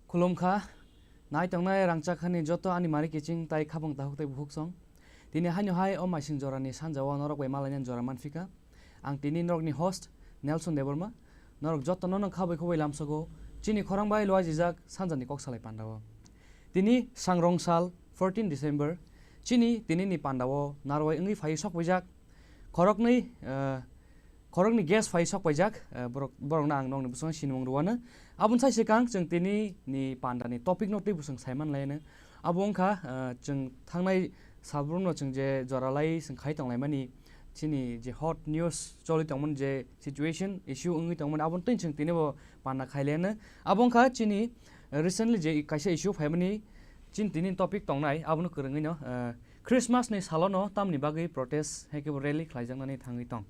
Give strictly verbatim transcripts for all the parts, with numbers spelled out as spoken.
Khulumkha, nai tongnai rangchak hani joto ani mari kiching tai khabang tahuk tai buhuk song. Tini haino hai o maising jorani sanjao norok bai malainani jora manphika. Ang tini norokni host, Nelson Debbarma. Norok jotono no khabai khubai lamsogo, chini khorang bai luajijak sanjani kok salai pandao. Tini sangrong sal, fourteen December, chini tinini pandao narwai wngwi phai sokpaijak. Khoroknwi, eh, khoroknwi guest phai sokpaijak, eh, borok, borokno ang nokni bosongo sinimung rwano. Aboni sai swkang chwng tini ni pandani topic no tei bosong saiman laino. Abo wngkha, eh, chwng thangnai salbrumno chwng je jora lai chwng khai tonglaimani, chini je hot news choli tongmani, je situation issue wngwi tongmani, aboni twi chwng tini bo panda khai laino. Abo wngkha chini, eh, recently je kaisa issue phaimani, chini tini topic tongnai, abono kwrwngwi no, eh, Christmas ni salono tamni bagwi protest hai khe bo rally khlaijaknani thangwi tong.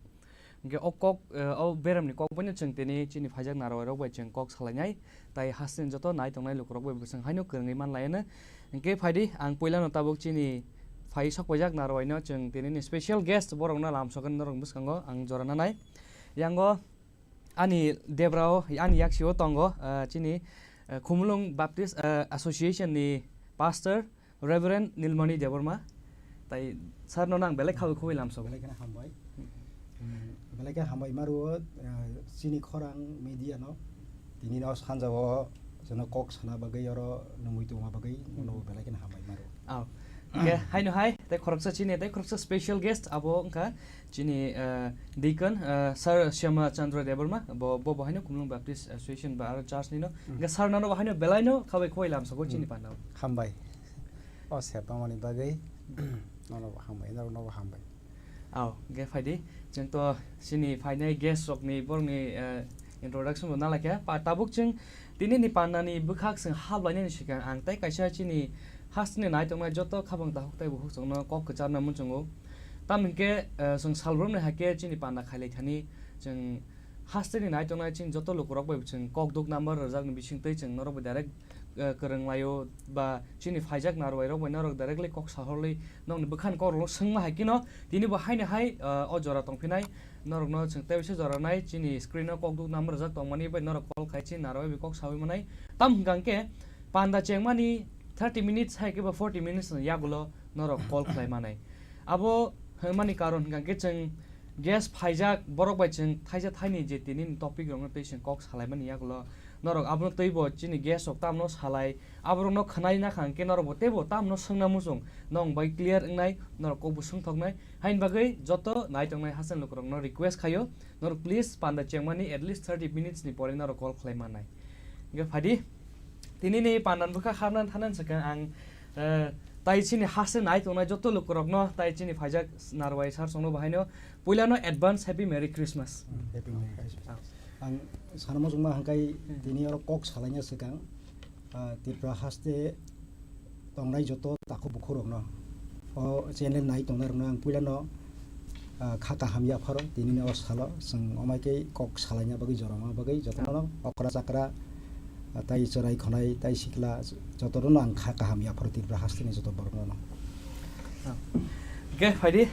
Hingke o kok, eh, o beramni kok boino chwng tini chini phaijak narwai rok bai chwng kok salainai, tai hasteni joto nai tongnai lukurok bai bo chwng haino kwrwngwi man laino. Hingke phaidi ang puilano tabuk chini phai sokpaijak narwai no chwng tini ni special guest borok no lamsokgani norok bwskango ang jora nanai. Yango ani debra o, ani yaksi o tongo, eh, chini, eh, Khumulwng Baptist, eh, Association ni pastor, Reverend Nilmani Debbarma, tai sir no nang belai khawi khuwi lamsogo. Belai kheno hambai. Hmm. Hmm, belai khe hambai maru, eh, chini khorang media no, tini no sanja o jono kok sana bagwi oro nungwi tongma bagwi, hmm, nono belai kheno hambai maru. Aw. Hingke haino hai, tei khoroksa chini, tei khoroksa special guest abo wngkha chini, eh, Deacon, eh, Sir Shyama Chandra Debbarma, bo, bo, bo haino Khumulwng Baptist Association ba aro church ni no. Hmm. Hingke sir no no bo haino belai no khawi khuwi lamsogo chini, hmm, panda o. Hambai. O sep tongmani bagwi nono bo hambai, norok no bo hambai. Aw, hingke phaidi, chwng to chini phainai guest rokni borokni, eh, introduction bo nalaikha. Pa-, tabuk chwng tini ni pandani bwkhak chwng hap lainani swkang ang tei kaisa chini hasteni nai tongnai joto khabang tahuk tai buhuk chwngno kok kwcharna muchungo. Tamo hingke, eh, chwng salbrumni hai khe chini panda khailai thani chwng hasteni nai tongnai chini joto lukurok bai chwng kok duk number rwjakni bisingtwi chwng norok bai direct, eh, kwrwng laio ba chini phaijak narwai rok bai norok directly kok sahorli nokni bwkhani kokrokno swngma hai kheno tini bo haino hai, eh, o jora tongphinai norokno chwng tei bisa jora nai chini screen o kok duk number rwjak tongmani bai norok call khai chini narwai bai kok sawi manai. Tamo hwnkha hwnkhe panda chengmani thirty minutes hai khe ba forty minutes ni yagulo norok call khlai manai. Abo hwnmani karon hwnkha hwnkhe chwng guest phaijak borok bai chwng thaisa thaini je tini ni topic rokno tei chwng kok salaimani yagulo norok abono tei bo chini guest rok tamno salai, aborokno khwnai nakha hwnkhe norok bo tei bo tamno swngna muchung nong bai clear wngnai, norok kok bo swngthoknai. Haini bagwi joto nai tongnai hasteni lukurokno request khaio, norok please panda chengmani at least thirty minutes ni pore norok call khlai manai. Hingke phaidi, tini ni pandan bwkha habna thanan swkang ang, eh, tai chini haste nai tongnai joto lukurokno, tai chini phaijak narwai sar songno bahaino puilano advance Happy Merry Christmas. Hmm, Happy Merry Christmas. Ah. Ang sana muchungma hangkai, hmm, tini oro kok salaina swkang, ah, Tripura haste tongnai joto takhuk bukhuk rokno, o channel nai tongnai rokno ang puilano, ah, kha kaham yapharo tini ni o salo chwng omai khe kok salaina bagwi jorongma bagwi jotono, ah, okra chakra, ah, tai chwrai khonai tai sikla jotono ang kha kaham yapharo Tripura hasteni joto borokno. Ah. Hingke phaidi,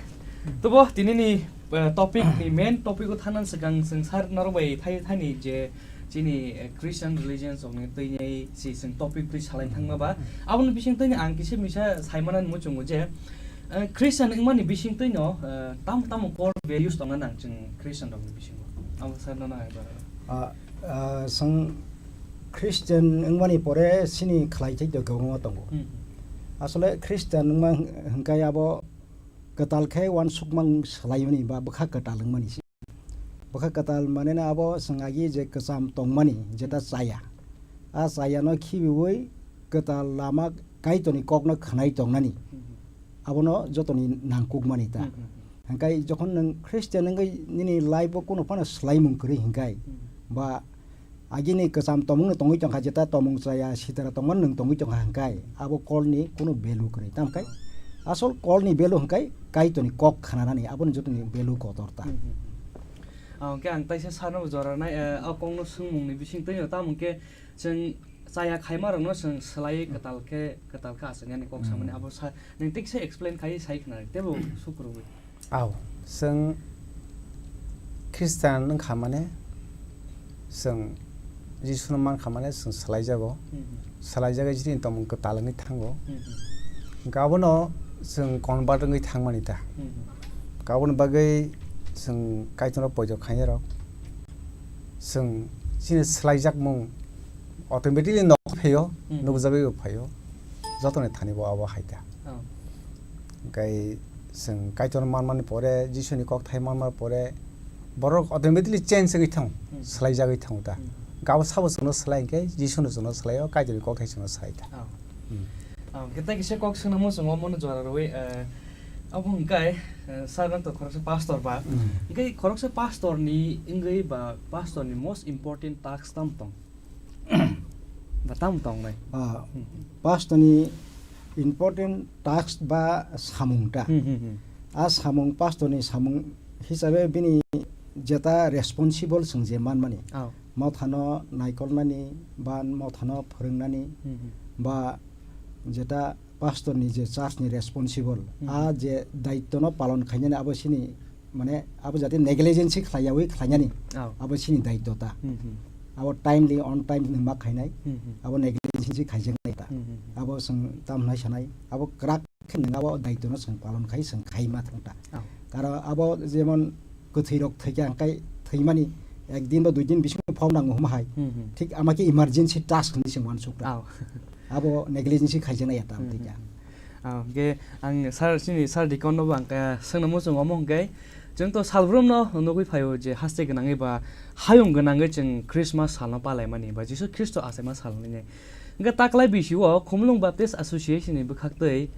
tobo tini ni, eh, topic ni main topic o thangna swkang chwng sir norok bai thai thaini je Chini, eh, Christian religions rokni twi si chwng topic twi salai thangma ba. Aboni bising twi ang kisa misa saimana muchungo je, eh, Christian wngmani bising twi no, eh, tam tamo core values tongna nang chwng Christian rokni bisingo. Abo sa no nang ba. Ah, ah, chwng Christian wngmani pore chini khlai thai do kwbangma tongo. Hmm. Asole Christian wngma hwnkhe abo kwtal khe uansukmang swlaimani ba bwkha kwtal wngmani si. Bwkha kwtal manena abo chwng agi je kwcham tongmani jeta chaya. A chayano khibiwi kwtal lama Kaitorni kokno khwnai tongnani. Hmm. Abono jotoni nangkukmani ta. Hmm, hmm, hmm. Hwnkhe jokhon nwng Christian wngwi nini life o kunu phano swlaimung kwrwi hwnkhe Hmm. ba agini kwcham tomungno tongwi tongkha, jeta tomung chaya sitara tongmani nwng tongwi tongkha hwnkhe, abo kolni kunu value kwrwi. Tamkhe asol kolni value hwnkhe Kaitorni kok khnanani, aboni jotoni value kotor ta. Hmm, hmm, hmm. Ah, hwnkhe ang taisa sarno bo jora nai, eh, o kokno swngmungni bising twino tamo hwnkhe chwng chaya khaima rokno chwng swlaiwi Hmm. kwtal khe, kwtal khe aswk yani kok Hmm. samani abo sa, nwng tiksa explain khaiwi sai khna tebo sukrubwi. Aw, chwng Christian wngkha mane, chwng Jisuno mankha mane, chwng swlaijago. Mhm. Swlaijagwi chini tongmung kwtal wngwi thango. Mhm. Hwnkhe abono chwng convert wngwi thangmani ta. Mhm. Hwnkhe aboni bagwi chwng Kaitorno poito khainai rok. Chwng chini swlaijakmung automatically nok phaio, Mhm. nukjagwi bo phaio. Jotoni thani bo abo hai ta. Oh. Hwnkhe chwng Kaitor manmani pore, Jisuni kokthai manmani pore, borok automatically change wngwi thango, Hmm. swlaijagwi thango ta. Hmm. Hwnkhe abo sabo chwngno swlai hwnkhe Jisuno chwngno swlaio, Kaitorni kokthai chwngno swlai ta. Oh. Hmm. Oh, hwnkhe tei kisa kok swnamo chwng omono jora rwui, eh, abo hwnkhe, eh, sir nang to khoroksa pastor ba. Hmm. Hwnkhe khoroksa pastor ni wngwi ba pastor ni most important task tam tong? Ba tam tongnai? Ah, Hmm. pastor ni important task ba samung ta. Hmm, hmm, hmm. A samung, pastor ni samung hisabe bini jeta responsible chwng je manmani. Oh. Mothano naikolnani, ba mothano phwrwngnani, Hmm, hmm. ba jeta pastor ni je church ni responsible, Hmm. a je daityo no palon khainani abo chini, mane abo jate negligence khlaiyawi khlainani, Oh. abo chini daityo ta. Hmm, hmm. Abo timely, on time nwng ma khainai, Hmm, hmm. abo negligence khaijaknai ta. Hmm, hmm, hmm. Abo chwng tam hwnai sanai, abo kwrak khe nwng abo daityo no chwng palon khai, chwng khai ma thang ta. Oh. Karo abo jemon kwthwi rok thwikha hwnkhe thwimani ek din ba dui din bisingo phone nango hwnma hai. Hmm, hmm. Thik ama khe emergency task hinwi chwng uansuk ta. Oh. Abo negligence khaijaknai ya ta Hmm, amtwi hmm, kha. Hmm. Ah, hwnkhe ang sir, chini sir Deacon no bo ang khe swngna muchung omo hwnkhe, chwng to salbrum no nugwi phaio je haste gwnangwi ba hayung gwnangwi chwng Christmas sal no palaimani ba Jisu Khristo achaima sal hinwi. Hwnkhe taklai bisio Khumulwng Baptist Association ni bwkhaktwi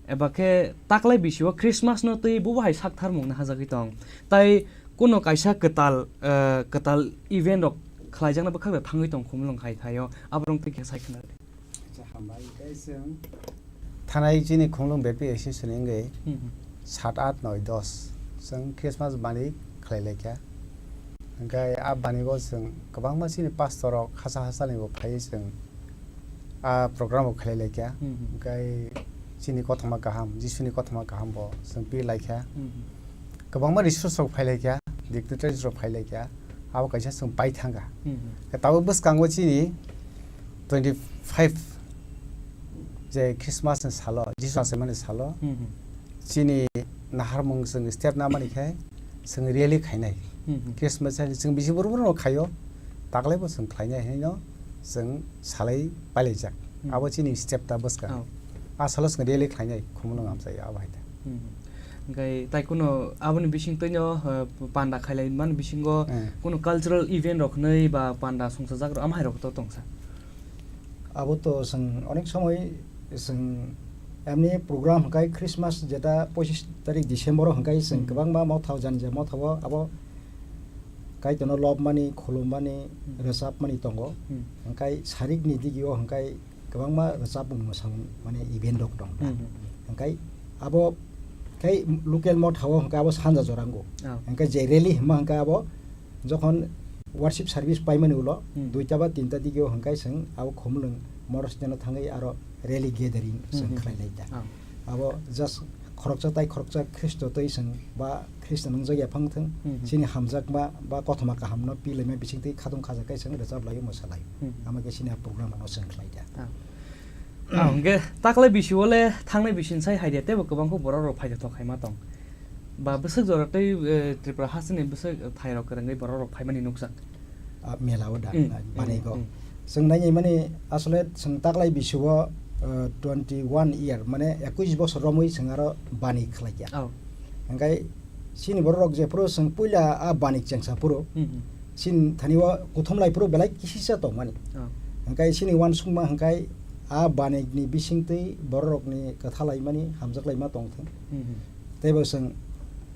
eba khe taklai bisio Christmas no twi bubo hai saktharmung no hajagwi tong. Tai kuno kaisa kwtal, eh, kwtal event rok khlaijakna bwkhak da thangwi tong Khumulwng hai thaio, aborok twi khe sai khna. Acha, hambai. Tei chwng thanai chini Khumulwng B P Association wngwi Hmm, hmm. sat, at, noi, dos chwng Christmas bani khlai laikha. Hwnkhe a banigo chwng kwbangma chini pastor rok hasa hasa ni bo phaiwi chwng a program bo khlai laikha. Hmm, hmm. Hwnkhe chini kothoma kaham, Jisuni kothoma kaham bo chwng pi laikha. Hmm, hmm. Kwbangma resource rok phai laikha, dignitaries rok phai laikha, abo kaisa chwng pai thangkha. Hmm, hmm. Tabuk bwskango chini twenty five je Christmas ni salo, Jisu achaimani salo, Hmm, hmm. chini naharmung chwng step namani khe chwng rally khainai. Hmm, hmm. Christmas hai chwng bisi buru buru no khaio, taklai bo chwng khlainai hino chwng salai pailaijak. Hmm. Abo chini step ta bwskang. Oh. A salo chwng rally khlainai Khumulwng amchai abo hai ta. Hmm. Hwnkhe tai kuno aboni bising twino, eh, panda khailai mani bisingo Hmm. kuno cultural event rok hwnwi ba panda songchajak rok amhai rok to tongsa. Abo to chwng onek somoi chwng emni program hwnkhe Christmas jeta pochis tarik December o hwnkhe chwng Hmm. kwbangma mothao jani je mothao abo Kaitorno lobmani, khulummani, Hmm. rwchapmani tongo. Hmm. Hwnkhe sarikni digio hwnkhe kwbangma rwchapmung mwsamung mane event rok tong ta. Hmm, hmm, hmm. Hwnkhe abo khe local mothao hwnkhe abo sanja jorango. Oh. Hwnkhe je rally hwnma hwnkhe abo jokhon worship service paimani ulo Hmm. duita ba tinta digio hwnkhe chwng abo Khumulwng motor stand o thangwi aro rally gathering Hmm, chwng hmm, khlai hmm. lai ta. Oh. Abo just khoroksa tai khoroksa Khristo twi chwng ba Khristo nwngjak ya phang thung, Hmm, hmm. chini hamjakma ba kothoma kahamno pilaima bising twi khatung khajakai chwng rwchap laio, mwsa laio. Hmm, hmm. Ama khe chini a program no chwng khlai dia. Ah. Ah, hwnkhe taklai bisi o le thangnai bisi sai hai dia, teibo kwbang khe borok rok phai thok khaima tong. Ba bwswk jora tei, eh, Tripura hasteni bwswk thai rok kwrwngwi borok rok phaimani nukjak. Ah, mela o da, Hmm, ah, hmm, bani go. hmm. Chwng nai mani asole chwng taklai bisi o, eh, twenty one year, mane ekush bosor romwi chwng aro bani khlai ya. Oh. Hwnkhe chini borok rok jephuru chwng puila a bani chengsa phuru, Hmm, hmm. chini thani o kuthum lai phuru belai kisisa tong mani. Oh. Hwnkhe chini uansukma hwnkhe a bani ni bising twi borok rok ni kwtha lai mani, hamjak lai ma tong thung. Hmm, hmm. Teibo chwng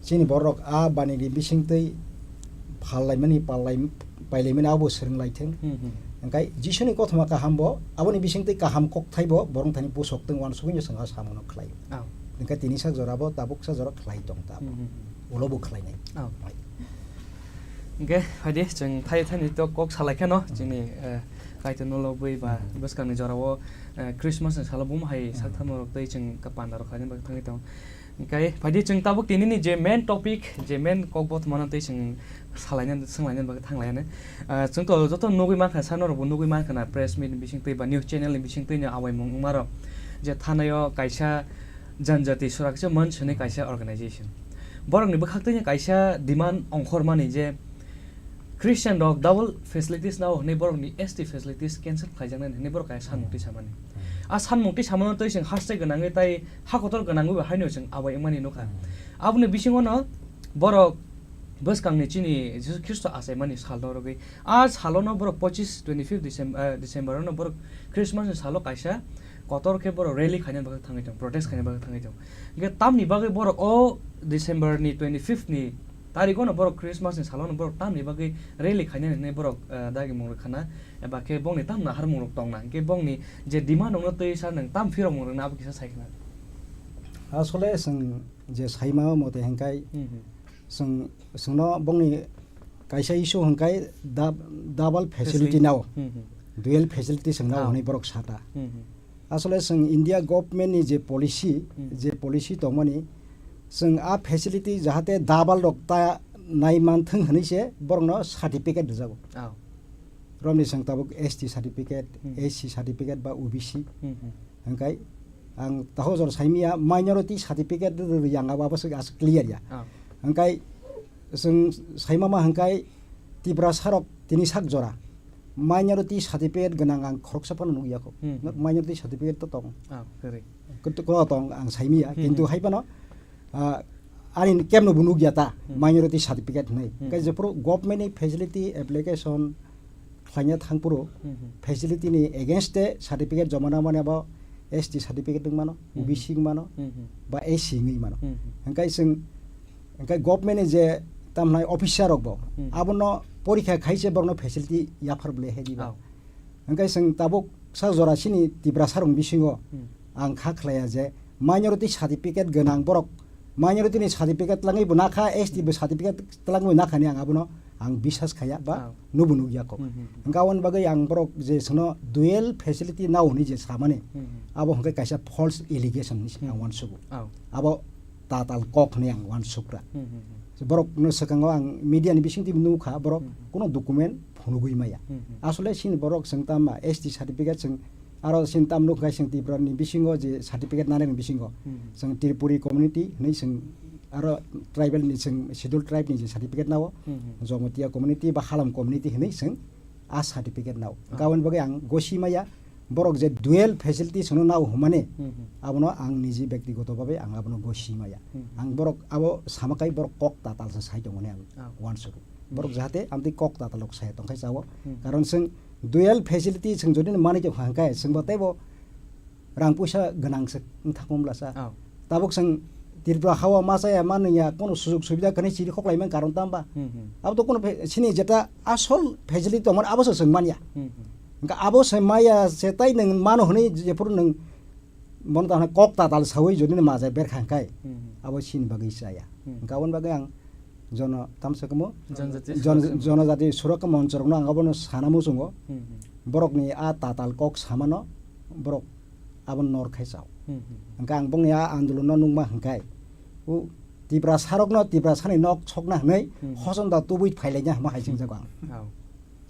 chini borok a bani ni bising twi phal lai mani, pal lai, pai lai mani abo swrwng lai thung. Hmm, hmm. Hwnkhe Jisuni kothoma kaham bo, aboni bising twi kaham kok thai bo, borok thani pusok tong uansugwi no chwng a samung no khlai. Oh. Hwnkhe tini sak jora bo, tabuk sak jora khlai tong ta bo. Hmm, hmm, hmm. Ulo bo khlai nai. Oh. Hai. Hwnkhe, phaidi, chwng thai thani to kok salai kheno, Hmm. chini, eh, Kaitor no lobwi ba Hmm. bwskangni jora o, eh, Christmas ni salo bum hai Hmm. sak thamo rok tei chwng ka panda rok khlaina bagwi thangwi tong. Hwnkhe, phaidi, chwng tabuk tini ni je main topic, je main kok bo thumano tei chwng salaina, swnglaina bagwi thanglaina. Ah, chwng to joto nugwi mankha, sano rok bo nugwi mankha na, press meet ni bising twi ba news channel ni bising twi ni awaimung wngma rok. Je thanai o kaisa janjati sura kaisa manch hwnwi kaisa organization. Borokni bwkhak twi kaisa demand ongkhormani je Christian rok double facilities nao hwnwi borokni S T facilities cancel khlaijaknai hwnwi borok kaisa sanmung twi samani. Hmm. A sanmung twi samano twi chwng haste gwnangwi tai ha kotor gwnangwi bo haino chwng abai wngmani nukha. Hmm. Aboni bisingo no borok bwskangni chini Jisu Khristo achaimani salno rwgwi, a salono borok pochis, twenty fifth December, eh, December no borok Christmas ni salo kaisa kotor khe borok rally khaina bagwi thangwi tong, protest khaina bagwi thangwi tong. Hwnkhe tamni bagwi borok o December ni twenty fifth ni tarikh no borok Christmas ni salo no borok tamni bagwi rally khaina hinwi borok, eh, dagi mung rwkhana, eba khe bongni tam naharmung rok tongna, hwnkhe bongni je demand rok no twi sa nwng tam phirok mung rwna abo kisa sai khna. Asole chwng je saima o mote hwnkhe Hmm, hmm. chwng, chwngno bongni kaisa issue hwnkhe dab-, double facility Facility. nao, Hmm, hmm. dual facility chwng nao Oh. hwnwi borok sata. Hmm, hmm. Asole chwng India government ni je policy, Hmm. je policy tongmani, chwng a facility jahate double rok ta nai manthwng hwnwi se borokno certificate rwjago. Oh. Romni chwng tabuk S T certificate, Hmm. S C certificate ba O B C. Hmm, hmm. Hwnkhe ang taho jor saimiya minority certificate rw-, rw-, yang abo, abo se as clear ya. Oh. Hwnkhe chwng saimama hwnkhe Tiprasa rok tini sak jora minority certificate gwnang ang khoroksa phano nukya kho. Hmm, hmm. Minority certificate to tong. Oh, kwrwi. Kwt-, kwrwi tong ang saimiya, Hmm, kintu hmm. hai phano, ah, ani kemno bo nukya ta, Hmm. minority certificate hwnwi. Hmm. Hwnkhe jephuru government ni facility application khlaina thangphuru Hmm, hmm. facility ni against de certificate joma nangmani abo S T certificate wng mano, Hmm, O B C hmm. wng mano, Hmm, hmm. ba S C wngwi mano. Hmm, hmm. Hwnkhe chwng, hwnkhe government ni je tamhnai officer rok bo, Hmm. abono porikha khaise borokno facility yaphar bwlai hai diba. Oh. Hwnkhe chwng tabuk sa jora chini Tiprasa rokni bisingo Hmm. ang kha khlaiya je minority certificate gwnang borok, minority ni certificate twlangwi bo nakha, S T bo certificate twlangwi nakha ni ang abono ang bisas khaiya ba Oh. nubo nukya kho. Hmm, hmm, hmm. Hwnkhe aboni bagwi ang borok je chwngno dual facility nao hwnwi je samani, Hmm, hmm. abo hwnkhe kaisa false allegation hinwi se ang Hmm. uansugo. Oh. Abo tatal kok hwnwi ang uansukra. Hmm, hmm, hmm. Borokno swkango ang media ni bisingtwi nukha, borok Hmm, hmm. kuno document phunugwi maya. Hmm, hmm. Asole chini borok chwng tama S T certificate chwng aro chini tam nukha chwng Tripura ni bisingo je certificate nanani bisingo. Hmm, hmm. Chwng Tripuri community hwnwi chwng aro tribal ni chwng schedule tribe ni je certificate nao, Hmm, hmm. Jomotia community ba Halam community hwnwi chwng a certificate nao. Ah. Hwnkhe aboni bagwi ang gosi maya, borok je dual facility sono nao hwnmani, Hmm, hmm. abono ang niji bektigoto babe ang abono gosi maya. Hmm, hmm. Ang borok abo samakai borok kok tatal se sai tongmani ang Ah. uansukgo. Borok Hmm. jahate amtwi kok tatal rok sai tongkhai chao. Hmm. Karon chwng dual facility chwng jodi no manwi tongkha hwnkhe chwngbo teibo rang puisa gwnang se wng thangma bwlasa. Oh. Tabuk chwng Tripura hao ma chaya ma nungya, kono sujug subida kwrwi chiri khoklai man karon tamba. Hmm, hmm. Abo to kono fe-, chini jeta asol facility tongmani abo se chwng manya. Hmm, hmm. Hwnkhe abo se maya se tai nwng mano hwnwi jephuru nwng bono tamo kok tatal sawi jodi no majai berkha hwnkhe Hmm, hmm. abo chini bagwi chaya. Hmm. Hwnkhe aboni bagwi ang jono tamsa kwmo Janjati jon-, Surakha Mon. Jonojati Surakha Monchorokno ang abono sana muchungo. Hmm, hmm. Borokni a tatal kok samano borok abono nor khai chao. Hmm, hmm, hmm. Hwnkhe ang bongni a andolonno nukma hwnkhe O Tiprasarokno Tiprasani nok sokna hwnwi Hmm. hochonda tubui phailaina hwnma hai Hmm. swngjak ang. Oh.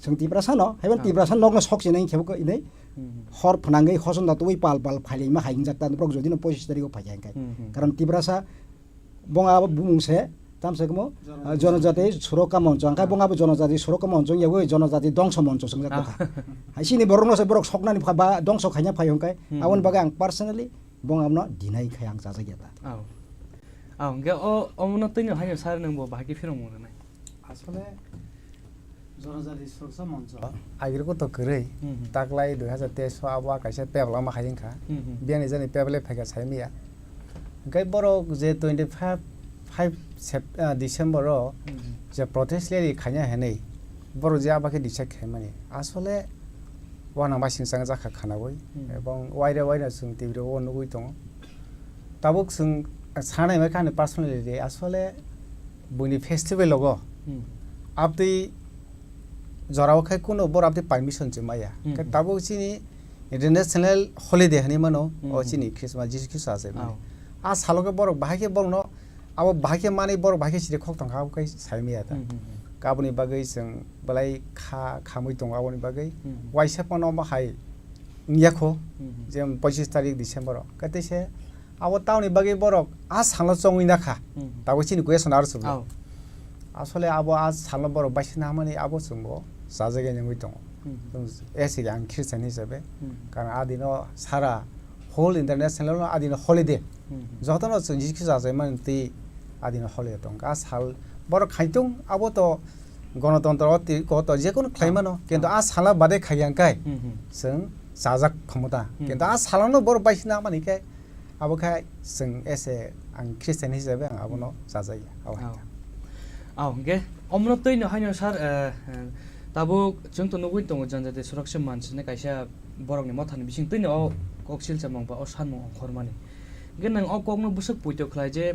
Chwng Tiprasano, haiban Ah. Tiprasa nokno sok chinai khe bo inai Hmm. hor phnangwi hochonda tubui pal pal phailaima hai wngjak ta borok jodi no pochis tarikh o phai kha hwnkhe. Hmm, hmm. Karon Tiprasa bong abo bumung se tamsa kamo, Jonojati. Ah, Jonojati Surokha Moncho. Hwnkhe Ah. bong abo Jonojati Surokha Moncho wngya bai Jonojati Dongso Moncho swngjak Ah. kha. Hai sini borokno se borok soknani pha ba dongso khaina phai hwnkhe Hmm. aboni bagwi ang personally bong abono deny khai ang chajak ya ta. Oh. Ah, hwnkhe o, omono twino haino sir nwng bo bahai khe phirongmung rwnai? Asole Jonojati Suraksa Moncho. Agir ko to kwrwi, Hmm, hmm. taklai dui hazar teis o abo kaisa pebla ma hai wngkha. Hmm, hmm. Biyani jani pebla phaikha sai miya. Hwnkhe borok je twenty five, five Sep-, ah, December o Hmm, hmm. je protest rally khaina hinwi borok je abo khe decide khaimani. Asole uanama singchang jakha khanaui Hmm. ebong waire waire chwng T V o nugui tongo. Tabuk chwng sana hwnwi kha ani personally de asole buini festival logo Hmm. abtwi jorao khai kuno bor abtwi permission se maya. Hmm. Khe tabuk chini international holiday hwnwi mano, o Hmm. chini Christmas, Jisu Khristo achai mani. Oh. A salo khe borok bahai khe borokno, abo bahai khe manwi borok bahai khe siri khok tongkha, abo khai sai maya ta. Hmm, hmm, hmm. Kaboni bagwi chwng belai kha, khamwi tongo aboni bagwi. Hmm. Waisa phano omo hai wngya kho, Hmm. je pochis tarik December o. Khe teise abo tamoni bagwi borok a salo chongwi nakha. Hmm. Tabuk chini question aro chwngno. Oh. Asole abo a salo borok baisina hamani abo chwngbo chajagwi nangwi tongo. Hmm. Chwng ese ang Christian hisabe. Hmm. Karon a dino sara whole international no a dino holiday. Hmm. Jotono chwng Jisu Khristo achai mani twi a dino holiday tong. A sal borok khaitung abo to gonotontro o twi koto jekunu khlai Ah. mano. Kintu Ah. a sala bade khaiya hwnkhe Hmm, hmm. chwng chajak khomota. Hmm. Kintu a salano borok baisina mani khe abo khe chwng ese ang Christian hisabe ang abono Hmm. chajaya. Abo hai Oh. khe. Oh, hwnkhe omono twino haino sir, eh, eh, tabuk chwng to nugui tongo Janjati Suraksa Manch hwnwi kaisa borokni mothani bising twino o kok silchamung ba o sanmung ongkhormani. Hwnkhe nwng o kokno bwswk poito khlai je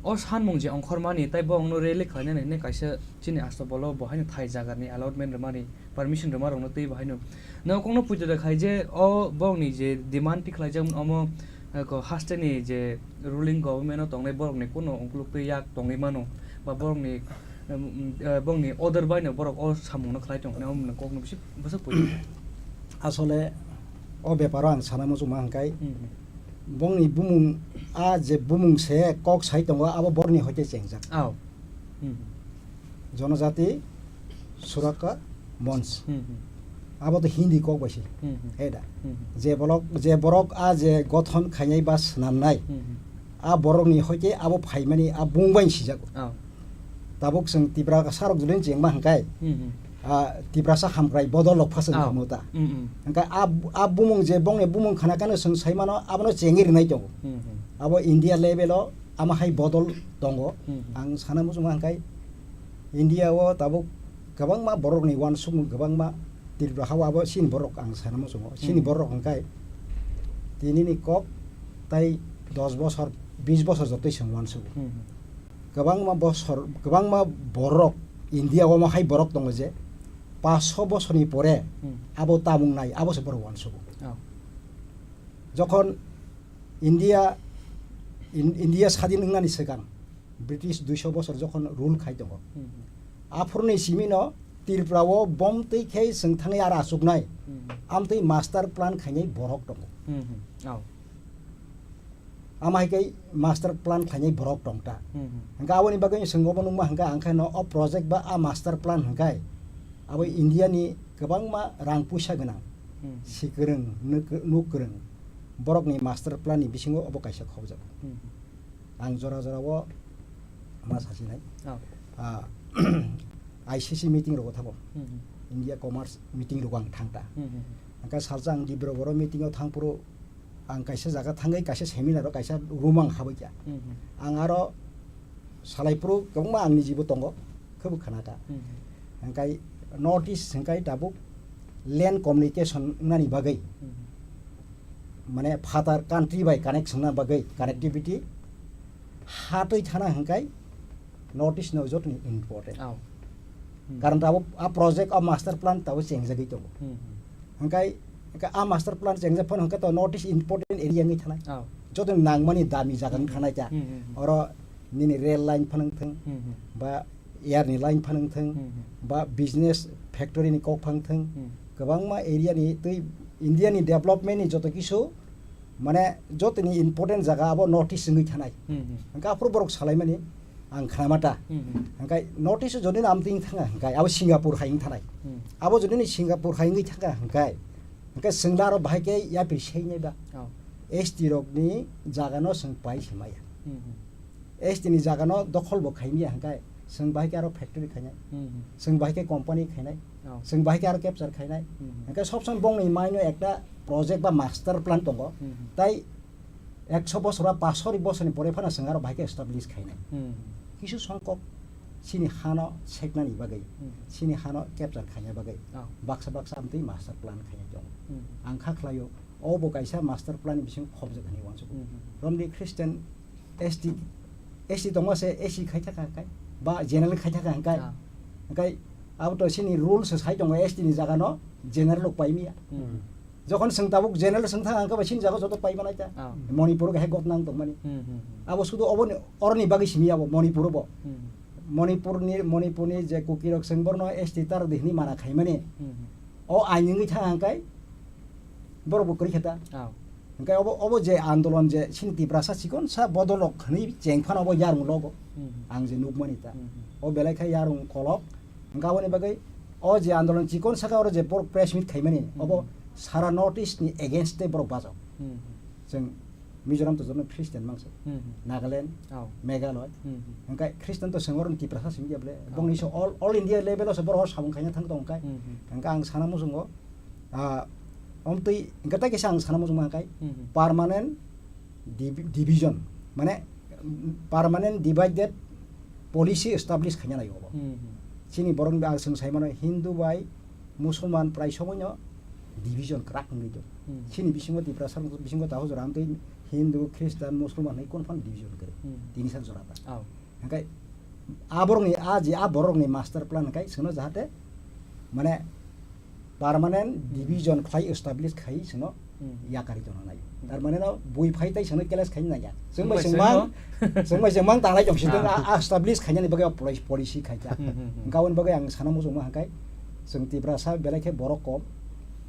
o sanmung je ongkhormani tei bo ongno rally khlainani hwnwi kaisa chini astobolo bo haino thai jagarni allotment rwmani, permission rwma rokno twi bo haino. Nwng o kokno poito da khai je o borokni je demand tikhlai jak omo, eh, ko hasteni je ruling government o tongnai borokni kuno ongkuluk twi yak tongwi mano ba borokni, em, eh, borokni order bai no borok o samung no khlai tong hwnwi omo kokno bisi bwswk poito. Asole o beparo ang sana muchungma hwnkhe Hmm, hmm. bongni bumung a je bumung se kok sai tongo abo borni hoite chengjak. Ao. Hmm. Jonojati Surakha Monch. Hmm, hmm. Abo to Hindi kok bai se. Hmm, hmm. He da. Hmm, hmm. Je borok, je borok a je gothon khainai ba swnamnai, Hmm, hmm. a borokni hoite abo phaimani a bung bai sijago. Ao. Tabuk chwng Tiprasa rok judin chengma hwnkhe, Hmm, hmm. a, Tiprasa hamkrai bodol rok phasang Ah. khamu ta. Mm, mm. Hwnkhe a, a bumung je bongni bumung khana kano chwng sai mano, abono chengwi rwnai tongo. Mm, mm. Abo India level o ama hai bodol tongo. Mm, mm. Ang sana muchungo hwnkhe India o tabuk kwbangma borokni uansukmung kwbangma Tripura ha o abo chini borok ang sana muchungo. Chini Mm. borok hwnkhe tinini kok tai dos bosor, bis bosor jotoi chwng uansugo. Mm, mm. Kwbangma bosor, kwbangma borok India o ma hai borok tongo je paanch sho bosorni pore Hmm. abo tamung nai, abo se borok uansugo. Oh. Jokhon India, In-, India sadin wngnani swkang British dui sho bosor jokhon rule khai tongo, Hmm. aphuruni simino Tripura o bom twi khe chwng thangwi aro achuknai, Hmm. amtwi master plan khainai borok tongo. Hmm, hmm. Oh. Ama hai khe master plan khlainai borok tong ta. Hmm, hmm. Hwnkhe aboni bagwi chwng obo nukma hwnkhe ang khe no o project ba a master plan hwnkhe abo India ni kwbangma rang puisa gwnang, Hmm. si kwrwng, nuk, nuk kwrwng borok ni master plan ni bisingo obo kaisa khobjak. Hmm. Ang jora jora o ma sasinai. Oh. Ah, I C C meeting rogo thango. Hmm, hmm. India Commerce meeting rogo ang thang ta. Hmm, hmm, hmm. Hwnkhe salsa ang Dibrugarh o meeting o thang phuru ang kaisa jaga thangwi kaisa seminar o kaisa room ang habwi kha. Hmm, hmm. Ang aro salai phuru kwbangma ang ni jibo tongo, khebo khana kha. Hmm, hmm. Hwnkhe North East hwnkhe tabuk land communication wngnani bagwi, Hmm, hmm. mane phatar country bai connection na bagwi connectivity ha twi thana hwnkhe North East no jotoni important. Oh. Hmm. Karon tabuk a project o master plan tabuk chengjagwi tongo. Hmm, hmm. Hwnkhe, hwnkhe a master plan chengjak phano hwnkhe to North East important area wngwi thanai. Oh. Joto nangmani dami jaga wng Hmm. thanai ta. Hmm, hmm, hmm. Oro nini rail line phano wngthung, Hmm, hmm. ba air ni line phano wngthung, Hmm, hmm. ba business factory ni kok phano wngthung, Hmm. kwbangma area ni twi India ni development ni joto kisu, mane, jotoni important jaga abo North East wngwi thanai. Hmm, hmm. Hwnkhe aphuru borok salaimani ang khnamata. Hmm, hmm. Hwnkhe North East o jodi no amtwi wng thanga hwnkhe abo Singapore hai wng thanai. Hmm. Abo jodi ni Singapore hai wngwi thanga hwnkhe, hwnkhe chwngla aro bahai khe yapri seinai ba. Oh. S T rok ni jaga no chwng pai se maya. Hmm, hmm. S T ni jaga no dokhol bo khaimya hwnkhe chwng bahai khe aro factory khainai. Hmm, hmm. Chwng bahai khe company khainai. Oh. Chwng bahai khe aro capture khainai. Hmm, hmm. Hwnkhe sob somoi bongni mind o ekta project ba master plan tongo. Hmm, hmm. Tai ekso bosor ba paanch sori bosor ni pore phano chwng aro bahai khe establish khainai. Hmm. Kisu songkok chini hano seknani bagwi, Hmm. chini hano capture khaina bagwi Oh. baksa baksa amtwi master plan khainai tongo. Hmm. Ang kha khlaio, obo kaisa master plan ni bising khobjak hinwi uansukgo. Hmm, hmm. Romni Christian S T, S T tongma se S C khai thaka hwnkhe, ba general khai thaka hwnkhe, Ah. hwnkhe abo to chini rules sai tongo S T ni jaga no general rok pai maya. Hmm. Jokhon chwng tabuk general chwng thang ang khe bai chini jaga joto pai manai ta. Ah. Manipur o hai gotnang tongmani. Hmm, hmm, hmm. Abo sudu obo ni, oroni bagwi simi abo Manipur bo. Hmm. Manipur ni, Manipur ni je Kuki rok chwng borno S T tar di hwnwi mana khaimani. Hmm, hmm. O ain wngwi thang ang kai borok bo kwrwi khe ta. Ah. Hwnkhe obo, obo je andolon je chini Tiprasa chikon sa bodol rok hwnwi cheng phano obo yarung logo. Hmm, hmm. Ang je nukmani ta. Hmm, hmm. O belai khe yarung kolok. Hwnkhe aboni bagwi o je andolon chikon saka oro je borok press meet khaimani, Hmm. obo sara North East ni against tei borok bajak. Hmm. Chwng Mizoram to jono Christian mangsa. Hmm. Nagaland, Oh. Meghalaya. Hmm. Hwnkhe Christian to chwng oro Tiprasa simi ya ble. Oh. Bongni se all, all India level o se borok samung khaina thang tong kai. Hmm. Hwnkhe ang sana muchungo, ah, omtwi hwnkhe tai kisa ang sana muchung ma kai. Hmm. Permanent divi-, division, mane, mm, permanent divided policy establish khaina nai obo. Hmm, hmm. Chini borok ni, ah, chwng sai mano Hindu bai Musulman prai somoi no division kwrak wngwi tong. Hmm. Chini bisingo Tiprasa bisingo taho jora amtwi Hindu, Christian, Musulman hai kono phano division kwrwi. Hmm. Tini sak jora ta. Oh. Hwnkhe a borok ni, a je a borok ni master plan hwnkhe chwngno jahate mane permanent Hmm. division khlai establish khai sino Hmm. yakari tongna nai. Hmm. Tar mane no bui phai tai sino keles khai nai ya. Chwng bai Chwng bai chwng mang, chwng no. Chwng bai chwng mang tanglai tong sitwng Ah. a, a establish khainani bagwi o poli-, policy khaikha. Hmm, hmm, hmm. Hwnkhe aboni bagwi ang sana muchungma hwnkhe chwng Tiprasa belai khe borok kom.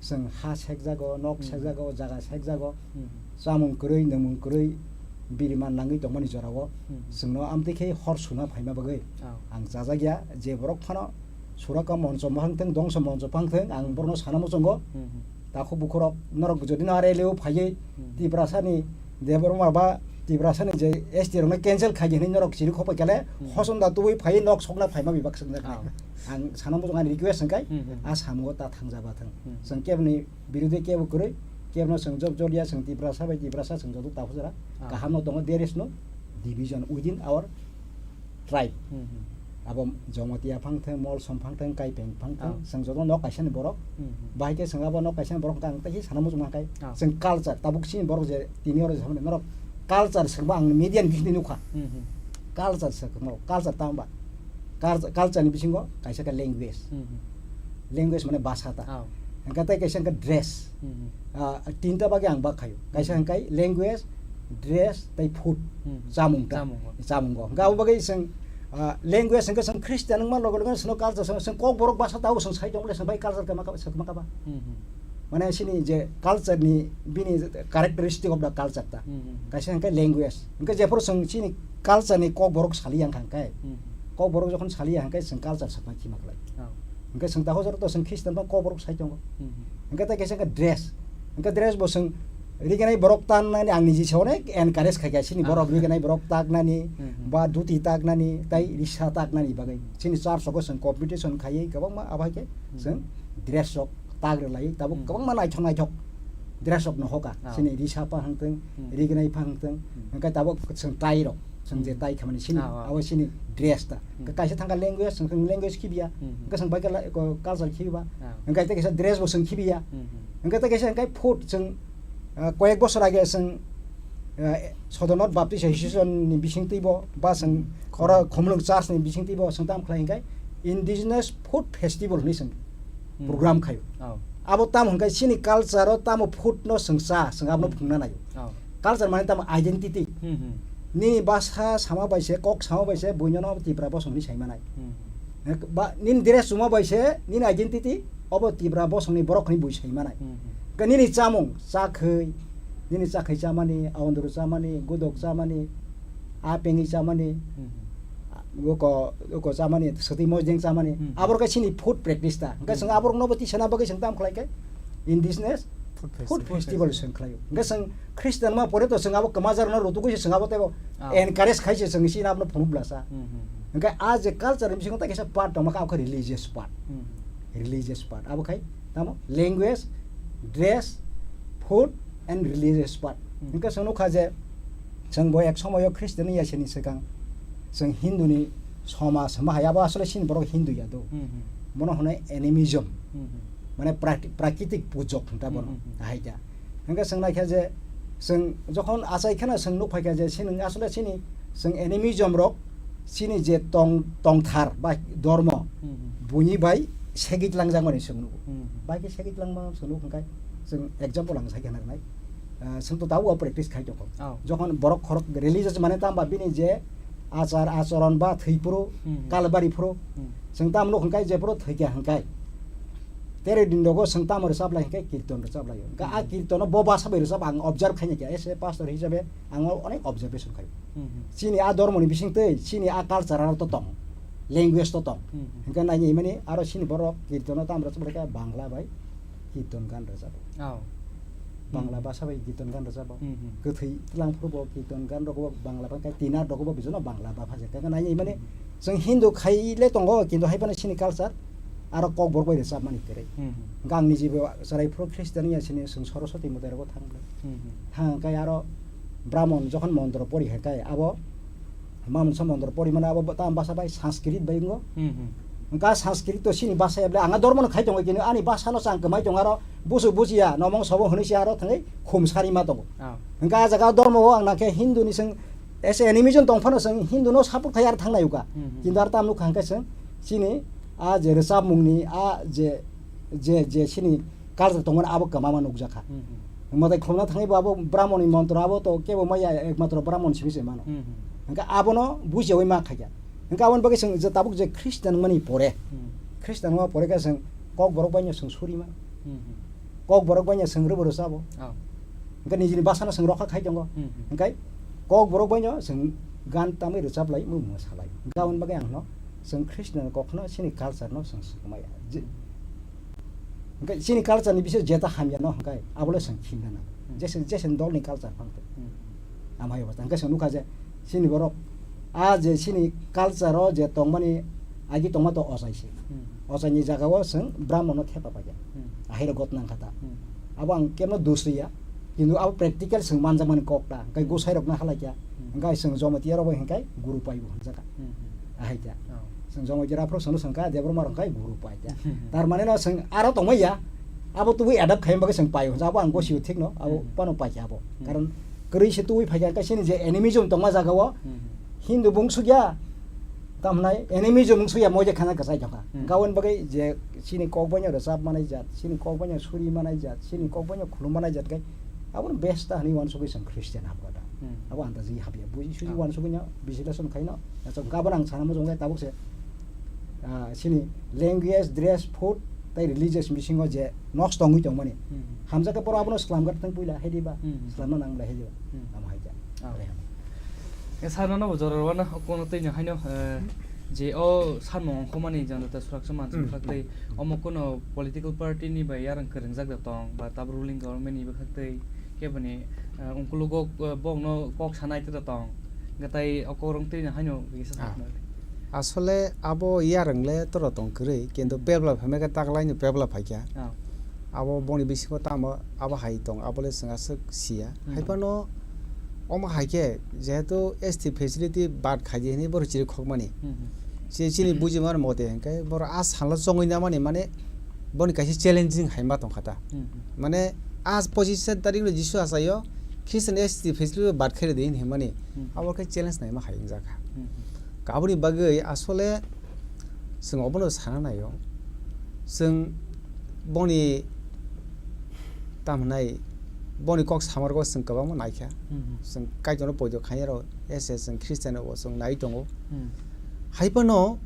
Chwng ha sekjago, nok Hmm. sekjago, jaga sekjago. Hmm. Chamung kwrwi, nwngmung kwrwi, biriman nangwi tongmani jorao Hmm. chwngno amtwi khe hor suna phaima bagwi Oh. ang chajakya je borok phano Suraka moncho phangthwng, dongso moncho phangthwng, ang borokno sana muchungo. Hmm, hmm. Takhuk bukhurok norok jodi no R L A o phaiwi Hmm. Tiprasani Debbarma ba Tiprasani je S T rokno cancel khaidi hinwi norok chiri khopai kale Hmm. hosom da tubui phaiwi nok sokna phaima bibak swngjak nai. Ah. Ang sana muchung ani request hwnkhe Hmm, hmm. a samungo ta thangjaba thwng. Hmm. Chwng keboni birodhi kebo kwrwi, kebno chwng job jodia chwng Tiprasa bai Tiprasa chwng joto takhuk jora Ah. kaham no tongo, there is no division within our tribe. Hmm, hmm. Abo Jomotia phang thang, Molsom phang thang, Kaipeng phang thang, Ah. chwng joto nok kaisa ni borok. Hmm, hmm. Bahai khe chwng abo nok kaisa ni borok hwnkha ang tei sana muchung ma kai. Ah. Chwng culture, tabuk chini borok je tini oro je samani norok culture chwngbo ang media ni bisingtwi nukha. Hmm, hmm. Culture se kwmao, culture tamo ba? Culture, culture ni bisingo kaisa khe language. Hmm, hmm. Language mane bhasha ta. Oh. Hwnkhe tei kaisa hwnkhe dress. Hmm, hmm. Ah, tinta bagwi ang bak khayo. Kaisa Hmm. hwnkhe language, dress tei food, Hmm. chamung ta. Chamung. Chamung go. Hwnkhe abo bagwi chwng, ah, language hwnkhe chwng Christian wngma loge loge chwngno culture chwng, chwng Kokborok bhasha tao chwng sai tong le chwng bai culture khe ma kha, chwng ma kha ba? Hmm, hmm. Mane chini je culture ni bini characteristic of the culture ta. Hmm, hmm, hmm. Kaisa hwnkhe language. Hwnkhe jephuru chwng chini culture ni Kokborok saliya hwnkha hwnkhe, Hmm. Kokborok jokhon saliya hwnkhe chwng culture sakma khima khlai. Oh. Hwnkhe chwng takhuk jora to chwng Christian no Kokborok sai tongo. Hmm, hmm. Hwnkhe tei kaisa hwnkhe dress. Hwnkhe dress bo chwng rignai borok tannani ang niji se onek encourage khai kha chini Ah. borok rignai borok taknani Hmm, hmm. ba dhuti taknani tei risa taknani bagwi. Chini church rogo chwng competition khaiwi kwbangma abo hai khe Hmm. chwng dress rok tak rwlai tabuk Hmm. kwbangma naithok naithok dress rok no hoka. Ah. Chini risa pha hangthwng, Hmm. rignai pha hangthwng, Hmm. hwnkhe tabuk chwng tai rok, chwng je Hmm. tai khamani chini, Ah, ah. abo chini dress ta. Hmm. Kaisa thangkha language, chwng language khibiya, Hmm. hwnkhe chwng bai khe la-, ko-, culture khibiba, Ah. hwnkhe tei kaisa dress bo chwng khibiya, Hmm, hmm. hwnkhe tei kaisa hwnkhe food chwng, ah, koyek bosor age chwng, ah, Sodornath Baptist Association ni bisingtwi bo, ba chwng Hmm. oro Khumulwng Church ni bisingtwi bo chwng tamo khlai hwnkhe indigenous food festival hinwi chwng Hmm. program khaio. Oh. Abo tamo hwnkhe chini culture o tamo food no chwng cha, chwng abono Hmm. phungna naio. Oh. Culture mane tamo identity. Hmm, hmm. Nini basa sama bai se, kok sama bai se, buino no Tipra bosong ni sai manai. Hmm. Ba, nini dress chuma bai se, nini identity, obo Tipra bosong ni borok ni bui sai manai. Hmm. Ka nini chamung, chakhwi, nini chakhwi chamani, aondoro chamani, gudok chamani, a pengwi chamani, Hmm. uko, uko chamani, swtwi mojeng chamani. Hmm. Abor ka sini food practice ta. Ka Hmm. sing abor no bati sana bagwi sing tam khlai ke, indigenous Food food festival. Festival sing khlai. Ka sing Christian ma pore to sing abo kamajar no rutu ko sing abo tebo Ah. encourage khai se sing sini abno phunuk blasa. Hmm, hmm, hmm. Ka a je culture ni bisingo ta kisa part tong ma ka religious part. Hmm. Religious part. Abo khai tamo language, dress, food and religious part. Hmm. Hingke chwng nukha je chwng bo ek somoyo Christian ya sini swkang chwng Hindu ni somaj hwnba hai abo asole sini borok Hindu ya do. Hmm, hmm. Bono hwnwi animism. Hmm, hmm. Mane prati-, prakitik pujok hwnta bono Hmm, hmm, hmm. hai kha. Hingke chwng naikha je chwng jokhon achai kheno chwng nukphaikha je sini asole sini chwng animism rok sini je tong, tongthar ba dormo Hmm, hmm. buini bai segit langjak mani chwng nugo. Hmm, hmm. Bai khe segit langma chwng nuk hwnkhe chwng example ang sai khna rwnai. Ah, chwng to tabuk practice khai tongkho. Oh. Jokhon borok khorok religious mane tamba bini je achar acharon ba thwi phuru, Hmm, hmm. kalbari phuru, Hmm. chwng tam nuk hwnkhe je phuru thwi kha hwnkhe. Tere din rogo chwng tamo rwchap lai hwnkhe kirton rwchap lai. Hwnkhe a Hmm. kirtono bo basa bai rwchap ang observe khaina khe as a pastor hisabe ang onek observation khai. Hmm, hmm. Chini a dormo ni bising twi chini a culture aro to tong, language to tong. Hmm, hmm. Hwnkhe naini mani aro chini borok kirtono tam rwchap lai khe Bangla bai kirton gan rwchap. Oh. Bangla Hmm. basa bai kirton gan rwchap. Hmm, hmm. Kwthwi tlang phuru bo kirton gan rok bo Bangla bai khe tina rok bo bijono Bangla ba phaja. Hwnkhe naini mani Hmm. Chwng Hindu khai le tongo, kintu hai phano chini culture aro kokborok bai rwchapmani kwrwi. Hmm, hmm. Hwnkhe ang nijibo chwrai phuru Christian ya sini chwng Saraswati mwtai rogo thang bai. Hmm, hmm. Thang khe aro Brahmon jokhon montro pori hai khe abo mamungsa montro pori mano abo tam basa bai Sanskrit bai wngo. Hmm, hmm. Hwnkhe Sanskrit to chini basa ya bwle ang dormo no khai tongo kintu ani basa no chang kwmai tongo aro busu bujiya nomong sobo hwnwi se aro thangwi khum sari ma tongo. Ah. Hwnkhe a jaga dormo o ang nakhe Hindu ni chwng As a animation tong phano chwng Hindu no support khai ar thang nai uka. Hmm, hmm. Kintu ar tam nukha hwnkhe chwng chini a je rwchapmung ni a je, je, je chini culture tongmani abo kwma ma nukjakha. Hmm, hmm. Mwtai khulumna thangwi bo abo Brahmon ni montro abo to kebo maya ekmatro Brahmon simi se mano. Hmm, hmm. Hwnkhe abono bujiyawi ma khaikha. Hwnkhe aboni bagwi chwng je tabuk je Christian wngmani pore, Hmm. Christian wngma pore khe chwng kokborok bai no chwng suri mano. Hmm, hmm. Kokborok bai no chwng rwbo rwchabo. Oh. Hwnkhe nijini basa no chwng rokha khai tongo. Hmm, hmm. Hwnkhe kokborok bai no chwng gan tamwi rwchap lai, mung mung salai. Hwnkhe aboni bagwi ang no chwng Christian kok no chini culture no chwng swkmaya. Je, hwnkhe chini culture ni bisingo jeta hamya no hwnkhe abo le chwng khimna nango. Hmm. Jese, jese dol ni culture phang tong. Hmm. Amai obo hwnkhe chwng nukha je chini borok a je chini culture o je tongmani agi tongma to ochai se. Hmm. Ochai ni jaga o chwng Brahmon no thepa paikha. Hmm. Ahai rok gotna wngkha ta. Hmm. Abo ang kemno dos riya. Kintu abo practical chwng manjakmani kok ta. Hwnkhe Hmm. gosai rok no halai kha. Hmm. Hwnkhe chwng Jamatia rok bai hwnkhe guru pai bo hwnjakha. Hmm, hmm. Ahai kha. Oh. Chwng Jamatia rok phuru chwng no swngkha Debbarma rok hwnkhe guru pai kha. Hmm, hmm. Tar mane no chwng aro tongmai ya. Abo tubui adapt khaima bagwi chwng pai hwnjak. Abo ang gosio Hmm. thik no. Abo Hmm. phano pai kha abo. Hmm. Karon kwrwi se tubui phai kha, hwnkhe chini je animism tongma jaga o Hmm. Hindu bung sukya, tamhnai animism bung sukya moje khana kwchai jokha. Hmm. Hwnkhe aboni bagwi je chini kok bai no rwchap manai jat, chini kok bai no suri manai jat, chini kok bai no khulum manai jat khe, aboni besta hwnwi uansugwi chwng Christian hapkha da. Hmm. Abo andaji hapya. Buji suji Ah. uansugwi no, bisileshon khai no, achuk hwnkhe aboni ang sana muchung khe tabuk se, ah, chini language, dress, food, tei religious bisingo je nosto wngwi tongmani. Hmm. Hamjakhe borok abono swlamgwt thang puila, hai diba? Hmm. Swlamna nang le hai diba? Hmm. Amo hai khe. Ah. Ore hamo. E sir, nono bo jora rwna, o kono twi no haino, eh, je o samung ongkhormani jang da suraksa mansi Hmm. bwkhak tei omo kono political party ni bai yarang kwrwngjak da tong, ba tabuk ruling government ni bwkhak tei keboni, eh, ungkulugo, eh, bokno kok sanai tei da tong. Gatai o korong twi no haino kisa Ah. sakno. Asole abo yarang le toro tong kwrwi, kintu Hmm. pebla phaimai khe taklaino pebla phaikha. Ah. Abo boni bisingo tamo abo hai tong, abo le chwng aswk siya. Hmm. Haiphano omo hai khe jehetu S T facility bad khaidi hinwi borok chirikhokmani. Hmm, hmm. Che chini bujimani mote hinkhe borok a salo chongwi namani mane boni kaisa challenging hai ma tongkha ta. Hmm, hmm. Mane a pochis tarik no Jisu achaio Christian S T facility bad khaidi hinwi himani Hmm. abo khe challenge naima hai wngjakha. Hmm, hmm. Aboni bagwi asole chwng obono sana naio. Chwng boni tamo hinai boni kok samargo chwng kwbangma naikha. Hmm, hmm. Chwng Kaitorno poito khainai rok S S chwng Christian bo chwng nai tongo. Hmm. Hai phano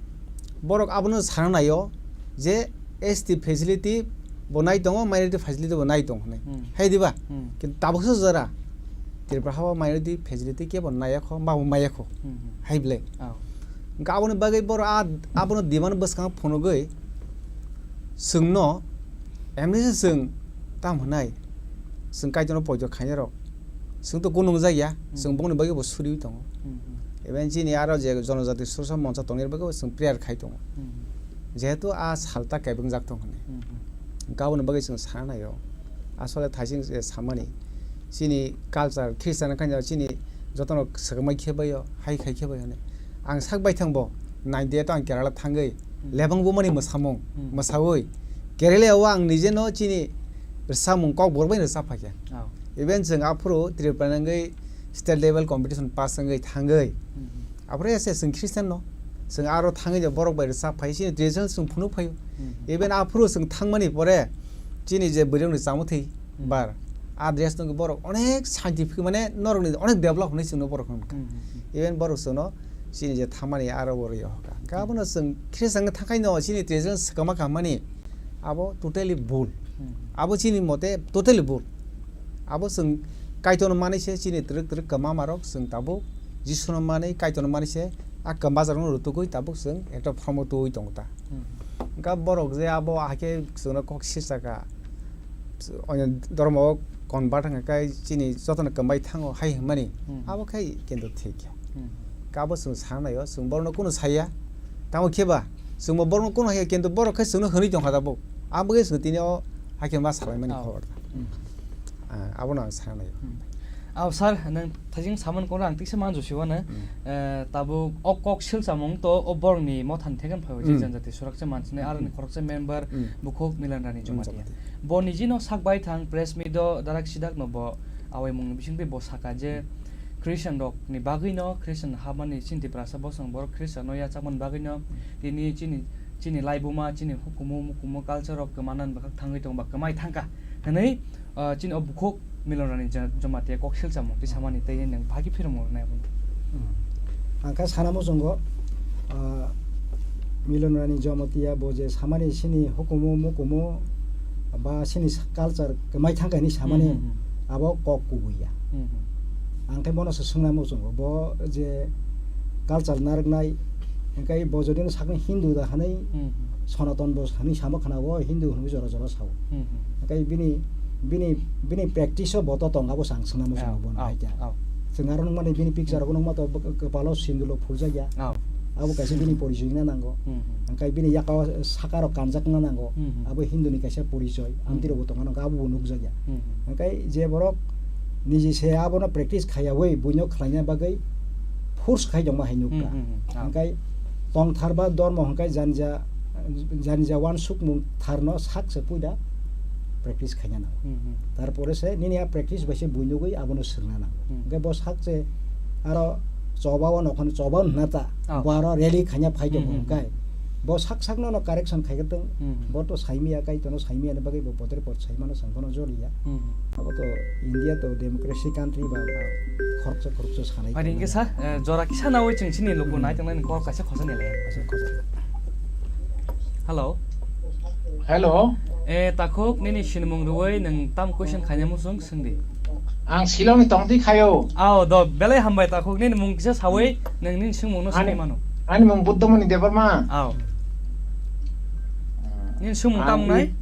borok abono sana naio je S T facility bo nai tongo, minority facility bo nai tongo hinwi. Hmm. Hai diba? Hmm. Kintu tabuksa jora Tripura hao minority facility kebo naiya kho, ma bo maiya kho. Hmm, hmm. Hai ble. Oh. Hwnkhe aboni bagwi borok a, abono demand bwskango phunugwi chwngno, M D C chwng tam hwnai, chwng Kaitorno poito khainai rok, chwng to kunung jak ya, chwng Hmm. bongni bagwi bo suriwi tongo. Hmm, hmm. Even chini aro je jonojati sursa moncha tongnai bagwi bo chwng prayer khai tongo. Hmm. Jehetu a salta kaibengjak tong hwnwi. Hmm, hmm. Hwnkhe aboni bagwi chwng sana naio. Asole thaising se samani. Chini culture, Christian wngkha chini jotono swkangmai khe baio, hai khai khe baio hinwi. Ang sak baithang bo, ninety eight o ang Kerala thangwi, Hmm. lebang bumani mwsamung, Hmm. mwsawi. Kerala o ang nije no chini rwchapmung kokborok bai rwchap phaikha. Oh. Even chwng aphuru Tripura ni wngwi state level competition pass wngwi thangwi. Hmm. Aphuru ese chwng Christian no. Chwng aro thangwi je borok bai rwchap phai, chini traditional chwng phunuk phaio. Hmm. Even aphuru chwng thangmani pore chini je bwrwirokni chamuthwi Hmm. bar, a dress no borok onek scientific mane norokni onek develop hinwi chwngno borok hwn kha. Hmm, hmm, hmm. Even borok chwngno chini je thangmani aro bo rwio hwnkha. Hwnkhe Hmm. abono chwng Christian thangkhaino chini traditional swkangma khammani abo totally bul. Hmm. Abo chini mote totally bul. Abo chwng Kaitorno manwi se chini twrwk twrwk kwmamarok chwng tabuk Jisuno manwi Kaitorno manwi se a kwmajarokno rwtugwi tabuk chwng ekta phramo twiwi tongo ta. Hmm. Hwnkhe borok je abo hakhe chwngno kok sirsa kha, onyo dhormo o convert wngkha khe chini jotono kwmai thango hai hwnmani, Hmm. abo khe kintu thik ya. Hmm. Hwnkhe abo chwng sana naio, chwng borokno kunu saya, tamo khe ba chwngbo borokno kunu haya, kintu borok khe chwngno hwnwi tongkha tabuk. Abo khe chwng tini o hakhe ma salaimani Oh. khobor ta. Hmm. Ah, abono ang sana naio. Hmm. Aw, sir, nwng thaijing samani kokno ang tiksa manjo siwano. Hmm. Eh, tabuk o kok silchamung to o borokni mothani thekeno phaiwi je Hmm. janjati suraksa mansinai aroni Hmm. khoroksa member Hmm. bukhuk Milan Rani Hmm, Jamatia. Jamatia. Bo nijino sak bai thang press meet o darak sidakno bo awaimungni bisingtwi bo saka je Christian rokni bagwino, Christian habmani chini Tiprasa bosong borok Christian no yachakmani bagwino tini chini, chini laibuma, chini hukumu, mukumu, culture rok kwmanani bwkhak thangwi tongo ba kwmai thangkha hwnwi, ah, chini o bukhuk Milan Rani Ja-, Jamatia kok silchamung twi samani tei nwng bhagi phirmung rwnai abono. Hmm. Ang kha sana muchungo, ah, Milan Rani Jamatia bo je samani chini hukumu, mukumu ba chini culture kwmai thangkha hinwi samani Hmm, hmm, hmm. abo kok kubui ya. Hmm, hmm. Ang khe bono se swngna muchungo, bo je culture narwknai, hwnkhe bo jodi no sakno Hindu da hwnwi, Hmm, hmm. Sonaton bo hwnwi samo khna, o Hindu hwnwi jora jora sao. Hmm, hmm. Hwnkhe bini, bini, bini practice o bo to tong, abo se ang swngna muchungo Ao, bono ao, hai khe. Ao. Chwng aro nukmani bini picture Hmm. rok nukma to kwpalo sindulo phurjak ya. Ao. Abo kaisa bini porichoi wngna nango. Hmm, hmm. Hwnkhe bini yakao saka rok kanjakna nango. Hmm, hmm. Abo Hindu ni kaisa porichoi. Hmm. Amtwi rokbo tongna nango, abo bo nukjak ya. Hmm, hmm. Hwnkhe je borok niji se abono practice khaiyawi buino khlaina bagwi force khai tongma hai nukha. Hmm, hmm, hmm. Ah. Hwnkhe tongthar ba dormo hwnkhe janja, janja wansukmung tharno sak se puida practice khaina nango. Hmm, hmm. Tarpore se nini a practice bai se buinugwi abono swrwngna nango. Hmm. Hwnkhe bo sak se aro choba o nokhon choba o hwnna ta, Ah. bo aro rally khaina phai tongo Hmm, hmm, hwnkhe. hmm. Bo sak sakno no correction khai tong, Hmm, hmm. bo to saimiya, Kaitorno saimiya ni bagwi bo potre pot saimano, chwng bono joliya. Hmm. Abo to India to democracy country ba khoroksa khoroksa sanai Ari tongmani. Hingke sa, eh, jora kisa nawi chwng chini luku Hmm. nai tongnani kok kaisa khosa ni le. Kaisa khosa. Hello. Hello. Eh, takhuk nini sinimung rwui nwng tam question khaina muchung swngdi. Ang Shillong ni tongtwi khayo. Ao, do, belai hambai takhuk nini mung kisa sawi nwng nini swngmung no Ani, swngwi mano. Ani mung Buddhamoni Debbarma. Ao. Nini swngmung Ang tam wngnai? i-,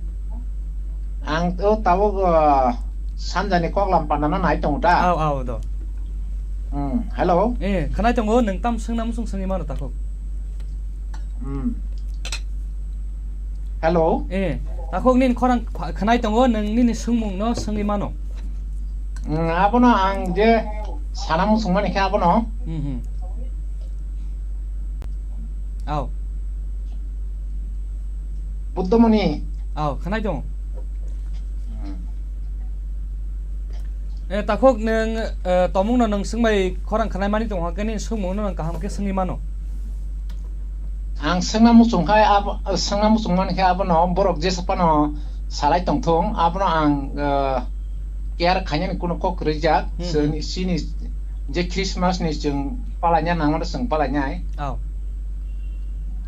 ang to tabuk, uh, sanjani koklam pandana nai tongo ta. Ao, ao, do. Hmm, hello. Eh, khanai tongo, nwng tam swngna muchung swngwi mano takhuk. Hmm. Hello. Eh, takhuk nini khorang pha-, khanai tongo, nwng nini swngmung no swngwi mano. Hmm, abono ang je sana muchung mani khe abono. Hmm, hmm. Ao. Buddhamoni. Ao, khanai tongo. Hmm. Eh, takhuk nwng, eh, tomungno nwng swngbai khorang khanai mani tongo, hakhe nini swngmungno nwng kaham khe swngwi mano. Ang swngna muchung khai abo, swngna muchung mani khe abono borok jesa phano salai tongthung, abono ang, eh, care khainani kuno kok kwrwijak, Hmm, chini, hmm. chini, je Christmas ni chwng palaina nangmano chwng palainai. Oh.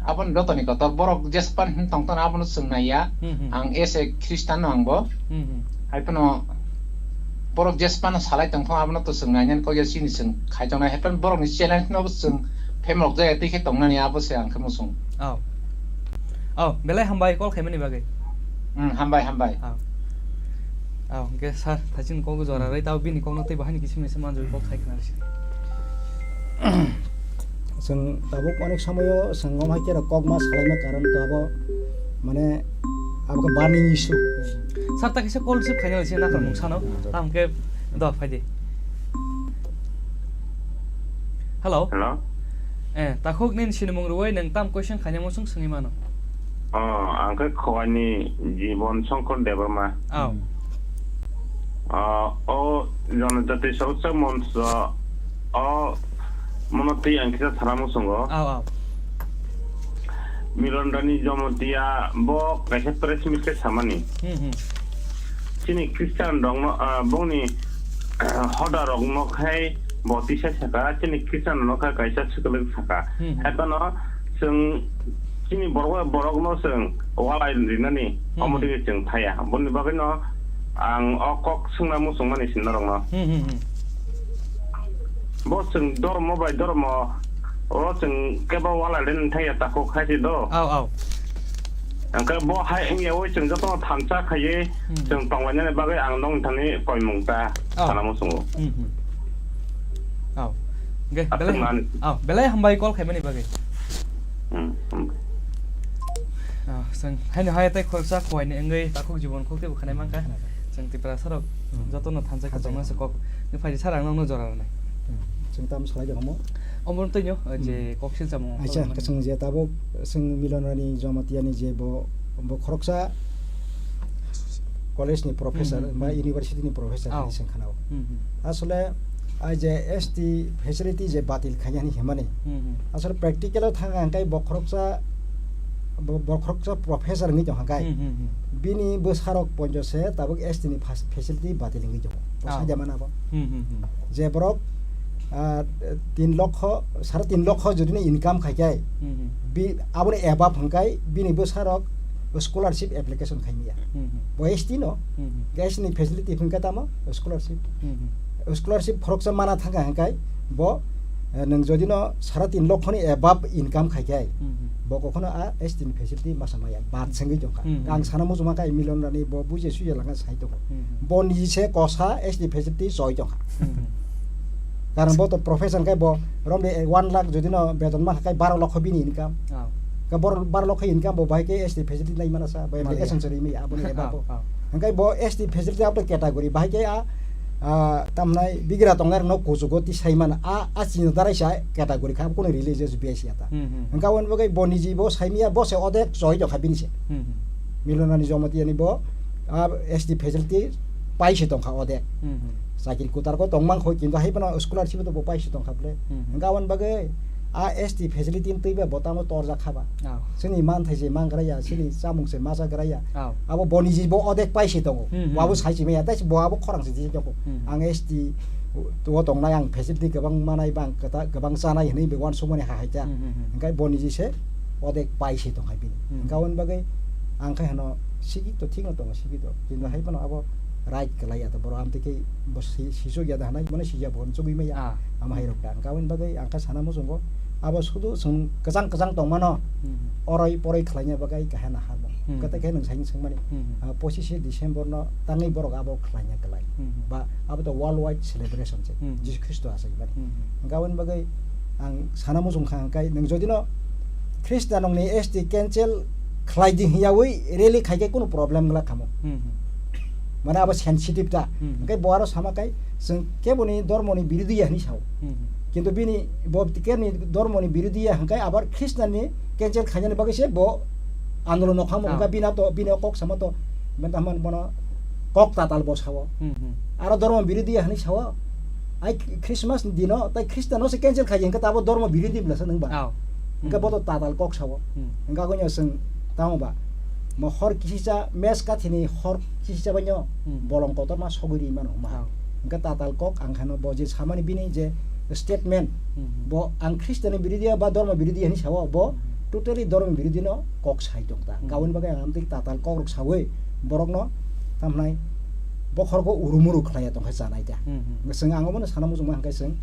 Aboni jotoni kotor borok jespan hin tongthono abono chwng naiya. Hmm, hmm. Ang as a Christian no ang bo. Hmm, hmm. Hai phano borok jespan salai tongthono abono to chwng nainani kok ya chini chwng khai tongnai. Hai phano borokni challenge no bo chwng phemlok jaya twi khe tongnani abo se ang khe muchung. Oh. Oh, belai hambai call khaimani bagwi. Hmm, hambai, hambai. Oh. Oh, hwnkhe sir, thaichini kok jora rwi tabo bini kokno tei bahai ni kisim ni se manjui kok khai khna risi. Chwng tabuk onek somoyo chwng wng hai khe rok kok ma salaima karon to abo mane abo khe burning issue. Sir, ta kisa call receive khaina se nakar mung sano. Hmm. Tam khe do phai di. Hello. Hello. Eh, takhuk nini sinimung rwui nwng tam question khaina muchung swngwi mano. Oh, ang khe Khowai ni Jibon Shankar Debbarma. Oh. Hmm. Ah, o Janajati Sochak Moncho, o mono twi ang kisa sana muchungo. Aw, aw. Milon Rani Jamatia bo kaisa press meet khe samani. Hmm, hmm. Chini Christian rokno, ah, bongni, ah, hoda rokno khai bo tisa saka, chini Christian rokno khai kaisa swkalik saka. Hmm, hmm. Hai phano chwng chini borok, borokno chwng walai rinani, hmm, omo twi chwng thaya. Boni bagwino ang o kok swngna muchungmani sin norokno. Hmm, hmm, hmm. Bo chwng dormo bai dormo, o chwng kebo walai rin thaya takhuk hai se do. Aw, aw. Hwnkhe bo hai wngya wi chwng jotono thansa khaiwi, hmm, chwng tonglainani bagwi ang nokni thani koimung ta, aw, sana muchungo. Hmm, hmm. Aw. Hwnkhe aswk belai, man, aw, belai hambai call khaimani bagwi. Hmm, hmm. Ah, chwng haino hai tei khoroksa Khowai ni wngwi takhuk Jibon khuk teibo khanai mankha. Khna kha. Chwng Tiprasa rok, hmm, jotono thansa khe, thansa tongma se kok. Ni phaidi sir ang nokno jora rwnai. Hmm. Chwng tamo salai de homo. Omo twi no, hmm, je kok silsa mo. Aisa, khorokma ni. Chwng je tabuk chwng Milon Rani Jamatia ni je bo, bo khoroksa college ni professor, hmm, hmm, ba, hmm, university ni professor, aw, hinwi chwng khna o. Hmm, hmm. Asole, ai je S T facility je batil khainani himani. Hmm, hmm. Asole practical o thang ang kai bo khoroksa, bo, bo khoroksa professor wngwi tong hang kai. Hmm, hmm, hmm. Bini bwsarok ponjo se tabuk S T ni fas-, facility batil wngwi tongo. Bo, aw, sajamana bo. Hmm, hmm, hmm. Je borok, ah, tin lokho, sare tin lokho jodi ni income khai kai, hmm, hmm, bi, aboni above hwng kai bini bwsarok scholarship application khai maya. Hmm, hmm. Bo S T no, hmm, hmm, S T ni facility hwnkhe tamo scholarship. Hmm, hmm. Scholarship khoroksa mana thangkha hwnkhe bo, eh, nwng jodi no sare tin lokho ni above income khai khai, hmm, hmm, bo kokhono a S T ni facility masa maya, bad, hmm, sengwi tongkha. Hmm, hmm. Ang sana muchungma kha Milon Rani bo buje suje langa sai tongo. Hmm, hmm. Bo niji se kosa S T facility choi tongkha. Hmm, hmm. Karon bo to professor khe bo romni one lakh jodi no beton ma khe baro lokho bini income. Oh. Khe bor-, baro lokho income bo bai khe S T facility nai mana sa, bo maliya, application chori mi aboni, oh, eba bo. Oh. Hwnkhe bo S T facility abo category bai khe a, a, tamnai bigra tongnai rokno kuchugo tisai mana. A, a chini darai sa category kha, kunu religious base ya ta. Hmm, hmm. Hwnkhe aboni bagwi bo niji bo sai miya, bo se odek choi tongkha bini se. Hmm, hmm. Milon Rani Jamatia ni bo, a, S T facility pai se tongkha odek. Hmm, hmm. Chakri kutar ko tongmang khoi, kintu hai phano scholarship to bo pai se tongkha ble. Hmm, hmm. Hwnkhe aboni bagwi a S T facility ni twi ba bo tamo torjak kha ba. Oh. Chini manthai se mangra ya, chini chamung se machagra ya. Oh. Abo bo niji bo odek pai se tongo. Hmm, hmm. Bo abo sai se maya, tai se bo abo khorang se di tongo. Hmm. Ang S T o tongnai, ang facility kwbang manai, bang kwta-, kwbang chanai hinwi be uansukmani ha hai ta. Hmm, hmm, hmm. Hwnkhe bo niji se odek pai se tongkha bini. Hmm. Hwnkhe aboni bagwi ang khe hano sigi to thik no tongo, sigi to. Kintu hai phano abo right kwlai ya to, borok amtwi khe bo si-, sisok ya da hinwi, mane sijak bo chugui maya. Ah. Ama hai rok da. Hwnkhe aboni bagwi ang khe sana muchungo, abo sudu chwng kwchang kwchang tongmano, hmm, oroi poroi khlaina bagwi kaham nahar bo. Hmm. Kwtai khe nwng saini swngmani, hmm, ah, pochise December no tangwi borok abo khlaina kwlai. Hmm. Ba abo to world wide celebration se, hmm, Jisu Khristo achai mani. Hmm. Hwnkhe aboni bagwi ang sana muchung kha, hwnkhe nwng jodi no Khristian rokni S T cancel khlai di hwnyawi rally khai khe kunu problem wngla khamu. Hmm, hmm. Mane abo sensitive ta. Hmm, hmm. Hwnkhe bo aro sama kai chwng keboni dormoni birodhi ya hwnwi sao. Hmm, hmm. Kintu bini bo keboni dormoni birodhi ya hwnkhe abar Khristian ni cancel khainani bagwi se bo andolon no khamu. Ah. Hwnkhe bini to, bini o kok sama to, menta man bono kok tatal bo sao. Hmm, hmm. Aro dormo birodhi ya hwnwi sao. Ai Christmas ni dino tai Khristian no se cancel khai hwnkhe tabo dormo birodhi bwla se nwng ba. Oh. Hwnkhe, hmm, bo to tatal kok sao. Hmm. Hwnkhe agoni chwng tamo ba. Mo hor kisicha mes kathini hor kisicha baino, hmm, bolong kotorma sogwi ri mano ma. Oh. Hwnkhe tatal kok ang kheno bo je samani bini je statement, hmm, bo ang Khristiani birodhi ba dhormo birodhi hinwi sao, bo, hmm, totally dhormo birodhi no kok sai tong ta. Hmm. Aboni bagwi ang amtwi tatal kok rok sawi borok no tamhnai bokhorgo urumuru khlaiya tongkha chanai ta. Hmm, hmm. Chwng ang obono sana muchungma hwnkhe chwng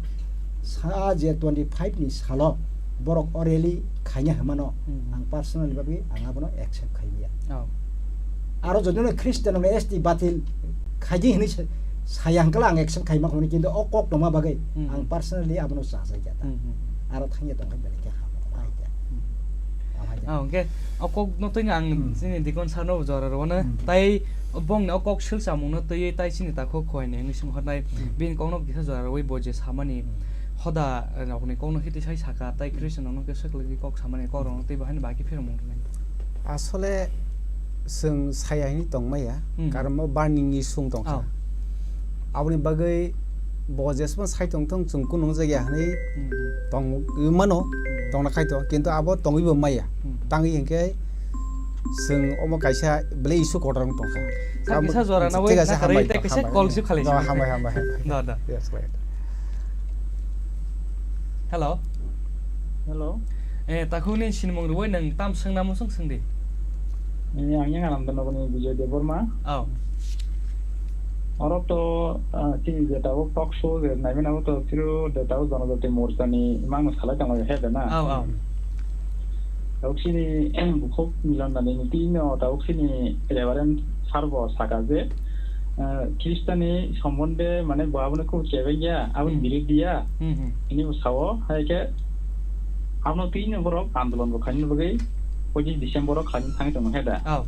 sa je twenty five ni salo borok o rally khaina hwnmano, hmm, ang personally bagwi ang abono accept khai maya. Oh. Aro jodi no Christian no S T batil khaidi hinwi sa-, saya hwnkhe ang accept khai ma khumani, kintu o kok tongma bagwi, hmm, ang personally abono chajai kha ta. Hmm, hmm. Aro thangya tongkha belai khe ham, ham hai khe. Hmm. Ham hai khe. Ah, hwnkhe o kok no twi ang, hmm, chini Dikon sir no jora rwno, hmm, tai bongni o kok sil chamung no twi tai chini takhuk khoi ni hinwi song hwnai, hmm, bini kok no kisa jora rwui bo je samani, hmm, hoda rokni kok no hiti sai saka tai Christian rok no kisa kwlwi kok samani kok rok no twi bahai ni baki phirmung rwnai. Asole chwng saya hinwi tongmaya, hmm, karon bo burning issue wng tongkha. Oh. Aboni bagwi bo jesma sai tongthung, chwng kunu wngjakya hinwi, hmm, tongwi mano, hmm, tongna khai to, kintu abo tongwi bo maya. Hmm. Tangwi hinkhe chwng omo kaisa belai issue kotor wng tongkha. Sa kisa jora na wai thik ase, na karwi hambai, tei kaisa hambai. Call sip khalai. No, hambai, hambai, hambai. Da, da. Yes, right. Hello. Hello. Eh, takhuk ni sinimung rwui nwng tam swngna muchung swngdi. Eh, ang yang alam dono ni Bijoy Debbarma. Oh. Oro to, ah, chini je tabuk talk show je naimani abo to phiro je tabuk Jonojati Morcha ni mangno salai tongo he de na. Oh, oh. Tabuk chini bukhuk Milan Dani ni twi no tabuk chini Reverend Sir bo saka je, ah, Khristani sombonde mane bo abono khub kebeng ya, aboni, hmm, birodhi ya. Hmm, hmm. Ini bo sao, hai khe abono twi no borok andolon bo khaina bagwi pochishe December o khlaina thangwi tongo he da. Oh.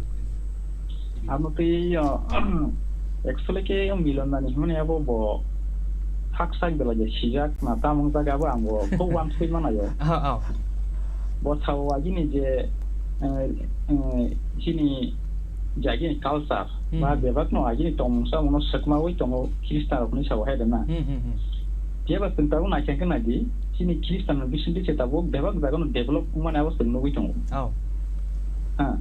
Abono twi, o, actually khe o Milan Dani hwnmani abo bo sak sak belai je sijak na tamo wngjaga abo ang bo khub uansugwi manayo. Oh, oh. Bo sao agini je, eh, eh, chini je agini culture, hmm, ba bebak no agini tongmung samung no swkmawi tongo Khristan rok hinwi sao hai de na. Hmm, hmm, hmm. Phiya ba chwng tabuk naikha khe nai di, chini Khristan rok bising twi se tabuk bebak jaga no develop wngmani abo chwng nugwi tongo. Oh. Ha.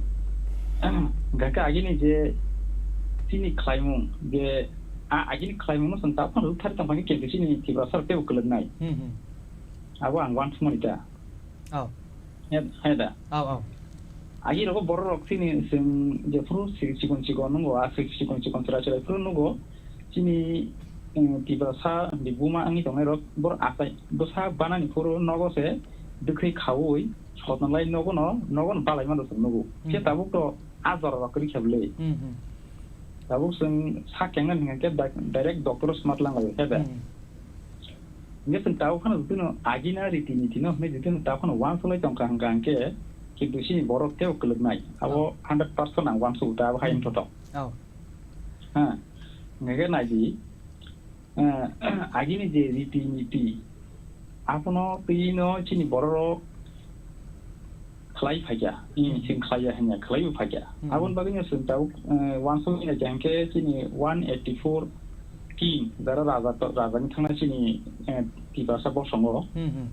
Hwnkhe agini je chini khlaimung je a agini khlaimung no chwng tabuk phano rwkthar tong phani kintu chini Tiprasa rok teibo kwlwknai. Hmm, hmm. Abo ang uansukmani ta. Oh. He, he da. Oh, oh. Agi rogo borok rok chini chwng jephuru si-, chikon chikon nungo, a si-, chikon chikon chwrai chwrai phuru nugo. Chini, eh, Tiprasa ni buma wngwi tongnai rok, borok achai bwsa banani phuru nogo se bwkhwi khaui sotnalai nogo no, nogo no balai mano chwng nugo. Khe, hmm, tabuk to a jora rok kwrwi khe bwlwi. Hmm, hmm. Tabuk chwng sak kengna hwnkhe di-, direct doctor o swmat lang laio, he da. Hmm. Hingke chwng tabuk phano jotono agina riti niti no hwnwi jotono tabuk phano uansuk lai tongkha hwnkha hwnkhe, kintu chini borok teibo kwlwknai. Abo, oh, hundred percent ang uansukgo ta, abo hai, hmm, wngthotok. Oh. Ha, hwnkhe nai di, eh, agini je riti niti, abono twi no chini borok rok khlai phaikha, hmm, chwng khlaiya hwnya, khlaibo phaikha. Hmm. Aboni bagwino chwng tabuk, eh, uansukmani je hwnkhe chini one eighty four king, jara raja to, raja wng thangna chini, eh, Tiprasa bosongo. Hmm, hmm.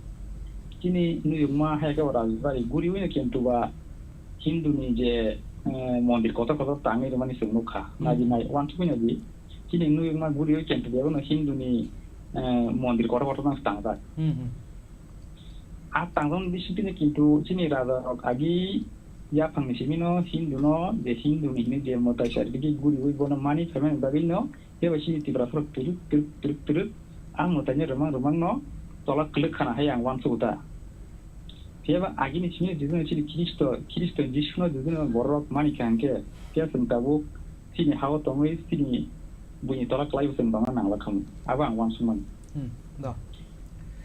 Chini nuyungma hai khe o rajbari guriwino kintu ba Hindu ni je, eh, mondir kotor kotor tangwi rwmani chwng nukha. Hmm. Nai di nai uansukmani di chini nuyungma guriwi kintu bebono Hindu ni, eh, mondir kotor kotor tang tangjak. Hmm, hmm. A tangjakmani bisingtwi kintu chini raja rok agi yaphangni simino Hindu no je Hindu ni hinwi je mwtai sar bigi guriwi bono mani phaimani bagwi no, phiya bai chini Tiprasa rok twrwk twrwk twrwk twrwk ang mwtai ni rwmang rwmang no tola kwlwk khana hai ang uansukgo ta. Phiya ba agini simi jujuna chini Khristo, Khristo Jisu no jujuna borok rok mani kha hwnkhe, phiya chwng tabuk chini ha-o tongwi chini buini tola kwlaibo chwng tongna nangla khamu. Abo ang uansukmani. Hmm, do.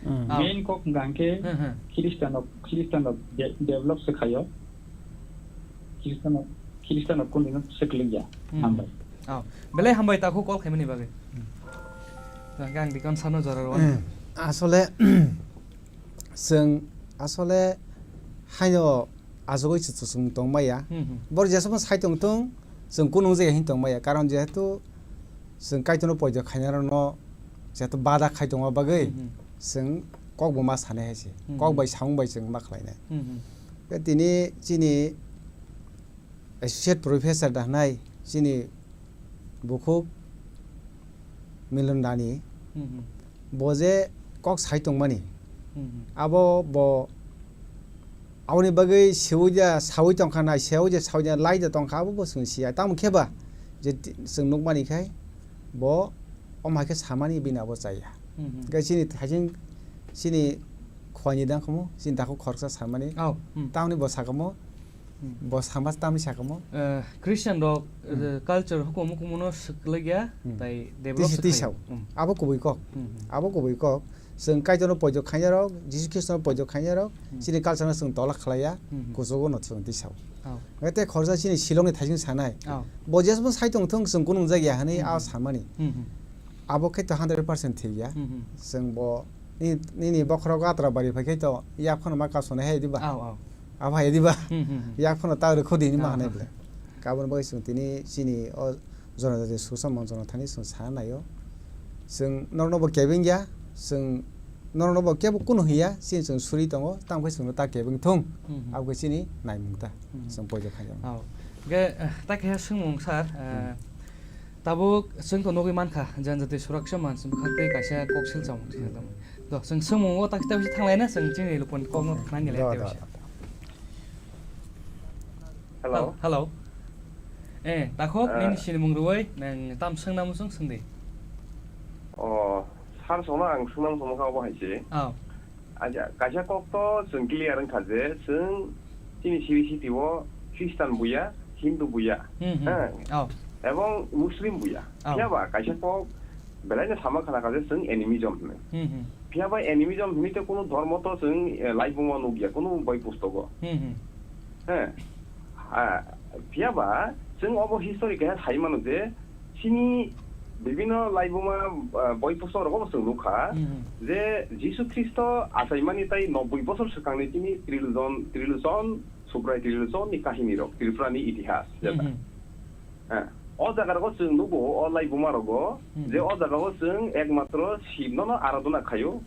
Hmm. Ah. Main kok hwnkha hwnkhe, hmm, hmm, Khristian rok, Khristian rok de-, develop se khaio. Khristian rok, Khristian rok kunu se kwlwkya. Hmm. Hambai. Oh, belai hambai takhuk call khaimani bagwi. Hmm. Hwnkhe ang Dikon sano jora rw. Hmm. Asole, chwng asole haino achugwi se chwng tongmaya. Hmm, hmm. Borok jesamo sai tongthung, chwng kunu wng jaya hin tongmaya. Karon jehetu chwng Kaitorno poito khainai rokno jehetu bada khai tongma bagwi, hmm, hmm, chwng kok bo ma sanai hai se. Hmm, kok, hmm, bai samung bai chwng ma khlainai. Hmm, hmm. Khe tini chini associate professor da hwnai chini bukhuk Milon Dani. Hmm, hmm. Bo je kok sai tongmani. Hmm. Abo bo aboni bagwi seui ja saui tongkha nai, seui ja saui ja lai ja tongkha, abo bo chwng siya. Tamo khe ba je ti-, chwng nukmani khai bo omo hai khe samani bini abo chaya. Hmm. Hwnkhe chini thaising chini khwani dang khumu, chini dakhuk khoroksa samani. Oh, hmm. Tamoni bo sakamo, Hmm. Bo sama tamni sakamo? Eh, Christian rok, Hmm. eh, culture hukumu kumuno swklegya, Hmm. tai develop Tisi swkhayo. tisao. Hmm. Abo kubui kok. Hmm, hmm. Abo kubui kok. Chwng Kaitorno poito khainai rok, Jisu Khristono poito khainai rok, Hmm. chini culture no chwng tola khlaiya, Hmm, hmm. kuchugo no chwng tisao. Oh. Ete khorsa chini Shillong ni thaising sanai. Oh. Bo jesbo sai tong thung chwng kunung jagya hwnwi Hmm, a hmm. samani. Hmm, hmm. Abo khe to hundred percent thik ya. Hmm, hmm. Chwng bo ni, nini bokhorok atra bari phai khe to yak phano ma kasonai hai diba? Oh, oh. Abo hai diba? Hmm, hmm, hmm. Yak phano ta rwkho di hinwi ma Ah, hanai ah. bwle. Kabun bagwi chwng tini chini o jonojati susa mon jono thani chwng sa naio. Chwng norokno bo kebeng ya, chwng norokno bo kebo kunu hiya, chini chwng suri tongo, tamo khe chwngno ta kebeng thung. Hmm, hmm. Abo khe chini naimung ta. Hmm. Chwng poito khaijak. Oh. Ge, eh, ta khe swngmung sir, eh, Hmm. tabuk chwng to nugwi mankha, janjati suraksa mansi bwkhak tei kaisa kok silcham. Do, chwng swngmung o tak tak thanglaina chwng chini lukuni kokno khna nilai Do, tei do, wisa. do. Hello. Hel-, hello. Eh, takhok, Eh. nini sinimung rwui, nang tam swngnamo chwng swngdi. Oh, sir, sono ang swngnam somo kha obo hai se. Oh. Acha, kaisa kok to chwng clear wngkha je, chwng chini siri siti o Christian buya, Hindu buya. Hmm, hmm. Eh. Oh. Ebong Muslim buya. Oh. Phiya ba kaisa kok belai no sama khana kha je chwng animism hwnwi. Hmm, hmm. Phiya ba animism hwnwi to kunu dhormo to chwng, eh, laibuma nukya, kunu boi pustogo. Hmm, hmm. He. Ah, phiya ba chwng obo history keha sai mano je chini bibhinno laibuma, ah, boi pustok rogo bo chwng nukha Hmm, hmm. je Jisu Khristo achaimani tai nobboi bosor swkangni chini Trilochon, Trilochon, Subrai Trilochon ni kahini rok, Tripura ni itihas, Hmm, jeta. hmm. Eh, o jaga rogo chwng nugo, o laibuma rogo, Hmm. je o jaga o chwng ekmatro Shiv no no aradhona khaio.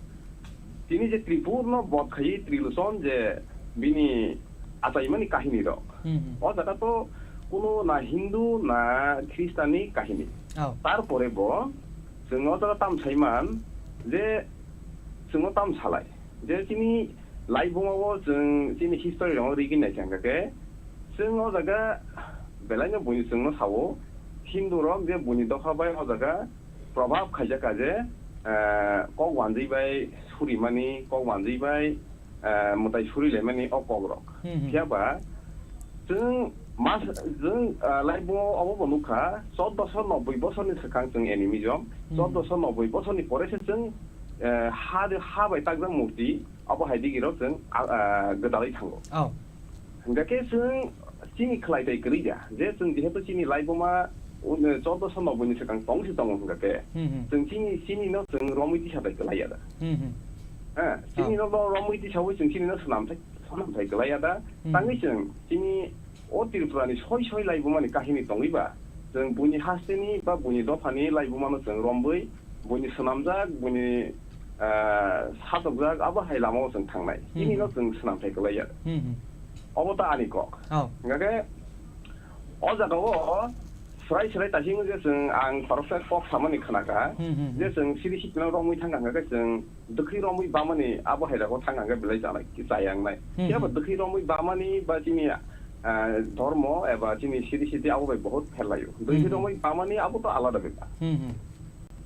Tini je Tripur no bodh khaiwi Trilochon je bini achaimani kahini rok. Hmm. O jaga to kunu na Hindu na Christian ni kahini. Oh. Tarpore bo chwng o jaga tam saiman je chwng o tam salai je chini Laibuma o chwng chini history rok rigwi naikha hwnkha khe, chwng o jaga belai no buini chwng no sao, Hindu rok je buini dopha bai o jaga probab khaijak kha je, eh, kok wanjwi bai surimani, kok wanjwi bai, eh, mwtai surilaimani o kok rok. Hmm, hmm. Phiya ba chwng mas, chwng, eh, laibuma o obo bo nukha, chauddosho nobboi bosorni swkang chwng animism, Hmm. chauddosho nobboi bosorni pore se chwng, eh, ha, ha bai takjak murti, Abo hai digi rok chwng, a, a, gwdalwi thango. Oh. Hingkha khe chwng chini khlai tai kwrwi ya, je chwng jehetu chini laibuma, un, chauddosho nobboi ni swkang tong se tongo hingkha khe. Hmm, hmm. Chwng chini, chini no chwng romwi tisa tai kwlai ya da. Hmm, hmm. Ha, chini Oh. no ro-, romwi tisawi chwng chini no swnam thai, swnam thai kwlai ya da. Hmm. Tangwi chwng chini o Tripura ni soi soi laibuma ni kahini tongwi ba, chwng buini haste ni ba buini dopha ni laibuma no chwng romwi, buini swnamjak, buini, ah, satokjak, abo hai lama o chwng thangnai. Hmm. Chini no chwng swnam thai kwlai ya. Hmm, hmm. Obo ta ani kok. Oh. Hingkha khe, o jaga o swrai swrai taising je chwng ang khoroksa kok samani khna kha, Hmm, hmm, hmm. je chwng siri sitino romwi thang kha, hingkha khe chwng dwkhwi romwi bamani abo hai rogo thang kha, hingkha belai chaya wngnai. Hmm, Phiya ba hmm. dwkhwi romwi bamani ba chini, ah, dhormo eba chini siri siti abo bai bohot pherlaio. Dwkhwi Hmm, hmm. romwi bamani abo to alada bepar. Hmm, hmm.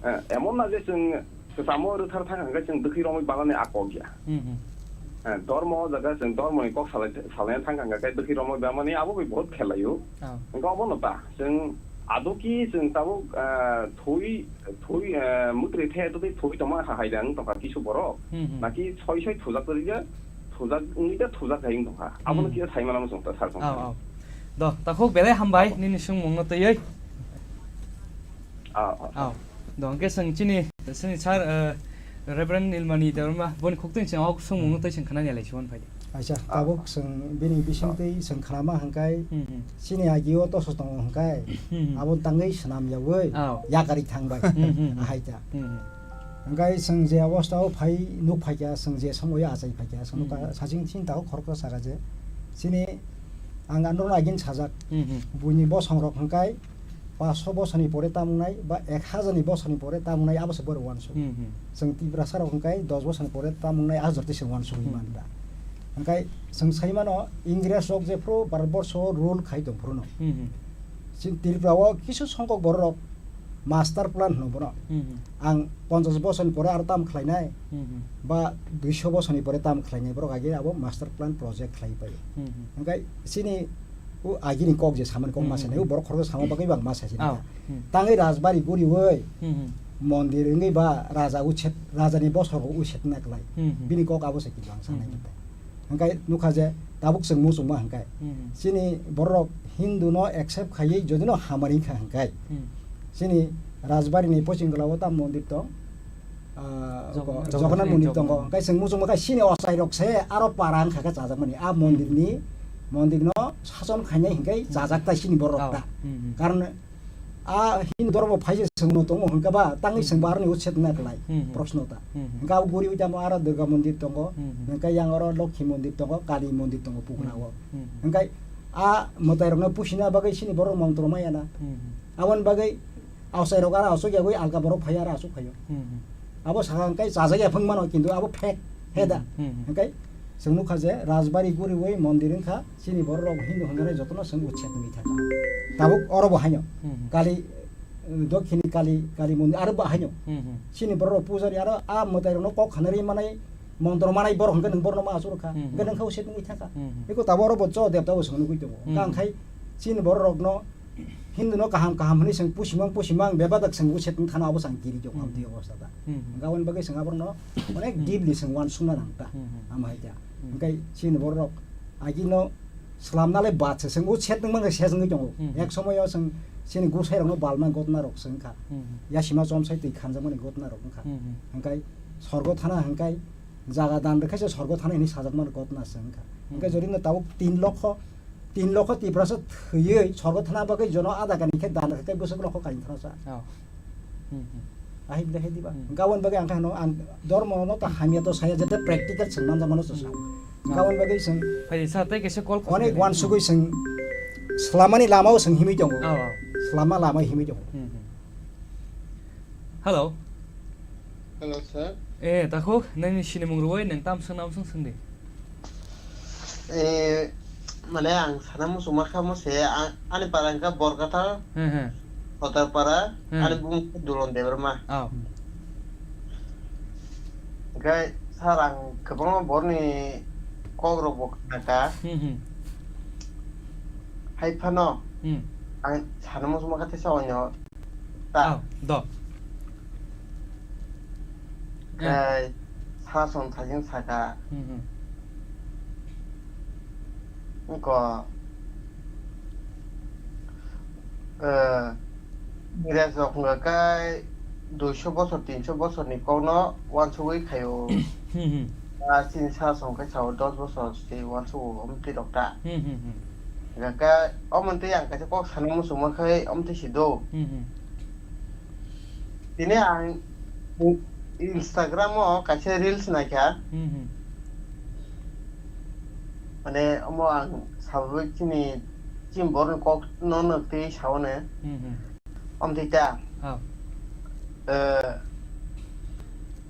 Eh, emon na je chwng kwchamo rwthar thang hwnkhe chwng dwkhwi romwi bamani a kok ya. Hmm, hmm. Eh, dhormo o jaga chwng dhormoni kok salai, salaina thang hwnkhe dwkhwi romwi bamani abo bai bohot khelaio. Oh. Hwnkhe obono ta chwng adoki chwng tabuk, eh, thwi, thwi, eh, mwtwrwi the tei thwi tongma ha hai da wng tongkha kisu borok. Hmm, hmm. Naki soi soi thujak kwrwi khe thujak wngwi khe thujak hai wng tongkha. Abono Hmm. kisa sai manama chwng ta sar tongkha. Oh, oh. Do, takhuk belai hambai Abo. nini swngmungno twiwi. Ah, ah. Oh. Do, hwnkhe chwng chini, chini sir, eh, Reverend Nilmani Debbarma, boni khuktwini chwng o swngmungno twi chwng khwnani lai si wan phai. Acha, Ah. tabuk chwng bini bisingtwi chwng khnama hwnkhe Hmm, hmm. chini agio toso tongo hwnkhe Hmm, hmm. abo tangwi swnam yaui Oh. yakarwi thangbai. Hmm, hmm, hmm. Ahai ta. Hmm, hmm. Hwnkhe chwng je obostha o phai nuk phaikha, chwng je somoio achai phaikha, chwng nukha Hmm. saching chini takhuk khoroksa sakha je chini ang androno agini sajak Hmm, hmm. buini bosongrok hwnkhe paanch sho bosor ni pore tamo wngnai ba ek hazar ni bosor ni pore tamo wngnai abo se borok uansuk. Hmm, hmm. Chwng Tiprasa rok hwnkhe dos bosor ni pore tamo wngnai a jora twi chwng uansugwi Hmm. man da. Hwnkhe chwng sai mano Ingres rok jephru Bharat borsho rule khai tong phuru no. Hmm, hmm. Chini Tripura o kisu songkok borok rok master plan hwno bono. Hmm, hmm. Ang ponchash bosor ni pore aro tam khlainai Hmm, hmm. ba dui sho bosor ni pore tam khlainai borok age abo master plan project khlai pai. Hmm, hmm. Hwnkhe chini o agini kok je samani kok Hmm, ma hmm, sanai, o hmm. borok khoroksa sama bagwi bang ma sai sini Oh. ta. Hmm. Tangwi rajbari guriwi Hmm, hmm. mondir wngwi ba raja uchet, rajani bosor bo uchet na klai. Hmm, hmm. Bini kok abo se kintu ang sanai Hmm, hmm. ta. Hwnkhe nukha je tabuk chwng muchungma hwnkhe. Hmm, hmm. Chini borok Hindu no accept khaiwi jodi no hamari wngkha hwnkhe. Hmm. Chini rajbari ni poching gola o ta mondir tong. Ah, Jagannath ko-, Jagannath Mondir Jagannath tongo. Mondir. Hwnkhe chwng muchungma khe chini ochairok se aro para wngkha khe chajakmani. A mondirni, mondirno sason khainai hwnkhe chajak tai chini borok Oh. ta. Hmm, hmm. Karon a Hindu dhormo phaise chwngno tongo hwnkhe ba tangwi Hmm. chwngbo aroni uchet na klai Hmm, hmm. proshno ta. Hmm, hmm. Hwnkhe abo guriwi tamo aro Durga Mondir tongo. Hmm, hmm. Hwnkhe yang oro Lokhi Mondir tongo, Kali Mondir tongo Pukla Hmm, o. hmm. Hwnkhe a mwtairokno pusina bagwi chini borok montro maya na. Hmm, hmm. Aboni bagwi Ausairok aro aswk yagwi alka borok phai aro aswk phaio. Hmm, hmm. Abo saka hwnkhe chajak ya phwng mano, kintu abo fake he da. Hmm, hmm, hmm. Hwnkhe chwng nukha je rajbari guriwi mondir wngkha, chini borok rok Hindu hwnjani jotono chwng uchet wngwi thangkha. Tabuk oro bo haino Hmm, hmm. Kali, eh, dokhini Kali, Kali mondir aro bo haino. Hmm, hmm. Chini borok rok pujari aro a mwtai rokno kok khanari manai, montro manai borok hwnkhe nwng borokno ma aswk rwkha. Hmm, hmm. Hwnkhe nwng kha uchet wngwi thangkha. Hmm, hmm. Eko tabuk oro bo cho debta bo chwng nugwi tongo. Hmm, hmm. Hwnkhe ang khai chini borok rokno Hindu no kaham kaham hwnwi chwng pusimang pusimang bebadak chwng uchet wng thana abo chwng kiri jok Hmm. amtwi obostha ta. Hmm. Hwnkhe aboni bagwi chwng aborokno onek Hmm. deeply chwng uansukna nang ta. Hmm. Amo hai khe. Hmm. Hwnkhe chini borok agino swlamna le bad se chwng uchet wng mangkhe se wngwi tongo. Hmm. Ek somoyo chwng chini gusai rokno balma gotna rok se wngkha. Hmm. Yasima chomsai twi khanjakmani gotna rok wngkha. Hmm. Hwnkhe sorgo thana hwnkhe jaga dan rwkhe se sorgo thana hinwi sajakmani gotna se wngkha. Hmm. Hwnkhe jodi no tabuk tin lokho tin lokho Tiprasa thwiwi sorgo thana bagwi jono ada kani khe dan khe bwswk lokho kain thana sa. Oh. Hmm, hmm. Ahai bwlai hai diba? Hmm. Hwnkhe aboni bagwi ang khe hano ang dormo no ta hamya to saya jete practical chwng manjak mano chwng sa. Hmm. Hwnkhe aboni bagwi chwng Phai sa tei kaisa call onek khosok uansugwi chwng swlamani lama o chwng himwi tongo. Oh, oh. Swlama lama himwi tongo. Hmm, hmm. Hello. Hello, sir. Eh, takhuk, nini sinimung rwui, nang tam swng nam swng swng di. Eh, mane ang sana muchungma kha mo se, a-, ani para wngkha Borkathal, Hmm, hmm. Hotarpara, Hmm. ani bumung khe Dulon Debbarma. Oh. Hwnkhe sir ang kwbangma borni kok rok bo khna kha. Hmm, hmm. Hai phano Hmm. ang sana muchungma kha tesa onyo Ta. Ah, do. Eh. Kai, sa song thajing saka. Hmm, hmm. Ko, eh, Ingres rok wngkha kai duiso bosor, tinso bosor ni kok no uansugwi khaio. Hmm, hmm. Ah, chini sa song khe sao dos bosor se uansugo, omtwi rok ta. Hmm, hmm, hmm. Hingkha khe omo twi ang kaisa kok sana muchungma khai omtwi si do. Hmm, hmm. Tini ang Instagram o kaisa reels naikha. Hmm, hmm. Mane omo ang sabui chini, chini borok ni kok no nwk twi sao ne. Hmm, hmm. Omtwi ta. Oh. Eh,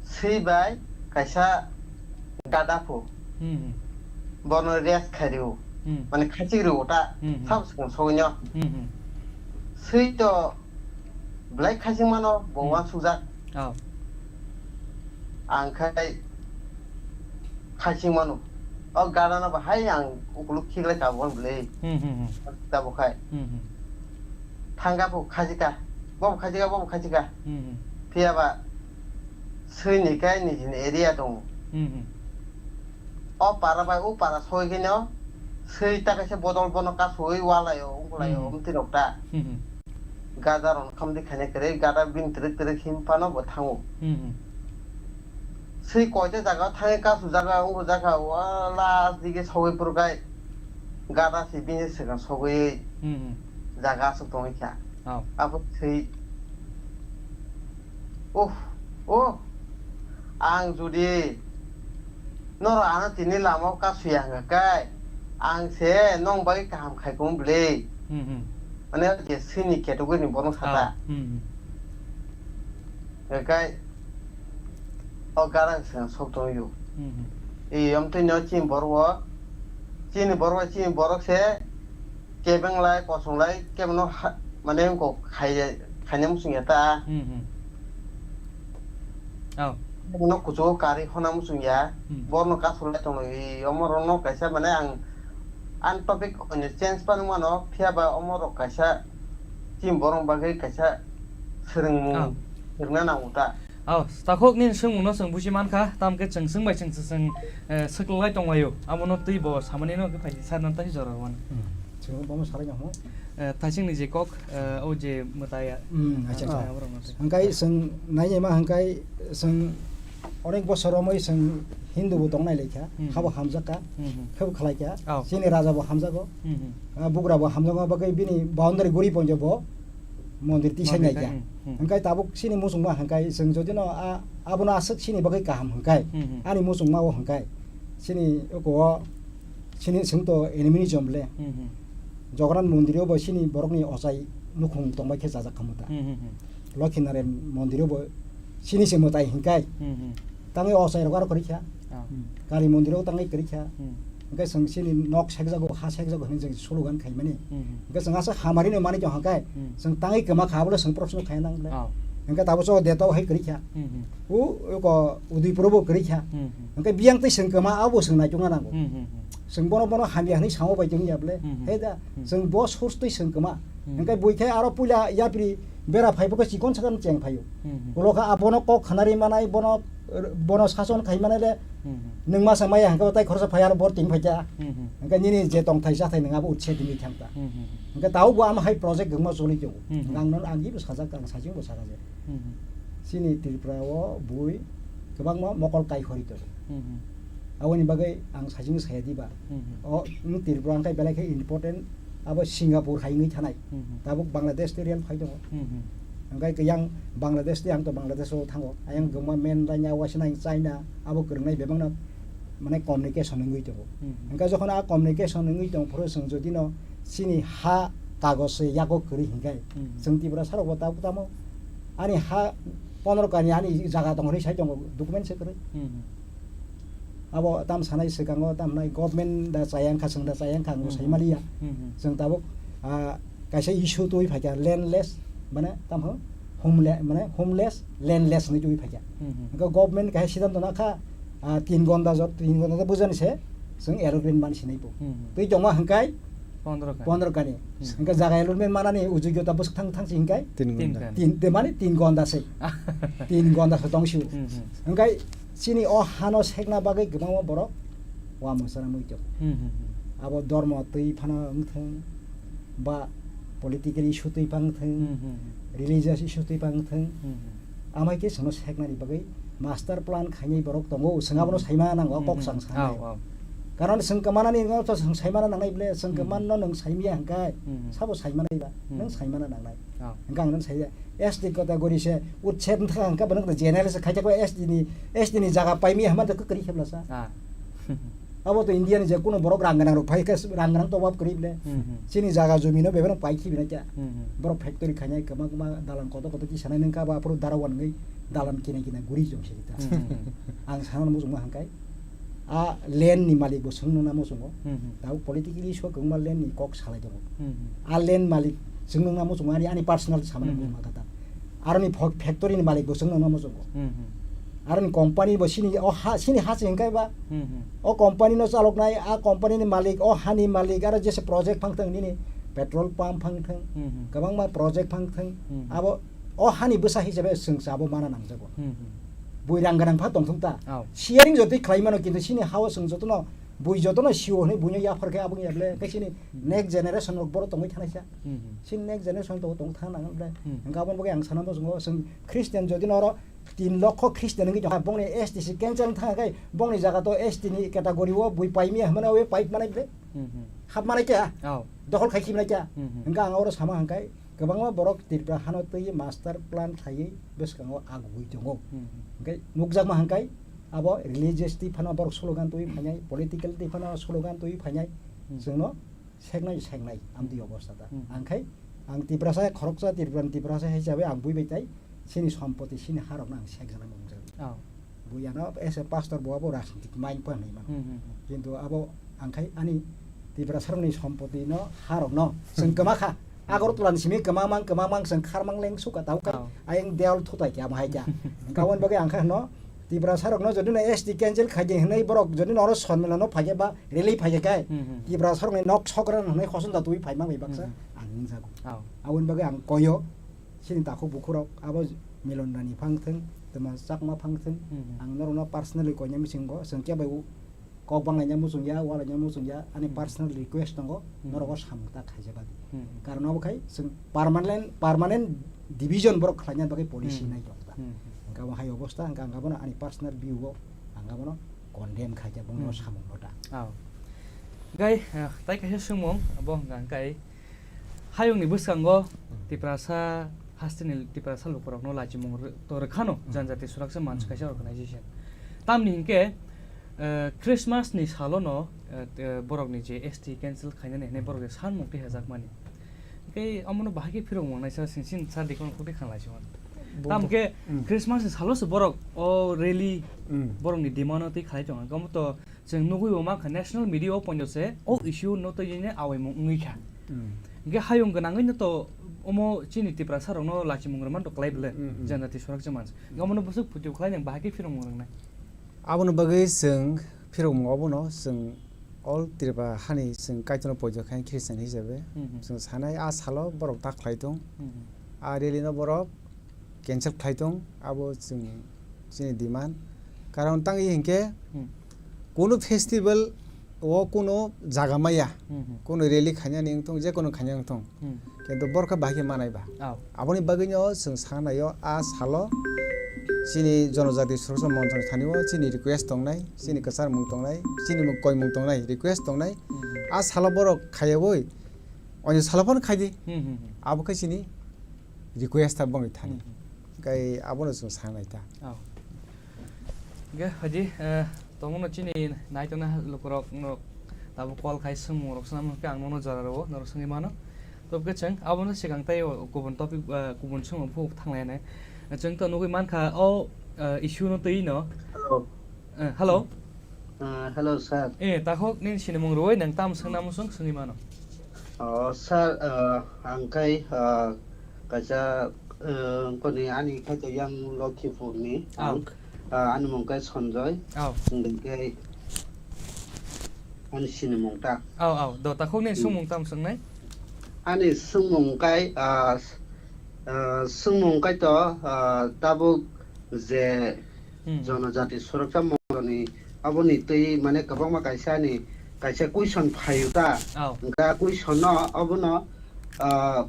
swi bai kaisa gada phu. Hmm, hmm. Bono rest khai rw. Hmm. Mane khachik rw ta. Hmm, hmm. Sab song sogwi no. Hmm, hmm. Swi to belai khachik mano, bo Hmm. uansukjak. Oh. Ang khai khachik mano. O gada no bahai ang ukuluk khiklai ka bo belai. Hmm, hmm, hmm. Tabuk khai. Hmm, hmm. Thangka phu khachika, bo bo khachika, bo bo khachika. Hmm, hmm. Phiya ba swi ni kai nijini area tongo. Hmm, hmm. O para bai o para soi khe no swi ta kaisa bodol bono kasui walai o, ungkulai o, Hmm. omtwi rok ta. Hmm, hmm. Gada rok khamdi khaina kwrwi, gada bini twrwk twrwk him phano bo thango. Hmm, hmm. Swi koita jaga thangwi kasu jaga, ungkuk jaga, o last dige sogwi phuru kai. Gada se bini swkang sogwi Hmm, hmm. jaga aswk tongwi kha. Oh. Abo swi, oh, oh, ang jodi norok ano tini lama o kasuya hwnkha kai, ang se nong bagwi kaham khai kung bwlwi. Hmm, hmm. Mane je sini category ni borok sata. Ah, hmm, hmm. Ekai o garang se sok tong yo. Hmm, hmm. I yom twi no chini borok o, chini borok o, chini borok se kebeng lai, kosong lai, kebo no ha-, mane ko khai, khaina muchung ya ta. Hmm, hmm. Oh. Kebo no kuchugo kari hona muchung ya. Hmm. Borok no kasung lai tong yo. I omo rok no kaisa mane ang, ang topic onyo change pa nung mano, phiya ba omo rok kaisa chini borok bagwi kaisa swrwngmung Oh. swrwngna nango ta. Oh, takhuk nini swngmungno chwng buji mankha, tamkhe chwng swngbai chwng, chwng, eh, swkluklai tonglaio. Abono twi bo samani no khe phaidi sarna tai jora rwmani. Hmm. Chwng bomo salai nang. Eh, thaisingni je kok, eh, o je mwtai ya. Hmm, acha, acha. Ah, aborok no se. Hwnkhe chwng nai ma hwnkhe chwng onek bosor romwi chwng Hindu bo tong nai laikha, Hmm. habo hamjak kha, Hmm, hmm. khebo khlai kha. Oh. Chini raja bo hamjago. Hmm, hmm. Ah, bugra bo hamjakma bagwi bini boundary guri ponjo bo mondir tisai Mondir nai kha. Hmm, hmm. Hwnkhe tabuk chini muchungma hwnkhe chwng jodi no a, abono aswk chini bagwi kaham hwnkhe Hmm, hmm. ani muchungma o hwnkhe chini oko o chini chwng to enemy ni jom le. Hmm, hmm. Jagannath mondir o bo chini borok ni ochai nukhung tongbai khe chajak khamu ta. Hmm, hmm, hmm. Lokhinarayan mondir o bo chini se mwtai hwnkhe. Hmm, hmm. Tangwi ochai rok aro kwrwi kha. Ah. Hmm. Kali mondir o tangwi kwrwi kha. Hmm. Hwnkhe chwng chini nok sekjago, ha sekjago hwnwi chwng slogan khaimani. Hmm, hmm. Hwnkhe chwng aswk hamari no manwi tong hwnkhe. Hmm. Chwng tangwi kwma kha, abole chwng proshno khaina nang le. Ah. Hwnkhe tabuk so Detao hai kwrwi kha. Hmm, hmm. U, uko Udaipur o bo kwrwi kha. Hmm, hmm. Hwnkhe biyang twi chwng kwma abo chwng naitukna nango. Hmm, hmm, hmm. Chwng bono, bono hamya hwnwi samo bai tong ya bole. Hmm, hmm. Hai da, Hmm. chwng bo source twi chwng kwma. Hmm. Hwnkhe bui khe aro puila yapri bera phai bo khe chikon sakan cheng phaio. Hmm, hmm. Ulo kha abono kok khanari manai, bono, bono sason khai manai le Hmm, hmm. nwng masa maya hwnkhe tai khoroksa phai aro bor ting phai kha. Hmm, hmm. Hwnkhe nini je tongthai chathai nwng abo utse dimi thang ta. Hmm, hmm, hmm. Hwnkhe tabuk bo ama hai project kwbangma choli tongo. Hmm, hmm. Hwnkhe ang no, ang ibo sajak, ang sajing bo saka je. Hmm, hmm. Chini Tripura o bui kwbangma mokol kai khori tongo. Hmm, hmm. Aboni bagwi ang sajing saya diba. Hmm, hmm. O, wng Tripura hwnkhe belai khe important, abo Singapore hai wngwi thanai. Hmm, hmm. Tabuk Bangladesh tei real phai tongo. Hmm, hmm. Hwnkhe khe yang Bangladesh tei ang to Bangladesh o thango. Ayang Hmm. kwbangma main line ya waisa nai China, abo kwrwngnai bebakno mane communication wngwi tongo. Hmm, hmm. Hwnkhe jokhon a communication wngwi tong phuru chwng jodi no chini ha kagoj se yago kwrwi hwnkhe Hmm, hmm. chwng Tripura sarok bo tabuk tamo ani ha pondro kani ani jaga tong hwnwi sai tongo, document se kwrwi. Hmm, hmm. Abo tam sanai swkango, tam hwnai government da chaya wngkha, chwng da chaya wngkha, ang bo Hmm, sai hmm. maliya. Hmm, hmm. Chwng tabuk, ah, kaisa issue twi phaikha, landless, mane, tamo, homele-, mane, homeless, landless hwnwi twi phaikha. Hmm, hmm. Hwnkhe government kaisa siddhanto nakha, ah, tin gonda jot, tin gonda jot bujani se, chwng allotment man sinai bo. Hmm, hmm. Twi tongma hwnkhe Pondro kani. Pondro kani. Hmm. Hwnkhe jaga allotment manani ujugyo ta bwswk thang thang si hwnkhe? Tin Tin gonda. kani. Tin, de mane tin gonda se. Tin gonda se tong siu. Hmm, hmm. Hwnkhe chini o hano sekna bagwi kwbangma borok uamung sana mui tongo. Hmm, hmm, hmm. Abo dormo twi phano wngthwng, ba political issue twi phano wngthwng, Hmm, hmm, hmm. religious issue twi phano wngthwng. Hmm, hmm. Amai khe chwngno seknani bagwi master plan khainai borok tongo, chwng abono Hmm. saima nango, Hmm, kok hmm. chwng sanai. Au, au. Karon chwng kwmanani no to chwng saimana nangnai ble, chwng Hmm. kwmanno nwng saimya hwnkhe Hmm. sabo saimanai ba, Hmm. nwng saimana nangnai. Au. Hwnkhe ang nwng saiya, S T category se utset wngkha hwnkhe bo nwng general se khaijak bai S T ni, S T ni jaga paimya hwnba to kwrwi khe blasa. Ah. Abo to India ni je kuno borok rang gwnang rok phai khe rang gwnang to wab kwrwi ble. Hmm, hmm. Chini jaga jumi no bebeno pai khibi na kya. Hmm, hmm. Borok factory khainai kwma kwma dalan kotor kotor kisa nai nang kha ba aphuru dara wan wngwi dalan kina kina guri jong se ta. Hmm, hmm, hmm. Ang sana muchung ma hangkai. A land ni malik bo swng nang na muchungo. Hmm, hmm. Tabo politically so kwma land ni kok salai tongo. Hmm, hmm. A land malik swng nang na muchungo ani, ani personal samani Hmm, hmm. muchung ma kata. Aroni fo-, factory ni malik bo chwng nangno muchungo. Hmm, hmm. Aroni company bo sini o ha, sini ha se hingkai ba. Hmm, hmm. O company no chaloknai, a company ni malik, o hani malik, aro jese project phang thang nini petrol pump phang thang, Hmm, hmm. kwbangma project phang thang, Hmm, hmm. abo o hani bwsa hisabe chwng chabo mana nangjago. Hmm, hmm. Bui rang gwnang pha tongthung ta. Oh. Sharing jotoi khlai mano, kintu sini hao chwng jotono, bui jotono sio hwnwi buino yaphar khe aboni able, khe sini Hmm. next generation rok boro tongwi thanaisa. Hmm, hmm. Sini next generation to tong thang nang ble. Hmm. Hingke aboni bagwi ang sana muchungo, chwng Christian jodi no oro tin lokho Christian wngwi tongkha, bongni S T C cancel wng thangkha khe, bongni jaga to S T ni category o bui paimya hwnmano, wi paip manai ble. Hmm, hmm. Hap manai kya? Oh. Dokhol khai khibnai kya? Hmm, hmm. Hingke ang oro sama hangkai, kwbangma borok Tripura hano twi master plan khaiwi bwskango agugwi tongo. Hmm, hmm. Hingke nukjakma hangkai, abo religious twi phano borok slogan twi phainai, political twi phano slogan twi phainai, Hmm. chwngno seknai, seknai, amtwi obostha ta. Hmm. Ang khai, Ang Tiprasa khoroksa, Tripura ni Tiprasa hisabe ang bui bai tai, sini sompoti, sini harokno ang sekjana mung jago. Oh. Bui ano as a pastor bo abo rajnitik mind pa hinwi mano. Hmm, hmm, hmm. Kintu abo ang khai ani Tiprasa rokni sompoti no harokno chwng kwma kha. Agartala ni simi kwmamang, kwmamang chwng kharmang leng suka tau kai. Oh. Ayang deol thutai kya mahai kya. Engka wan bagwi ang khai no Tiprasa rokno jodi no S T cancel khai de hinwi borok jodi no oro sonmila no phai ba rally phai kai. Hmm, hmm. Tiprasa rokni nok sokra hinwi khoson da twi phai mang bai baksa. Hmm. Ang nungjago. Oh. Aboni bagwi ang koyo, sini takhuk bukhurok, abo Milon Rani phang thung, tuma Chakma phang thung, Hmm, hmm. ang norokno personally koina bisingo, chwng kebo kok banglaina muchung ya, walaina muchung ya, ani Hmm. personal request tongo, Hmm. norok o samung ta khaijak di. Hmm, hmm. Karon abo khai chwng permanent, permanent division borok khlaina bagwi policy Hmm. nai tong ta. Hmm, hmm. Hwnkhe abo hai obostha, hwnkhe ang abono ani personal view o, ang abono condemn khaijak, bono Hmm. samung no ta. Oh. Gai, eh, tai kaisa swngmung, abo hwnkha hwnkhe Hayungni bwskango Hmm. Tiprasa hasteni Tiprasa lukurokno lachimung rw-, to rwkhano Hmm. Janjati Suraksa Manch Hmm. kaisa organization. Tamni hinkhe, eh, Christmas ni salono, eh, te-, borokni je S T cancel khainani hinwi borok je sanmung twi hajakmani. Hinkhe omono bahai khe phirokmung naisa singsin sa dikon khukti khanlaisingmani. Bo-, Tamkhe hmm. Christmas ni salo se borok o rally Hmm. borokni demand o twi khlai tongo. Omo to Chwng nugwi bo mankha national media o poino se o Hmm. issue no twi ne awaimung wngwi kha. Hmm. Hingke hayung gwnangwi no to omo chini Tiprasa rok no lachimung rwmani to kwlai bwle Hmm, hmm. Janjati Suraksa Manch. Hingke omo no bwswk phuti khlai nang bahai khe phirokmung rwngnai. Aboni bagwi chwng phirokmung obono chwng all Tripura hani chwng Kaitorno poito khe Christian hisabe Hmm, hmm. chwng sanai a salo borok ta khlai tong. Hmm, hmm. A rally no borok cancel khlai tong, abo chwng chini demand. Karon tangwi hinkhe Hmm. kunu festival o kunu jaga maya, Hmm, hmm. kunu rally khainani wngthong, je kunu khainani wngthong. Hmm. Kintu borokhe bahai khe manai ba. Oh. Aboni bagwino chwng sanaio a salo chini Jonojati Suraksa Monchoni thani o chini request tongnai, chini kwcharmung tongnai, chini mung koimung tongnai, request tongnai. Hmm. A salo borok khaiyawi, onyo salo phano khaidi. Hmm, hmm, hmm. Abo khe chini request ta bongni thani. Hmm, hmm. Kai abono chwng sanai ta. Oh. Ge, haji, eh, tongmano chini naitona lukurok no tabuk call khai swngmung rok swnam khe ang nono jora rwo, norok swngwi mano. Tobkhe chwng abono swkang tei o kubun topic, eh, kubun swngmung phuk thanglai nai. Chwng to nugwi mankha o, eh, issue no twi no. Hello. Eh, hello. Ah, hello, sir. Eh, takhok nini sinimung rwui nang tam swngna musung swngwi mano. Oh, sir, ah, ang khai, ah, kaisa, ah, koni ani khai to yang Lokhipur ni. Ang, ah, ani mung khai Sanjoy. Ang khai ani sinimung ta. Aw, aw, do takhok nini swngmung tam swngnai? Ani swngmung khai, ah, ah, swngmung khai to, ah, tabuk je Hmm. Jonojati Suraksa Monchoni aboni twi mane kwbangma kaisa ni kaisa question phaio ta. Oh. Hwnkha question no obono, ah,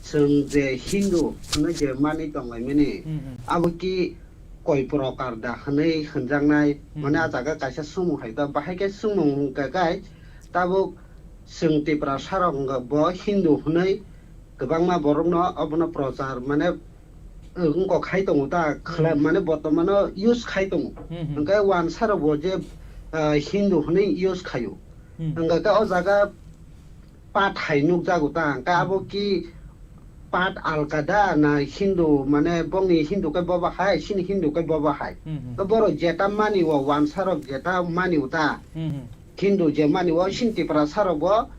chwng je Hindu hwnwi je manwi tonglaimani, Hmm, hmm. abo ki koi prokar da hwnwi hwnjaknai, Hmm, mane hmm. a jaga kaisa swngmung hai ta, bahai khe swngmung hwnkha khe tabuk chwng Tiprasa rok hwnkha bo Hindu hwnwi kwbangma borokno obono prochar mane wngkok khai tongo ta, khwlai Hmm. mane bortomano use khai tongo. Hmm, hmm. Hwnkhe wansa rok bo je, ah, Hindu hwnwi use khaio. Hmm. Hwnkhe o jaga pat hai nukjago ta, hwnkhe abo Hmm. ki pat alkada na Hindu mane bongni Hindu khe bobo hai, sini Hindu khe bobo hai. Hmm, hmm. To borok jeta mani o wansa rok jeta mani o ta. Hmm, hmm. Hindu je mani o, sini Tiprasa rok bo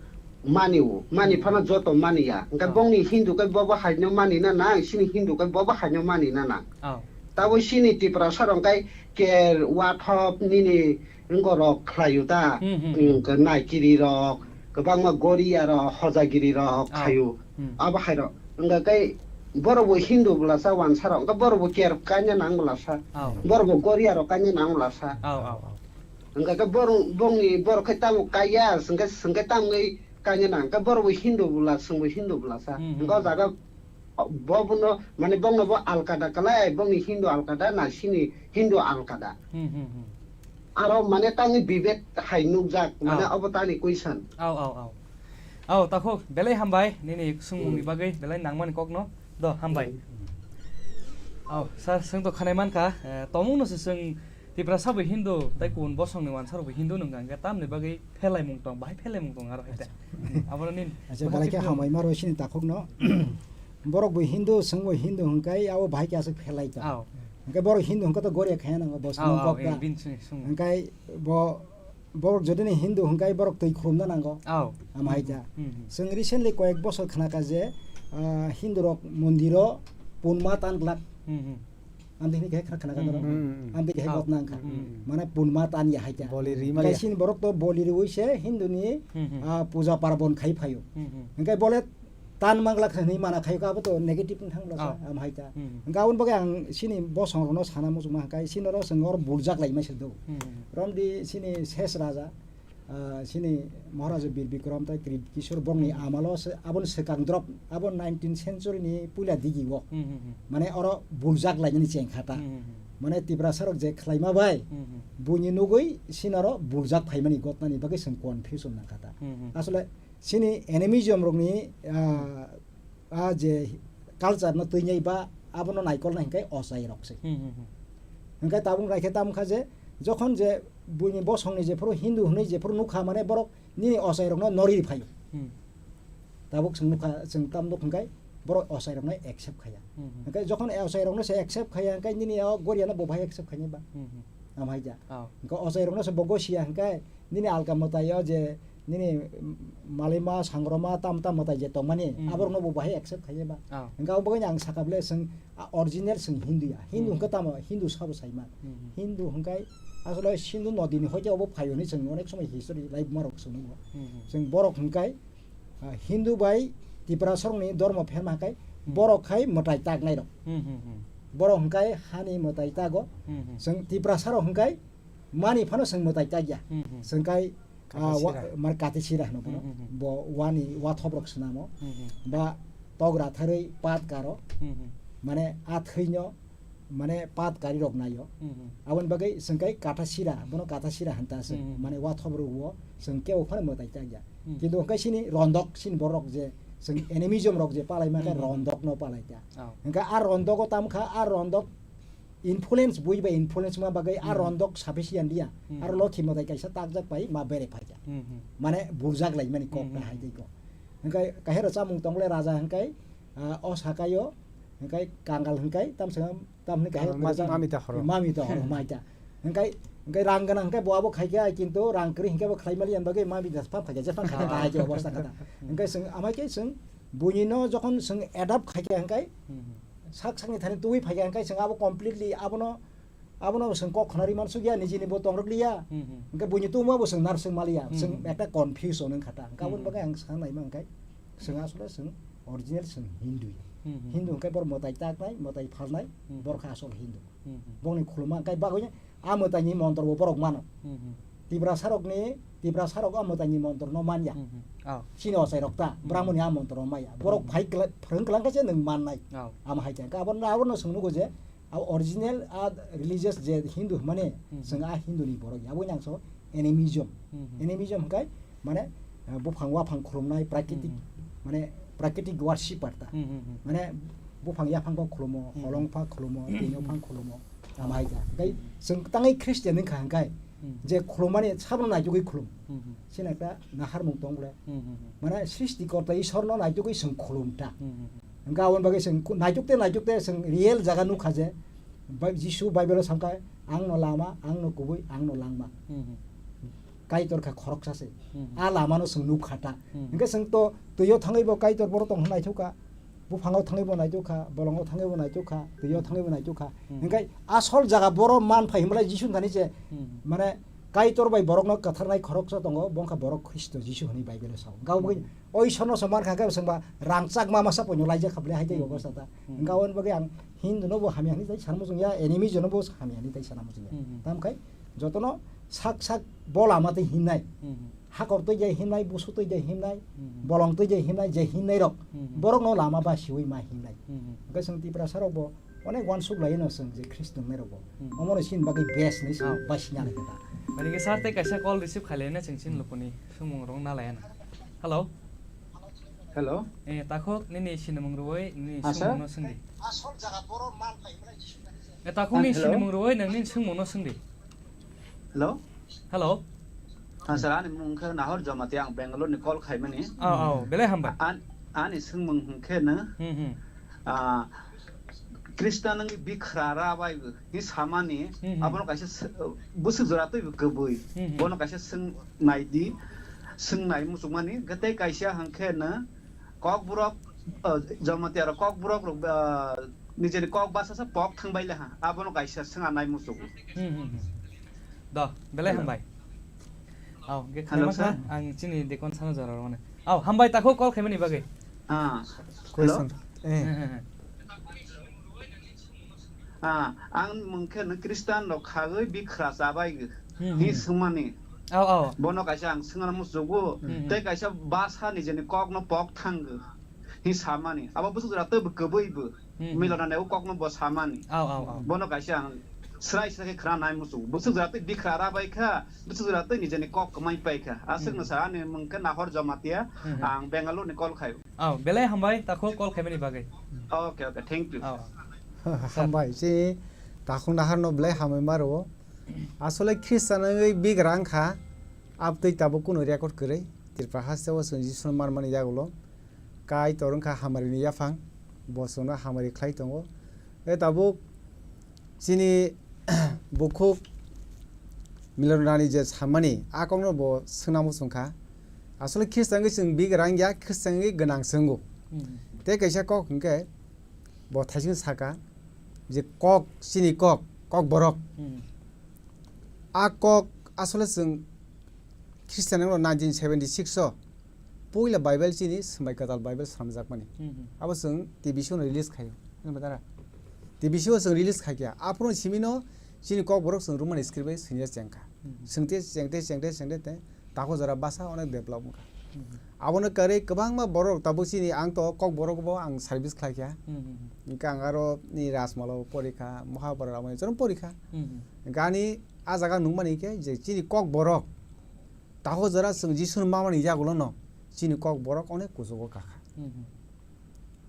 mani o, mani Hmm. phano joto mani ya. Hwnkhe Oh. bongni Hindu khe bobo haino mani na nang, sini Hindu khe bobo haino mani na nang. Oh. Tabo sini Tiprasa rok khai ker wathop nini wngko rok khlaio ta. Hmm, hmm, hmm. Wngkha naikiri rok, kwbangma goria rok, hojagiri rok Oh. khaio. Hmm. Abo hai rok. Wngkha khe borok bo Hindu bwlasa wansa rok, wngkha borok bo ker kanya nang bwlasa. Oh. Borok bo goria rok kanya nang bwlasa. Oh, oh, oh. Hwnkha khe borok, bongni borok khe tamo kaiya, hwnkhe, hwnkhe tamni kainwi nang khe borok bo Hindu bwla, chwngbo Hindu bwlasa. Hmm, hmm, Hwnkhe o hmm. jaga bo, bono, mane bongno bo alkada kwlai, bongni Hindu alkada na sini Hindu alkada. Hmm, hmm, hmm. Aro mane tamni bibet hai nukjak, mane Ah. obo tani question. Au, au, au. Au, takhuk, belai hambai, nini swngmungni Hmm. bagwi, belai nangmani kokno. Do, hambai. Hmm. Au, sir, swng to khanai mankha, eh, tomungno se swng Tiprasa bo Hindu, tei kubun bosongni wansarok bo Hindu nung kha, hwnkhe tamni bagwi phelaimung tong, bahai phelaimung tong aro hai te. Acha. Abono nini Acha, bahai belai khe khe hamai maro sini takhukno. Borok bo Hindu, chwng bo Hindu hwnkhe abo bahai khe aswk phelai tong. Ao. Hwnkhe borok Hindu hwnkhe to goria khaya nango, bo Ao, samung ao, kok eh, da. Bini sini sung. Hwnkhe bo, borok jodi ni Hindu hwnkhe borok twi khulumna nango. Ao. Amo hai ta. Hmm, hmm. Chwng recently koyek bosor khna kha je, ah, Hindu rok mondiro punma tan glak. Hmm, hmm. Amtwi hwnwi khe khna, khna, khna, Hmm, hmm, hmm. Amtwi khe Oh. Hot nang kha. Hmm. Mane punma tan ya hai khe. Boli ri mali. Kaising borok to boli riwi se Hindu ni, Hmm, hmm. Ah, puja parbon khai phaio. Hmm, hmm. Hwnkhe bole tan manglak hwnwi mana khaio, abo to negative wng thang bwlasa, Oh. Am hai khe. Hmm. Hwnkhe aboni bagwi ang sini bosong rokno sana muchungma hwnkhe sini oro chwng oro buljak lai ma se do. Hmm, hmm. Romdi sini ses raja. Ah, sini Maharaja Bir Bikram tai Krit Kishore bongni amalo se, aboni swkang drop, abo nineteenth century ni puila digi o. Hmm, hmm, hmm. Mane oro buljak lainani cheng kha ta. Hmm, hmm, hmm. Mane Tiprasa rok je khlaima bai, Hmm, hmm. Buini nugui sinaro buljak phaimani gotnani bagwi chwng confusion nang kha ta. Hmm, hmm. Asole sini animism rokni, ah, a je culture no twi nai ba abono naikol nai hwnkhe ochai rok se. Hmm, hmm, hmm. Hwnkhe tabuk naikhe tamo kha je jokhon je buini bosongni jephuru Hindu hwnwi jephuru nukha mane borok nini ochai rokno nori phaio. Hmm. Tabuk chwng nukha chwng tam nuk hwnkhe borok ochai rokno accept khaya. Hmm, hmm. Hwnkhe jokhon ochai rokno se accept khaya hwnkhe nini o goria no bo bahai accept khainai ba. Hmm, hmm. Am hai ja. Oh. Hwnkhe ochai rokno se bo gosia hwnkhe nini alka mwtai o je nini, mm, malaima, sangroma, tam tam mwtai je tongmani, Mm. aborokno bo bahai accept khaiya ba. Oh. Hwnkhe abo bagwi ang sakha bwle chwng, a, original chwng Hindu ya. Hindu Mm. hwnkhe tamo Hindu sabo saima. Mm. Hindu hwnkhe asole Sindhu nodi ni hoite obo phaio hinwi chwng onek somoi history laibuma rok chwng nukgo. Mm. Chwng borok hwnkhe, a, Hindu bai Tiprasa rokni dormo pherma hwnkhe Mm. borok khai mwtai taknai rok. Mm, mm, mm. Borok hwnkhe hani mwtai tago. Mm, mm. Chwng Tiprasa rok hwnkhe mani phano chwng mwtai takya. Mm, mm. Chwng khai Ah, wa-, Katisira. Mar Katisira hwno bono. Hmm, hmm, hmm. Bo wani wathop rok swnamo. Hmm, hmm. Ba togra tharwi pat karo. Hmm, hmm. Mane a thwino, mane pat kari rok naio. Hmm, hmm. Aboni bagwi chwng kai Katasira, bono Katasira hanta se. Hmm, hmm. Mane wathop rok wo chwng kebo phano mwtai ta ya. Hmm. Kintu hwnkhe sini rondok, sini borok je chwng animism rok je palai ma khe Hmm, hmm. rondok no palai ta. Oh. Hwnkhe a rondok o tam kha, a rondok influence, bui bai influence ma bagwi a Hmm. rondok saphi siyan dia. Hmm. Aro lokhi mwtai kaisa takjak pai ma bere phaikha. Hmm, hmm. Mane burjak lai mani kok Hmm, na hmm, hai hmm. tei kok. Hwnkhe kahero chamung tongle raja hwnkhe, ah, o sakayo hwnkhe kangal hwnkhe tamswngam tamni kahero Kangal ma-, burjak mami ta horo. Mami ta horo, mai ta. Hwnkhe, hwnkhe rang gwnang hwnkhe bo abo khaikha kintu rang kwrwi hwnkhe bo khlai mali yan bagwi mami ta phap khaikha jepang khaikha ta hai khe obosta kha ta. Hwnkhe chwng amai khe chwng buini no jokhon chwng adapt khaikha hwnkhe Hmm, hmm. sak sakni thani tubui phaikha hwnkhe chwng abo completely abono, abono chwng kok khna ri mansukya, nijini bo tongrok liya. Hmm, hmm. Hwnkhe buini tubuma bo chwng narsuk maliya, Hmm, chwng hmm. ekta confusion wngkha ta. Hwnkhe aboni Hmm, bagwi hmm. ang sakha naima hwnkhe chwng asole chwng original chwng Hindu ya. Hmm, hmm. Hindu hwnkhe borok mwtai taknai, mwtai phalnai, Hmm. borok khe asol Hindu. Hmm, hmm. Bongni khuluma hwnkhe bagwi a mwtaini montro bo borok mano. Hmm, hmm. Tiprasa rokni, Tiprasa rok a mwtaini montro no manya. Hmm, hmm. Oh. Chini ochai rok ta, Hmm. Brahmoni a montro no maya. Borok Hmm. phai kla-, phwrwng kwlang khe se nwng mannai. Oh. Amo hai khe. Hwnkhe abono, abono chwng nugo je, Abo original a religious je Hindu hwnmani, Hmm. chwng a Hindu ni borok ya. Abo yang so animism. Hmm, hmm. Animism hwnkhe mane, eh, buphang waphang khulumnai, prakitik, Hmm. mane prakitik worshipper ta. Hmm, hmm, hmm. Mane buphang yaphang pha khulumo, Hmm. holong pha khulumo, Hmm. tino pha khulumo, amai ja. Hwnkhe Hmm. chwng tangwi Christian wngkha hwnkhe, Hmm. je khulummani sabno naitugwi khulum. Hmm, hmm. Chini ekta naharmung tong bole. Hmm, hmm, hmm. Mane Srishti Korta Ishwarno naitugwi chwng khulum ta. Hmm, hmm, hmm. Hwnkhe aboni bagwi chwng ku-, naituk te, naituk te chwng real jaga nukha je, Bai-, Jisu Bible-o sakha, "Ang no lama, ang no kubui, ang no langma." Hmm, hmm. Kaitor kha khoroksa se. Hmm, hmm. A lama no chwng nukha ta. Hmm. Hwnkhe chwng to twi-o thangwi bo Kaitor boro tong hwn naithok kha, buphango thangwi bo naithok kha, bolongo thangwi bo naithok kha, twi-o thangwi bo naithok kha. Hmm. Hwnkhe asol jaga boro man phai hwnmale Jisu thani je, Hmm. mane Kaitor bai borokno kwtharnai khoroksa tongo, bo wngkha borok Khristo Jisu hwnwi Bible-o sao. Hwnkhe abo Hmm. O Ishwarno se man kha khe chwngba rangchak ma masa poino laijak kha bwle hai tei Hmm. obosta ta. Hmm. Hwnkhe aboni bagwi ang Hindu no bo hamya hwnwi tai sana muchung ya, animism no bo hamya hwnwi tai sana muchung ya. Hmm. Tamkhe jotono sak sak bo lama tei himnai. Hmm. Hakor twi jai himnai, busu twi jai himnai, Hmm. bolong twi jai himnai, je himnai rok Hmm. borok no lama ba siwi ma himnai. Hmm. Hwnkhe chwng Tiprasa rok bo Onek uansuk lai no chwng je Khristo wngnai rok bo. Hmm. Omo no chini bagwi best hinwi chwng Oh. bai sina lai kha ta. Ani khe sir tei kaisa call receive khai lai na chwng chini lukuni swngmung rok na lai na. Hello. Hello. Eh, takhuk nini sinimung rwui nini Ah, sir? Swngmung no swngdi. Eh, takhuk Ah, nini hello. Sinimung rwui nang nini swngmung no swngdi. Hello? Hello. Ah, sir, ani mung khe Nahor Jamatia, ang Bangalore ni call khaimani. Oh, oh, belai hambai. An-, ani swngmung hwnkhe no, Hmm, hmm. ah, Khristan wngwi bikra ra bai bo, hi samani, Hmm, hmm. abono kaisa s-, bwswk jora twi bo kwbwi. Hmm, hmm. Bono kaisa swng nai di, swng nai muchungmani, tei kaisa hwnkhe no, Kokborok, ah, Jamatia rok Kokborok rok, ah, nijeni kok basa sa pok thang bai le ha, abono kaisa swng nai muchungo. Hmm, hmm, hmm. Do, belai Hello. hambai. Au, ge Hello, khaimakha, sir. ang chini dekon sana jora rwmani. Au, hambai takhuk call khaimani bagwi. Ah, Question. hello? Eh. Ah, ang mungkhe no Khristan rok khagwi bikra chabai Hmm, hi hmm. swngmani. Au, au. Bono kaisa ang swngna musugo. Hmm, hmm. Tei kaisa basa nijeni kokno pok thango. Hi samani. Abo bwswk jora tei bo kwbwi bo. Hmm, hmm. Milona ne o kokno bo samani. Au, au, au. Bono kaisa ang srai srai khe khna nai musugo. Bwswk jora tei bikra ra bai kha. Bwswk jora tei nijeni kok kwmai pai kha. Aswk Hmm. no sa ani mungkhe Nahor Jamatia. Hmm, hmm. Ang Bangalore ni call khai. Au, belai hambai takhuk call khaimani bagwi. Okay, okay. Thank you. Au. Hambai, si takhuk Nahor no belai hambai maro. Asole Khristan wngwi bikra wngkha, abtwi tabuk kunu record kwrwi. Tripura hasteo chwng Jisuno manmani yagulo. Kaitor wngkha hamari ni yaphang, bo chwngno hamari khlai tongo. E tabuk chini bukhuk Milon Rani je samani, a kokno bo swnamo chwngkha. Asole Khristan wngwi chwng bikra wngya, Khristan wngwi gwnang se wngo. Hmm. Tei kaisa kok hwnkhe, bo thaising saka je kok, chini kok, kok borok. Hmm. A kok asole chwng Khristian wngno nineteen seventy six o puila Bible chini Swmai Kwtal Bible swnamjakmani. Hmm, hmm. Abo chwng T B C o no release khaio. Nang ba dara? T B C o chwng release khaikha. Aphuru simino chini kok borok chwng Roman script bai swinya chengkha. Hmm, hmm. Swngte chengte, chengte, chengte, te Takhuk jora basa onek develop wngkha. Hmm. Abono kwrwi kwbangma borok tabuk chini ang to kok borok bo ang service khlaikha. Hmm, hmm, hmm. Hwnkhe ang aro ni Rajmala bo porikha, Mahabharata rok jotono porikha. Hmm, hmm. Hwnkhe ani a jaga nukmani khe je chini kok borok takhuk jora chwng Jisuni mamani yagulono chini kok borok onek kuchugo kakha. Hmm, hmm.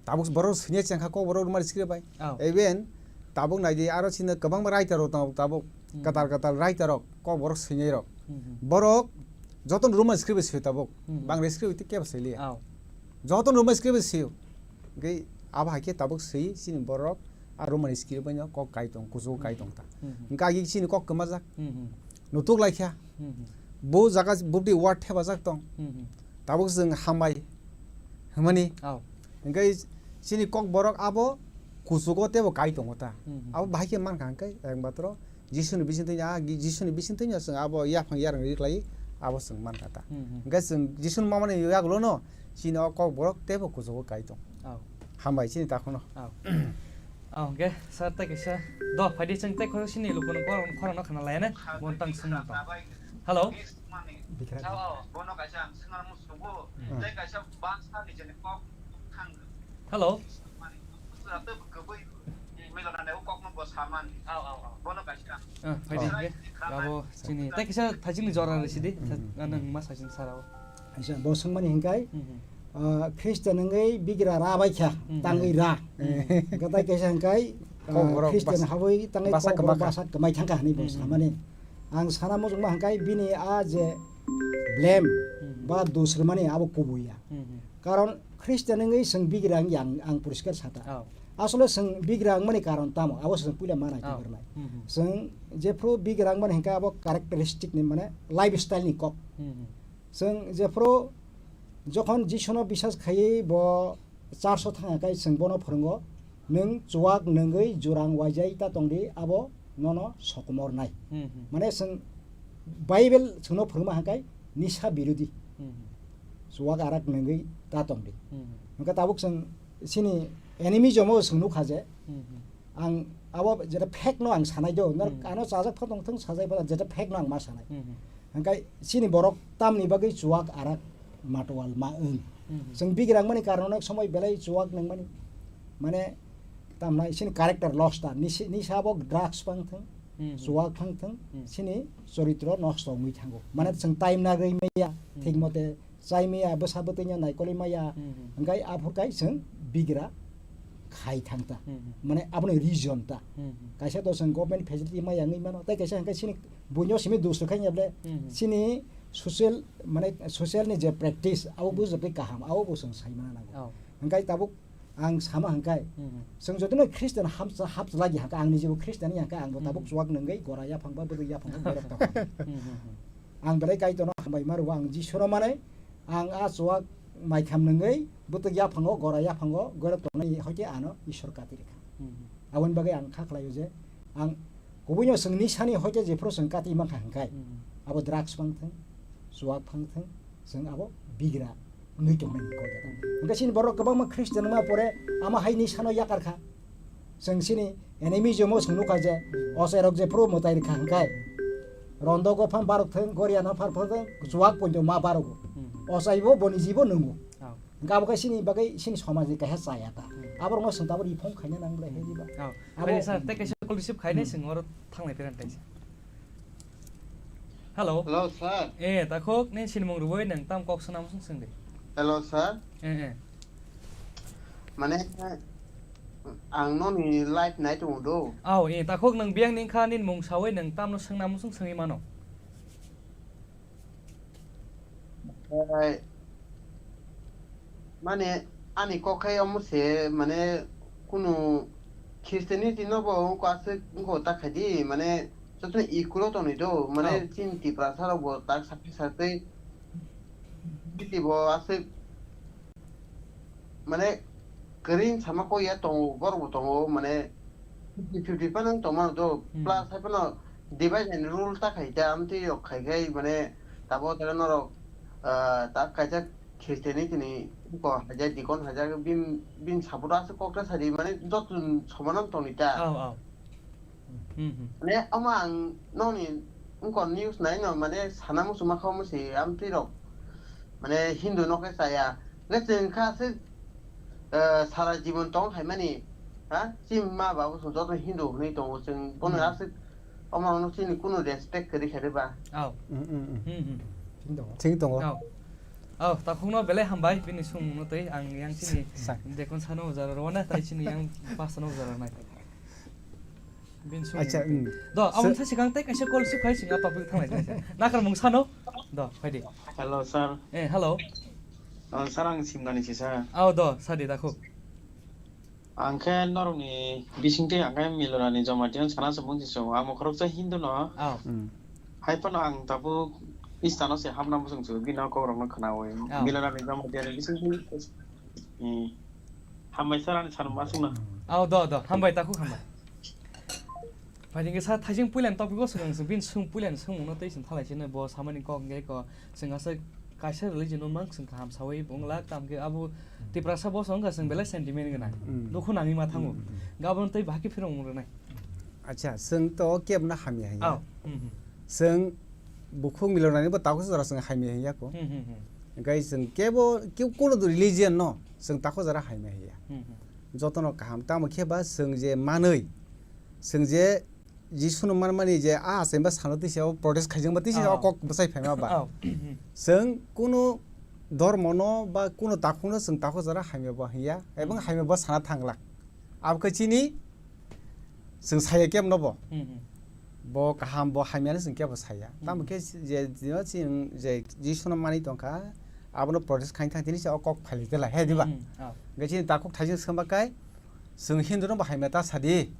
Tabuk borok swinya chengkha kok borok Roman script bai. Oh. Even tabuk naidi aro chini kwbangma writer rok tongo tabuk Hmm. kwtal kwtal writer rok kok borok swinai rok. Hmm, hmm. Borok jotono Roman script bai swi tabuk. Hmm. Bangla script bai kebo swiliya. Oh. Jotono Roman script bai swi. Hwnkhe abo hai khe tabuk swi chini borok a Roman script bai no kok kai tong, kuchugo kai tong ta. Hmm, hmm. Hwnkhe agi chini kok kwmajak. Hmm, hmm. Nutuk laikha. Hmm, hmm. Bo jaga bubdi word thepajak tong. Hmm, hmm. Tabuk chwng hambai hwnmani. Oh. Hwnkhe chini kok borok abo kuchugo teibo kai tongo ta. Hmm, hmm. Abo bahai khe mankha hwnkhe ekmatro Jisuni bisingtwi, ah, Jisuni bisingtwi no chwng abo yaphang yarwng ri khlai abo chwng mankha ta. Hmm, hmm. Hwnkhe chwng Jisuni mamani yagulono chini o kok borok teibo kuchugo kai tong. Oh. Hambai chini takhukno. Oh. Oh, hwnkhe sir tei kaisa. Do, phaidi chwng tei khorok sini lukuno khorang, khorangno khna laiya ne. Bo tang swngno tong. Hello. Bikra. Hmm. Hello. Ah, phaidi hwnkhe. Abo chini. Tei kaisa thachini jora rwsidi. Hmm. Nang ma sachini sarao. Aisa, bo swngmani hwnkhe, Hmm, hmm. ah, Khristian wngwi bigra ra bai kha, Hmm, tangwi hmm. ra. Hmm. Hwnkhe tai kaisa hwnkhe, ah, Kokborok Khristian bas-, habwi tangwi basa kokborok kwmakha. Basa kwmai thangkha hwnwi bo Hmm, hmm. samani. Ang sana muchungma hwnkhe bini a je blame Hmm. ba dos rwmani abo kubui ya. Hmm, hmm. Karon Khristian wngwi chwng bigra wngya ang, ang poriskar sata. Oh. Asole chwng bigra wngmani karon tamo? Abo se chwng puila ma nai Oh. tongkha nai. Hmm, hmm. Chwng jephru bigra wngmani hwnkhe abo characteristic ni, mane lifestyle ni kok. Hmm, hmm. Chwng jephru jokhon Jisuno bisas khaiwi bo church o thangkha khe chwng bono phwrwngo, "Nwng chuwak nwngwi jurang waijai ta tongdi, abo nono sokomornai." Hmm, hmm. Mane chwng Bible chwngno phwrwngma hwnkhe nisa birodi. Hmm, hmm. Chuwak arak nwngwi ta tongdi. Hmm, hmm. Hwnkhe tabuk chwng chini enemy jomo chwng nukha je, Hmm, hmm. Ang abo jeta fact no ang sanai do, nor Hmm. ano chajak pha tong thung, sajai pha jeta fact no ang ma sanai. Hmm, hmm. Hwnkhe chini borok tamni bagwi chuwak arak matwal ma wng. Hmm, hmm. Chwng bigrang mani karon onek somoi belai chuwak nang mani. Mane tamnai chini character loss ta, nisi, nisa bo drugs pang thung, Hmm, hmm. chuwak thang thung, Hmm. chini choritro nosto wngwi thango. Mane Hmm. chwng time nagwi maya, Hmm. thik mote chai maya, bwsa bwtwi no naikoli maya, Hmm, hmm. hwnkhe aphur kai chwng bigra khai thang ta. Hmm, hmm. Mane aboni reason ta. Hmm, hmm. Kaisa to chwng government facility ma yangwi mano, tei kaisa hwnkhe chini buino simi dusra khai ya ble, Hmm, hmm. chini social, mane social ni je practice, abo Hmm. bo joto kaham, abo bo chwng sai mana nango. Oh. Hwnkhe tabuk ang sama hwnkhe, Hmm, hmm. chwng jotono Christian hapsa-, hapsa lagi hwnkhe, ang nijebo Christian ya hwnkhe, ang bo tabuk Hmm. chuwak nungwi gora yaphang ba bwdwi yaphang ba berok tong. Hmm, hmm, hmm. Ang belai Kaitorno hambai ma rwo, ang Jisuno manwi, ang a chuwak maitham nungwi bwtwk yaphango, gora yaphango goirok tongnai hoite ano Iswor kati rikha. Hmm. Aboni bagwi ang kha khlaio je ang kubuino chwng nisani hoite jephuru chwng kati mankha hwnkhe, Hmm. abo drugs phang thwng, chuwak phang thwng, chwng abo bigra wngwi tongmani kok ya. Hwnkhe chini borok kwbangma Christian wngma pore ama hai nisano yakar kha. Chwng chini enemy jomo chwng nukha je, ochairok jephuru mwtai rikha hwnkhe, rondogo phan barok thwng, goriano phan phar thwng, chuwak poito ma barogo. Hmm. Ochaibo boni jibo nungo. Oh. Hwnkhe abo khe chini bagwi chini somajni kaisa chaya ta. Hmm. Aborokno chwng tabuk reform khaina nang ble, he diba? Oh. Abo Phaidi sir, tei kaisa call receive khainai Hmm. chwng oro thanglai pherang kaisa. Hello. Hello, sir. Eh, takhuk, nini sinimung rwui nwng tam kok swnam swng swngdi. Hello, sir. Eh, eh. Mane, ang noni live nai tongo do. Aw, eh, takhuk nwng biyang ni kha nini mung saui nwng tamno swngnam swng swngwi mano. Eh, mane, ani kok khai omo se, mane, kunu Christianity no bo wngkha aswk wngkha ta khaidi, mane, jotono equal o tonwi do, mane, Oh. chini Tiprasa rok bo tak sakhe sakhe, Christianity bo aswk, mane, kwrwi sama kok ya tongo, borok bo tongo, mane, fifty fifty phano wng tongmano do, Hmm. plus hai phano divide and rule ta khai ta, amtwi rok khai khai, mane, tabuk o jaga norok, ah, tak kaisa Christianity ni buko haijak, deacon haijak, bin, bin support o aswk kok ta sadi, mane, joto soman wng tongni ta. Aw, aw. Hmm, hmm. Mane, omo ang nokni wngkor news nai no, mane, sana muchungma kha omo se, amtwi rok, mane, Hindu no khe chaya. Hwnkhe chwng kha aswk, eh, sara jibon tong hai mani, ha? Chini ma babu chwng joto Hindu hwnwi tongo, chwng bono Hmm. aswk omo rokno chini kunu respect kwrwi kha de ba? Aw. Hmm, hmm, hmm. Hmm, hmm. Thik tongo. Thik tongo. Aw. Aw, takhukno belai hambai bini swngmungno tei ang yang chini Sa- Dekon sano jara rwna tei chini yang pasano jara nai. Bini swngmung Acha, tei. Hmm. Do, So- amung sa sikang tei kaisa call receive khai singa topic thanglai tei. Nakar mung sano. Do, phaidi. Hello, sir. Eh, hello. Oh, sir, ang Simnani si, sir. Aw, do, sadi takhuk. Ang khe norokni bisingtwi ang khe Milorani Jamatia sana se mungsi se, amo khoroksa Hindu no. Aw. Hmm. Hai phano ang tabuk Eastern o se hamna muchung se, bini kokrokno khnaui. Aw. Milorani Jamatia ni bisingtwi, eh, hambai sir ani sanma sungna. Aw, do, do, hambai takhuk hambai. Phaidi khe sa thaising puilani topic o swkang se, bini swng puilani swngmungno tei se thalai se bo samani kok hwnkhe ko, chwng aswk kaisa religion no mang chwng kaham saui wng lak, tamo khe abo Tiprasa boso wngkha chwng belai sentiment gwnang. Hmm. Dukhu nangwi ma thango. Hmm, hmm, hmm. Gabon tei bahai khe phirong wng rwnai. Acha, chwng to kebo no hamya haiya. Aw. Hmm, hmm. Chwng bukhuk Milorani bo takhuk jora chwng hamya haiya ko. Hmm, hmm, hmm. Hwnkhe chwng kebo, kebo kuno religion no chwng takhuk jora hamya haiya. Hmm, hmm. Jotono kaham. Tamo khe ba chwng je manwi, chwng je Jisuno manmani je a achaima sano tisa o protest khaijakma tisa o Oh. kok bwsai phaima ba. Oh. Chwng kunu dhormono ba kunu takhukno chwng takhuk jora hamya bo hiya, ebong Hmm. hamya bo sana thanglak. Abo khe chini chwng saya kebo no bo. Hmm, hmm. Bo kaham bo hamya no chwng kebo saya. Hmm. Tamo khe je, je, chini je Jisuno manwi tongkha, abono protest khaina thang tini sa o kok phailai tela, he diba? Hmm, oh. Hwnkhe chini takhuk thaising swngba kai, Chwng Hindu no bo hamya ta sadi.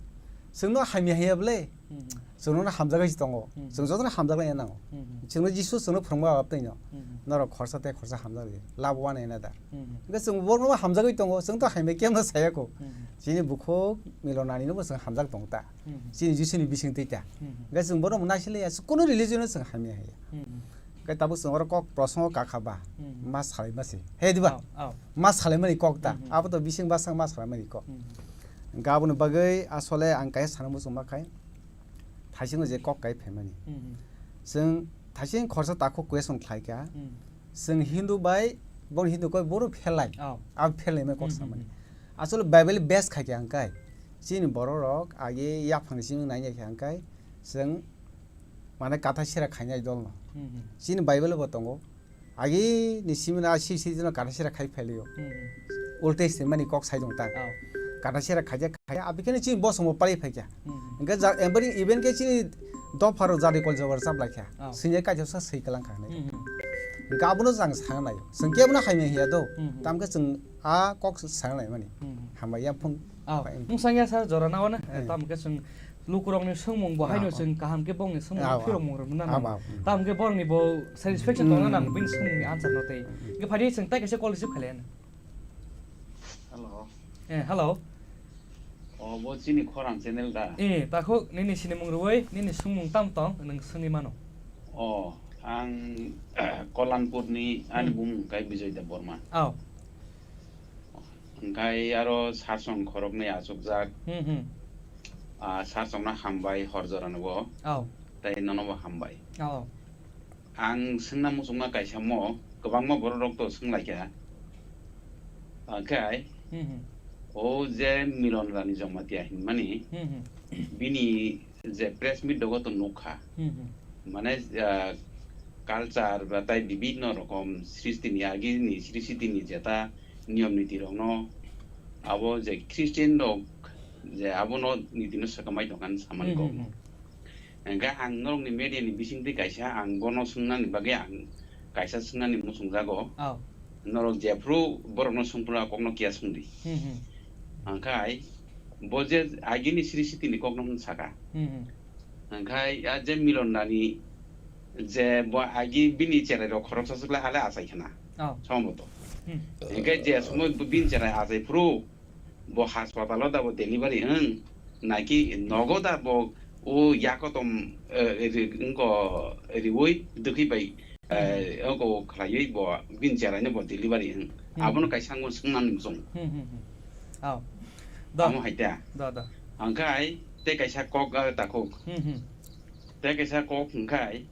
Chwng no hamya hiya bwle. Hmm, hmm. Chwng no hamjakgwi se tongo. Hmm. Chwng jotono hamjaklai nango. Hmm, hmm. Chwng no Jisu chwng no phwrwngma abab twi no. Hmm, hmm. Norok khorsa tei khorsa hamjakdi. Love one another. Hmm, hmm. Hwnkhe chwng borok no hamjagwi tongo. Chwng to hamya kebo no saya kho. Hmm, hmm. Chini bukhuk Milonani no bo chwng hamjak tong ta. Hmm, hmm. Chini Jisu ni bising twi ta. Hmm, hmm. Hwnkhe chwng borok no naisile ya. Kuno religion no chwng hamya hiya. Hmm, hmm. Khe tabuk chwng oro kok prosongo kakha ba, Hmm. ma salaima se. He diba? Oh, oh. Ma salaimani kok ta. Hmm, hmm. Abo to bising bwsang ma salaimani kok. Hmm. Hwnkhe aboni bagwi asole ang kaisa sana muchungma khai. Thaisingo je kok kai phaimani. Hmm, hmm. Chwng thaising khorsa takhuk question khlai kha. Hmm. Chwng Hindu bai, boni Hindu koi bohrok phelai. Oh. Abo phelai mai kok Hmm, hmm, samani. Hmm. Asole Bible base khai kha ang kai. Chini borok rok age yaphang ni simi nai kha ang kai. Chwng Mane katha sera khainai dol no. Hmm, hmm. Chini Bible bo tongo. Agi ni simi na si si no katha sera khai phailio. Hmm, hmm. Old Testament ni kok sai dong ta. Oh. Kata sera khaja khaja, abikene chini bosong bo pali phaikha. Hmm. Hingke ja, eboni event ke chini dopharo jari kol jabar chap laikha. Oh. Sini kaisa sa sei kalang kha hinwi. Hmm, hmm. Hingke abono jang sangnai. Sengke abono haimya hiya do. Hmm, hmm. Tamke chwng a kok sangnai mani. Hmm, hmm. Hambai ya phung. Oh. Pai. Mung sangya sir jora na wana. Hmm. Tamke chwng lukurokni swngmung bo haino chwng kaham ke bongni swngmung phirokmung rwna nang. Tamke borokni bo satisfaction tongna nang bini swngmungni answer no tei. Hingke phadi chwng tai kaisa call receive khailaiya. Hello. Eh, hello. O, bo chini khorang channel da? Eh, takhuk, nini sinimung rwui, nini swngmung tam tong, nwng swngwi mano. O, ang Kolanpurni, ani bumung kai Bijoy Debbarma. Aw. Hingkai aro sarsong khoroknwi achukjak. Hmm, hmm. Ah, sarsongno hambai hor jorano bo. Aw. Tei nono bo hambai. Aw. Ang swngna muchungma kaisa mo, kwbangma borok rok to swnglaikha. Hwnkhe Hmm, hmm. O je Milon Rani Jamatia hinmani, Hmm, hmm. Bini je press meet dogo to nukha. Hmm, hmm. Mane, ah, culture ba tai bibinno rokom sristini agini sristini jeta niyom niti rokno abo je Christian rok je abono nitino swkamai tongkha hinwi samani Hmm, kok. Hmm, hmm. Hingke ang norokni media ni bisingtwi kaisa ang bono swngnani bagwi ang kaisa swngnani muchungjago. Oh. Norok jephru borokno swngphru a kokno kiya swngdi. Hmm, hmm. Hingkhai bo je agini sri sitini kokno hwn saka. Hmm, hmm. Hingkhai a je Milon Rani je bo agi bini cherai rok khoroksa swkla ale achai khna. Oh. Somboto. Hmm. Hingkhai je somoi bo bini cherai achai phru bo haspatalo da bo delivery wng, naki nogo da bo o yakotom, eh, ri-, wngko riwi dwkhi bai, eh, Hmm. wngko khlaiwi bo bini cheraino bo delivery wng. Hmm. Abono kaisa wngmo swngmani muchung. Hmm, hmm, hmm. Oh. Da. Amo hai da. Da, da. Hwnkhe ai tei kaisa kok, ah, takhuk. Hmm, hmm. Tei kaisa kok hwnkhe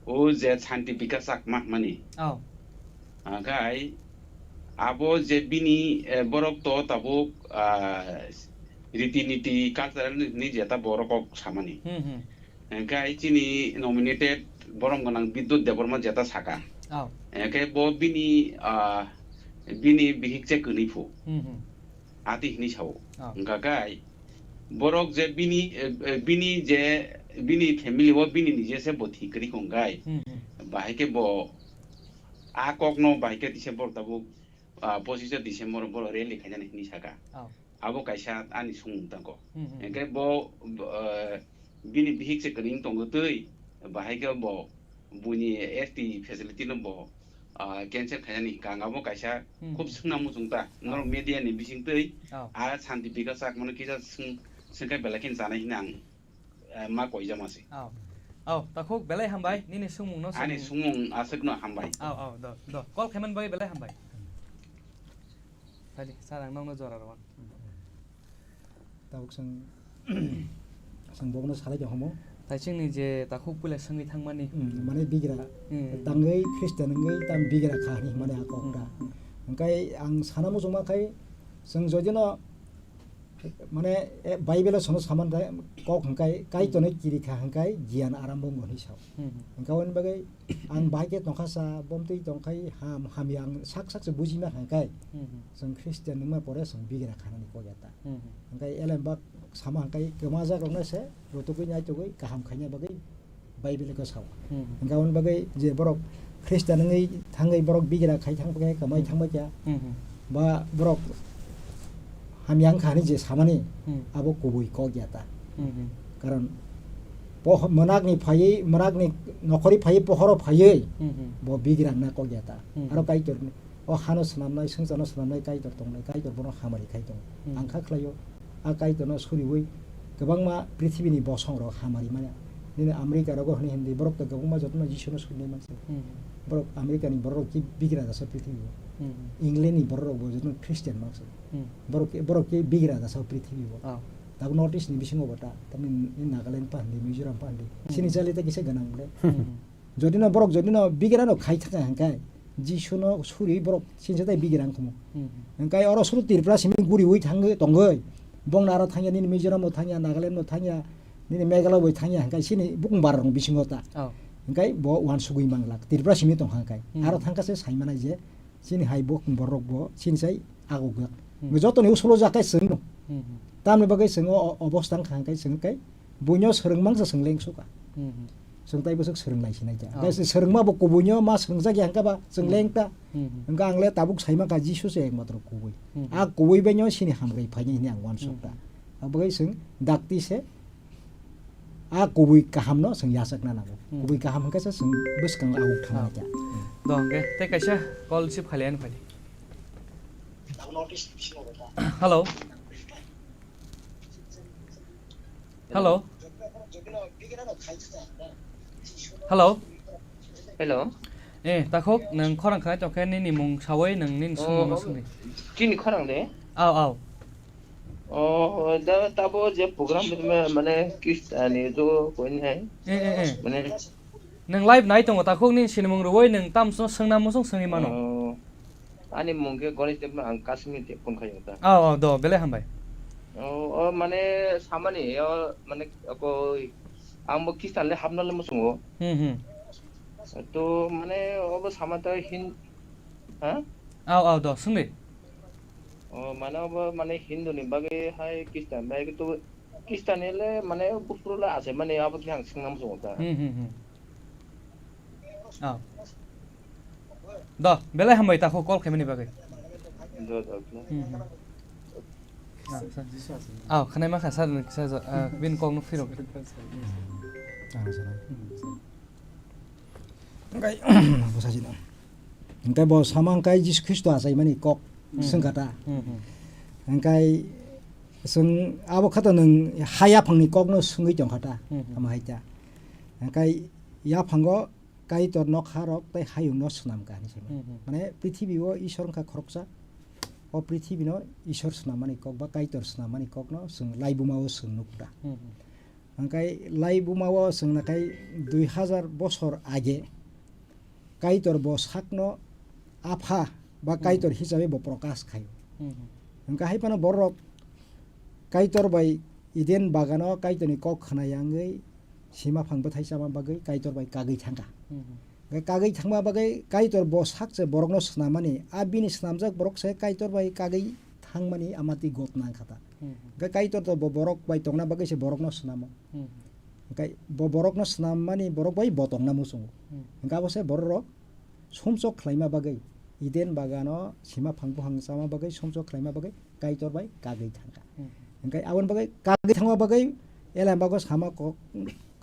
O je Santi Bikas Chakma hwnmani. Oh. Hwnkhe abo je bini, eh, borok to tabuk, ah, riti niti cultural ni jeta borok kok samani. Hmm, hmm. Hwnkhe chini nominated borom gwnang Bidyut Debbarma jeta saka. Oh. Hwnkhe bo bini, ah, bini bihik se kwnwi phu. Hmm, hmm. Ati hinwi sao. Oh. Hwnkha kai borok je bini, eh, eh, bini je, bini family o bini nije se bo thik kwrwi kong kai. Hmm, hmm. Bahai khe bo a kokno bahai khe December tabuk, ah, pochisho December borok rally khainani hinwi saka. Oh. Abo kaisa ani sumung tangkho. Hmm, hmm. Hwnkhe bo, bo, eh, bini bihik se kwrwi tongtwi bahai khe bo buini S T facility no bo, ah, cancel khainani kang abo kaisa Hmm. khub swngna muchung ta. Oh. Norok media ni bising twi Oh. a Santi Bikas Chakma no kisa swng, swngkhe belai khe chanai hwnwi ang, eh, ma koijama se. Oh. Oh, takhuk belai hambai, nini swngmung no Ani swngmung. Swngmung aswk no hambai. Oh, oh, do, do. Call khaiman bai belai hambai. Phai di, sir, ang nokno jora rwan. Tabuk chwng, chwng bobono salai tong homo. Taichingni je takhuk puila swngwi thangmani. Hmm, mane bigra. Hmm. Tangwi Christian wngwi tam bigra kha hinwi mane a kok Hmm. ta. Hwnkhe ang sana muchungma khai chwng jodino mane, eh, Bible-o sono saman kok hwnkhe Kaitorno Hmm. kiri kha hwnkhe giyan arambo wngwi sao. Hmm. Hwnkhe aboni bagwi ang bahai khe tongkha sa, bomtwi tongkhai ham, hamya ang sak sak se buji ma hwnkhe Hmm. chwng Christian wngma pore chwng bigra khanani kok ya ta. Hmm. Hwnkhe elem bak sama hwnkhe kwmajak rokno se rutugwi naitugwi kaham khaina bagwi Bible khe sao. Hmm. Hwnkhe aboni bagwi je borok Christian wngwi thangwi borok bigra khai thang khe kwmai Hmm. thangbai kha. Hmm. Ba borok hamya wngkha hinwi je samani Hmm. abo kubui kok ya ta. Hmm. Karon poh-, mwnakni phaiwi, mwnakni nokhorwi phaiwi pohoro phaiwi Hmm. bo bigra wngna kok ya ta. Hmm. Aro Kaitorni O hano swnamnai, swngcharno swnamnai Kaitor tongnai, Kaitor bono hamari khai tongo. Hmm. Ang kha khlaio, a Kaitorno suriui kwbangma prithibini bosongrok hamari manya. Nini America rogo hwnwi hindi, borok to kwbangma jotono Jisuno surinai manse. Hmm. Borok America ni borok ki bigra dasa prithibio. Hmm. England ni borok bo jotono Christian manse. Hmm. Borok ki, borok ki bigra dasa prithibio. Oh. Tabuk North East ni bisingo bo ta, tamni Nagaland pa hindi, Mizoram pa hindi. Hmm. Sini jali ta kisa ganang ble. Hmm. Jodi no borok jodi no bigra no khai thangkha hwnkhe, Jisu no suri borok sinsa tai bigra wngkhumu. Hmm. Hwnkhe oro suru Tripura simi guriui thangwi tongwi, bongni aro thangya, nini Mizoram bo thangya, Nagaland bo thangya, nini Meghalaya bo thangya, hwnkhe sini bukung bar rok bisingo ta. Oh. Hwnkhe bo uansugui manglak, Tripura simi tongkha hwnkhe. Hmm. Aro thangkha se sai manai je, chini hai bukung borok bo sini sai aguk jak. Hmm. Jotoni usulo jak khe chwng no. Hmm. Tamni bagwi chwng o, o obostha wngkha hwnkhe chwng khe buino swrwngmang se chwng lengsukha. Hmm. Chwng tai bwswk swrwng lai sinai kha. Oh. Hwnkhe swrwngma bo kubuino ma swrwngjak ya hwnkhe ba chwng Hmm. leng ta. Hmm. Hwnkhe ang le tabuk sai mankha Jisu se ekmatro kubui. Hmm. A kubui baino sini hamrwi phainai hwnwi ang uansuk ta. Hmm. Abagwi chwng dakti se a kubui kahamno chwng yachakna nango. Hmm. Kubui kaham hwnkhe se chwng bwskang awuk thangna Oh. kha. Do hwnkhe tei kaisa call receive khailaiani phai. Hello. Hello. Hello. Hello. Eh, takhuk, nwng khorang khnai tongkhe nini mung sawi nwng nini Oh, swngmungno oh, swngdi. Chini khorang de? Aw, aw. Oh, da tabo je program de ma-, mane Christian ni jo koi nai. Eh, eh, eh. Mane Nwng live nai tongo, takhuk nini sinimung rwui nwng tamsno swngna muchung swngwi mano. Oh, ani mung khe Ganesh Debbarma, ang Kasing ni phone khaio ta. Oh, oh, do, belai hambai. Oh, oh, mane samani, oh, mane, ako, ang bo Christian le hapna le muchungo. Hmm, hmm. To, mane, obo sama ta hin, ha? Aw, aw, do, swngdi. Oh, mane, obo, mane, Hindu ni bagwi hai Christian bai to, Christian ni le, mane, buphuru le achai mani, abo khe ang swngna muchungo ta. Hmm, hmm, hmm. Oh. Do, belai hambai takhuk call khaimani bagwi. Do, do, do. Hmm, hmm. Ah, sa. Oh, khanai ma kha sa, sa, sa, ah, bin kok no phiro. Ah, sa. Hwnkhe, bo sachino. Hwnkhe bo sama hwnkhe Jisu Khristo achaimani kok Hmm. swngkha ta. Hmm, hmm. Hwnkhe chwng abo khato nwng ha yaphangni kokno swngwi tongkha ta. Hmm, hmm. Ama hai ta. Hwnkhe yaphango Kaitor nokha rok tei hayung no swnam kha hinwi saimano. Hmm, hmm. Mane prithibi o Isor wngkha khoroksa. O prithibi no Isor swnam mani kok ba Kaitor swnam mani kok no chwng laibuma o chwng nukha. Hmm, hmm. Hwnkhe laibuma o chwng nakhai dui hazar bosor age Kaitor bo sakno apha ba Hmm. Kaitor hisabe bo prokash khaio. Hmm, hmm. Hwnkhe hai phano borok Kaitor bai Eden bagano Kaitorni kok khna yangwi sima phang bwthai chama bagwi Kaitor bai kagwi thangkha. Hmm, hmm. Hwnkhe kagwi thangma bagwi Kaitor bo sak se borokno swnamani, a bini swnamjak borok se Kaitor bai kagwi thangmani amati got nangkha ta. Hmm, hmm. Hwnkhe Kaitor to bo borok bai tongna bagwi se borokno swnamo. Hmm. Hwnkhe bo borokno swnam mani borok bai bo tongna muchungo. Hmm. Hwnkhe abo se borok rok sumsok khlaima bagwi, Eden bagano sima phang buphang chama bagwi, sumsok khlaima bagwi Kaitor bai kagwi thangkha. Hmm. Hwnkhe aboni bagwi kagwi thangma bagwi Ela bago sama kok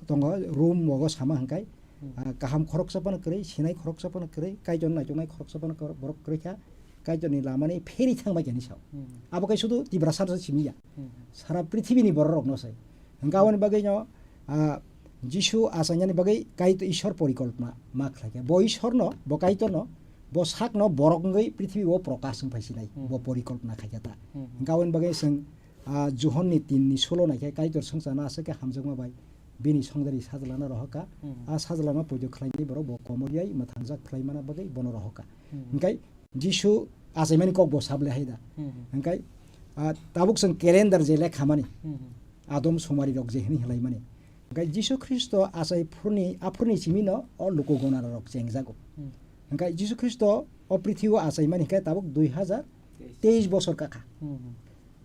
tongo, room ogo sama hwnkhe, Hmm. ah, kaham khoroksa phano kwrwi, sinai khoroksa phano kwrwi, Kaitor naituknai khoroksa phano kwrwi, borok kwrwi kha, Kaitorni lamani pheri thangbai khe hinwi sao. Hmm. Abo khe sudu Tiprasa se simi ya. Hmm. Sara prithibini borok rokno se. Hwnkhe aboni bagwi no, ah, Jisu achainani bagwi Kaitor Ishwar porikolpna ma khlai kha. Bo Ishwarno, bo Kaitorno, bo sakno borok wngwi prithibi o prokash wng phai sinai, Hmm. bo porikolpna khai kha ta. Hmm. Hwnkhe aboni bagwi chwng, ah, Johonni tin ni solo nai khe Kaitor swngcharno aswk khe hamjakma bai bini songdari sajlano rohor kha. Hmm. A sajlano poito khlainai borok bo komor yai mwthangjak phlai mana bagwi bono rohor kha. Hmm. Hwnkhe Jisu achaimani kok bo sable hai da. Hmm. Hwnkhe, ah, tabuk chwng calendar je lekhamani, Hmm. Adom sumari rok je hwnwi hwlaimani. Hwnkhe Jisu Khristo achai phuruni, aphuruni simi no o luku gonara rok chengjago. Hmm. Hwnkhe Jisu Khristo o prithibi o achaimani hwnkhe tabuk dui hazar teis bosor kakha. Hmm.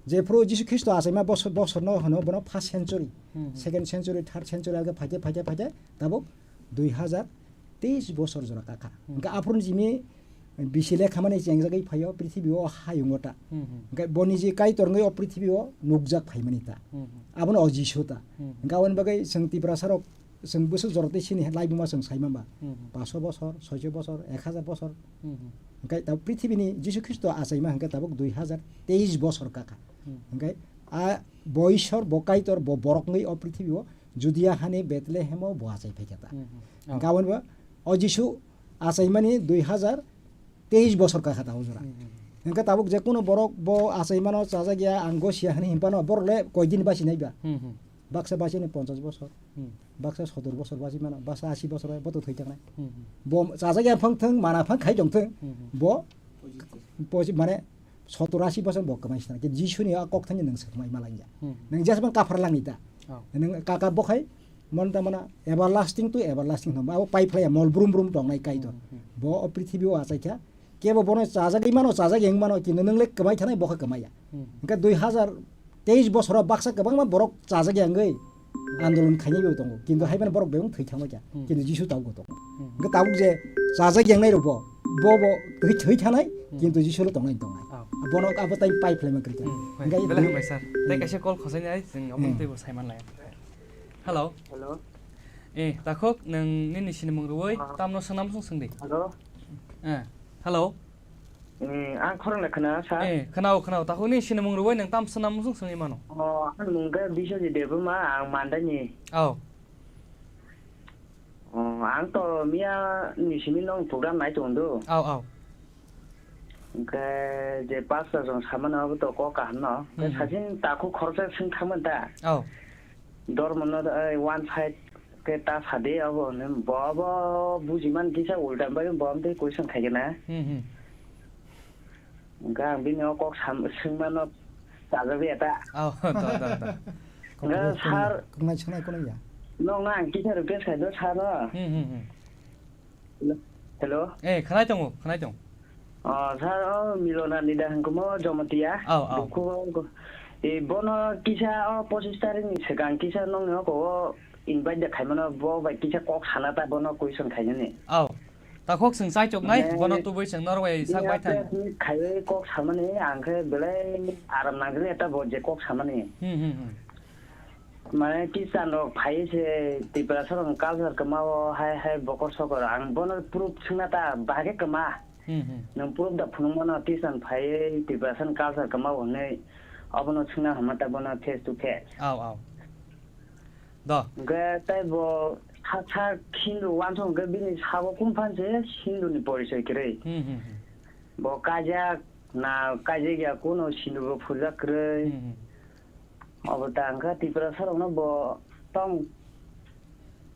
Jephru Jisu Khristo achaima bosor, bosorno hwno bono first century, Hmm. second century, third century alge phaikhe, phaikhe, phaikhe tabuk dui hazar teis bosor jora kakha. Hmm. Hwnkhe aphuruni simi bisi lekhamani chengjagwi phaio prithibi o hayungo ta. Hmm, hmm. Hwnkhe boni je Kaitor wngwi o prithibi o nukjak phaimani ta. Hmm, hmm. Abono o Jisu ta. Hmm. Hwnkhe aboni bagwi chwng Tiprasa rok chwng bwswk jora tei sini laibuma chwng sai manba. Hmm, hmm. Paso bosor, soiso bosor, ek hazar bosor. Hmm, hmm. Hwnkhe tabuk prithibini Jisu Khristo achaima hwnkhe tabuk dui hazar teis bosor kakha. Hmm. Hwnkhe a bo Ishwar, bo Kaitor, bo borok wngwi o prithibi o Judia hani Bethlehem o bo achai phaikha ta. Hmm, hmm. Hwnkhe aboni bo o Jisu achaimani dui hazar teis bosor kakha ta o jora. Hmm, hmm. Hwnkhe tabuk je kuno borok bo achaimano chajak ya, ang gosi ya hwnwi hinphano borok le koi din basi nai ba? Hmm, hmm. Baksa basi ni ponchas bosor, Hmm. baksa sotor bosor basi mano, baksa asi bosor bai boto thwi tangnai. Hmm, hmm. Bo chajak ya phang thung, mana phang khai tong thung, Hmm, hmm. bo posi-, mane sotor asi bosor bo kwmai sina. Ke Jisu ni a kok thani nang swkmai malangya. Hmm. Nang jas bang kaphar langni ta. Oh. Nang kaka bo khai, mon ta mana everlasting to everlasting hwnba. Abo pai phlai ya mol brum brum tongnai Kaitor. Hmm, hmm. Bo o prithibi o achai kha. Kebo bono chajagwi mano, chajagwi wng mano, kintu nwng le kwmai thanai, bo khe kwmai ya. Hmm. Hwnkhe dui hazar teis bosoro baksa kwbangma borok chajak ya wngwi andolon khainai bo tongo, kintu hai phano borok bebak thwi thangma kha, Hmm. kintu Jisu tabuk bo tongo. Hmm. Hwnkhe tabuk je chajak ya wngnai rok bo, bo, bo thwi, thwi thanai, Hmm. kintu Jisu lo tongnai tongnai. Oh. Bono abo tai pai phlai ma kwrwi kha. Hmm. Hwnkhe Belai hambai sir. Tei Hmm. kaisa call khosai nai, chwng omo Hmm. tei bo sai man lai. Hello. Hello. Eh, takhuk, nwng nini sinimung rwui Ah. tamno swnam sung swngdi. Hello. Eh, hello. Eh, ang khorang le khna, sir. Eh, khna-o, khna-o. Takhuk nini sinimung rwui nwng tam swnam sung swngwi mano? Oh, ang mung khe Biswajit Debbarma, ang Mandani. Oh. Oh, ang to miya ni simi nong program nai tongdo. Oh, oh. Hwnkhe je pastor jong samano abo to kok kaham no. Hwnkhe Hmm. sajin takhuk khoroksa swng thangma da. Oh. Dormo no, eh, one side khe ta sadi abo hwnwi bo abo bujiman kisa ulta bai bo amtwi question khaigena. Hmm, hmm. Hwnkhe ang bini o kok sam-, swngmano chajagwi eta. Oh, da, da, da. Hwnkhe sir, Koknai sanai kono ya. Nokno ang kisa request khaino sir no. Hmm, hmm, hmm. Hello? Eh, khwnai tongo, khwnai tong. Oh, sir, oh, Milona ni da hwnkhe mo Jomotia. Oh, oh. Bukhu, eh, bono kisa, oh, pochis tarikh ni swkang kisa nokni oko o invite da khaimano, bo bai kisa kok sana ta bono question khainani. Oh. Takhuk chwng chaichok nai, Mane, bono tubui chwng norok bai sak bai thang. Khaiwi kok samani, ang khe belai aram nangkhe ta bo je kok samani. Hmm, hmm, hmm. Mane Christian rok phai se Tiprasa rok culture kwma o hai hai bokor sokor ang bono proof swngna ta bahai khe kwma. Hmm, hmm. Nwng proof da phunuk mano Christian phai Tiprasa ni culture kwma o hwnwi obono swngna hwnma ta bono face to face. Aw, aw. Do. Hwnkhe tei bo sak sak Hindu wansuk hwnkhe bini sabo kung phan se Hindu ni porichoi kwrwi. Hmm, hmm, hmm. Bo kaijak na kaijak ya kuno Hindu bo phurjak kwrwi. Hmm, hmm. Obo ta wngkha Tiprasa rokno bo tong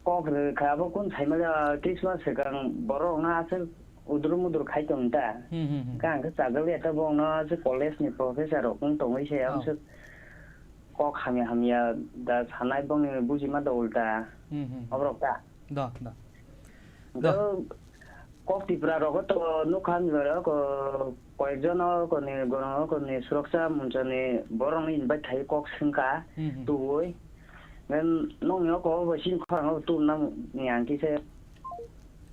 kok rwkha, abo kun saimali, ah, Christmas swkang borok rokno aswk udur mudur khai tong ta. Hmm, hmm, hmm. Hwnkhe ang khe chajak ya ta bo wngno aswk college ni professor rok wng tongwi se Oh. amswk kok hamya hamya da sanai bongni bujima da ulta. Hmm, hmm. Oborok ta. Da, da. Hwnkhe Da. Kok Tipra rogo to nukha hamjwk rok, ko-, koyekjon o koni gorong o koni suroksha monchoni borokno invite khai kok swngkha Hmm, hmm. Tuwi. Then nokni oko bo sini khorang o tubuna ni ang kisa.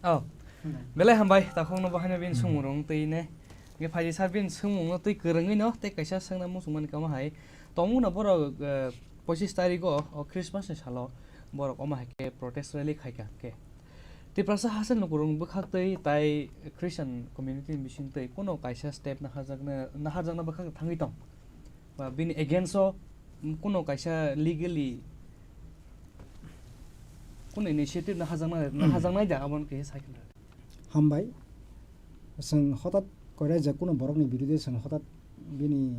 Oh. Hmm. Belai hambai, takhukno bo haino bini Hmm. swngmungrokno twi ne. Hwnkhe phaidi sir bini swngmungno twi kwrwngwi no tei kaisa swngna muchungmani kamo hai. Tongmungno borok, eh, pochis tarikh o, o Christmas ni salo borok omo hai khe protest rally khai kha hwnkhe. Tiprasa haste lukurokni bwkhaktwi tai Christian community ni bisingtwi kuno kaisa step naharjakna, naharjakna bwkhak thangwi tong? Ba bini against o kuno kaisa legally kuno initiative naharjakna, naharjaknai da aboni khe sai khna. Hambai. Chwng hotat koira je kuno borokni birude chwng hotat bini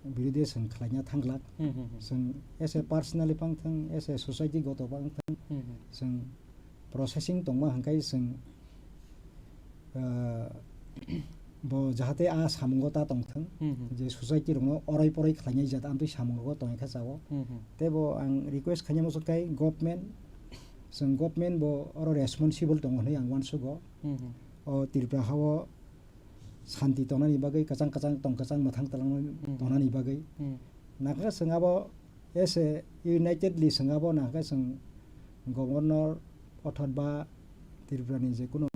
birude chwng khlaina thangglak. Hmm, hmm, hmm. Chwng as a personally pang thang, as a society goto pang thang, Hmm, hmm. Chwng processing tongma hwnkhe chwng, ah, bo jahate a samungo ta tongthwng, Hmm, hmm. Je society rokno oroi poroi khlainai jat amtwi samungo tongkha chao. Hmm, hmm. Tei bo ang request khaina muchuk kai government, chwng government bo oro responsible tongo hwnwi ang uansugo. Hmm, hmm. O Tripura hao santi tongnani bagwi, kwchang kwchang tong kwchang mwthang twlang Hmm. tongnani bagwi. Hmm. Nakhe chwng abo as a unitedly chwng abo nakhe chwng governor othot ba Tripura ni je kuno,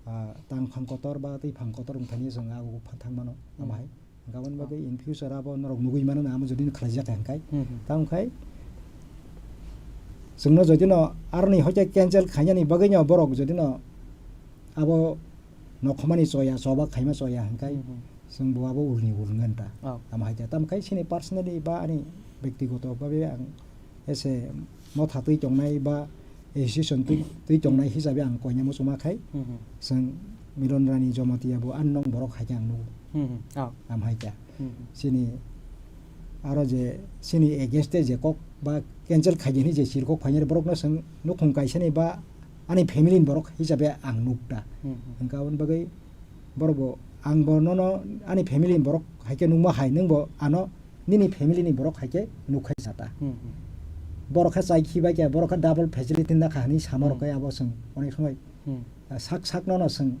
ah, tang phang kotor ba twi phang kotor wngthani chwng abo pha-, thang mano Hmm. amo hai. Hwnkhe aboni bagwi in future abo norok nugwi mano na amo jodi no khlaijak hai hwnkhe. Hmm, hmm. Tamo khai chwngno jodi no aroni hoite cancel khainani bagwi no borok jodi no abo nokhomani choya, choba khaima choya hwnkhe Hmm, hmm. chwng bo abo ulni ul wngkha ta. Oh. Tamo hai ta. Tamo khai chini personally ba ani bektigoto babe ang as a motha twi tongnai ba association twi, twi tongnai hisabe ang koina muchungma khai Hmm, hmm. chwng Milon Rani Jomatia bo unknown borok hai khe ang nugo. Hmm, hmm. Oh. Tamo hai ta. Hmm, hmm. Chini aro je chini against je kok ba cancel khaidi hinwi je chirkok phainai borokno chwng nukhung kaisani ba ani family ni borok hisabe ang nuk ta. Hmm, hmm. Hwnkhe aboni bagwi borok bo, ang bo nono ani family ni borok hai khe nukma hai, nwng bo ano nini family ni borok hai khe nuk khai sa ta. Hmm, hmm. Borok khe chai khibai khe, borok khe double facility nakha hinwi sama rok Hmm. khe abo chwng onek somoi, Hmm. ah, sak sak nono chwng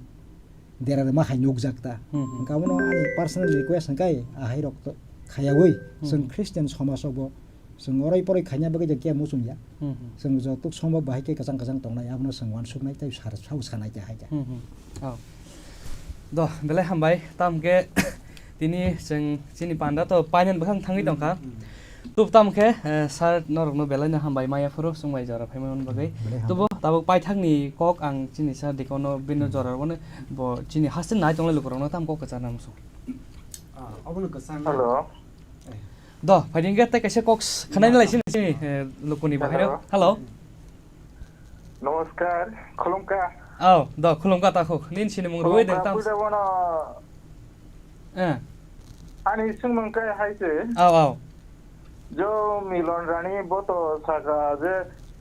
dera rwma hai nukjak ta. Hmm, hmm. Hwnkhe abono ani personal request hwnkhe ahai rok to khayawi, hmm, chwng Christian somaj rokbo chwng oroi poroi khaina bagwi je kebo muchung ya. Hmm, hmm. Chwng jotok sombhob bahai khe kwchang kwchang tongnai, abono chwng uansuknai tei sar-, sao sanai khe hai khe. Hmm, hmm. Oh. Do, belai hambai, tamo khe tini chwng chini panda to painani bwkhang thangwi tongkha. Hmm, hmm. Tub tamo khe, eh, sir norokno belaino hambai maya phuru chwng bai jora phaimani bagwi. Belai hambai. Tubo tabuk paithakni kok ang chini sir Dikono bini, hmm, jora rwmani bo chini haste nai tonglai lukurokno tamo kok kwcharna muchung. Ah, obono kwchang. Hello. Eh. Do, phaidi hwnkhe tei kaisa kok s-, khnani lai sini, sini, eh, lukuni bahai rok. Hello. Hello. Namaskar, khulumkha. Oh, do, khulumkha takhuk. Nini sini mung rwui de tam. Khulumkha, puja bono. Eh. Ani sungmung kai hai se. Oh, oh. Jo Milon Rani bo to saka je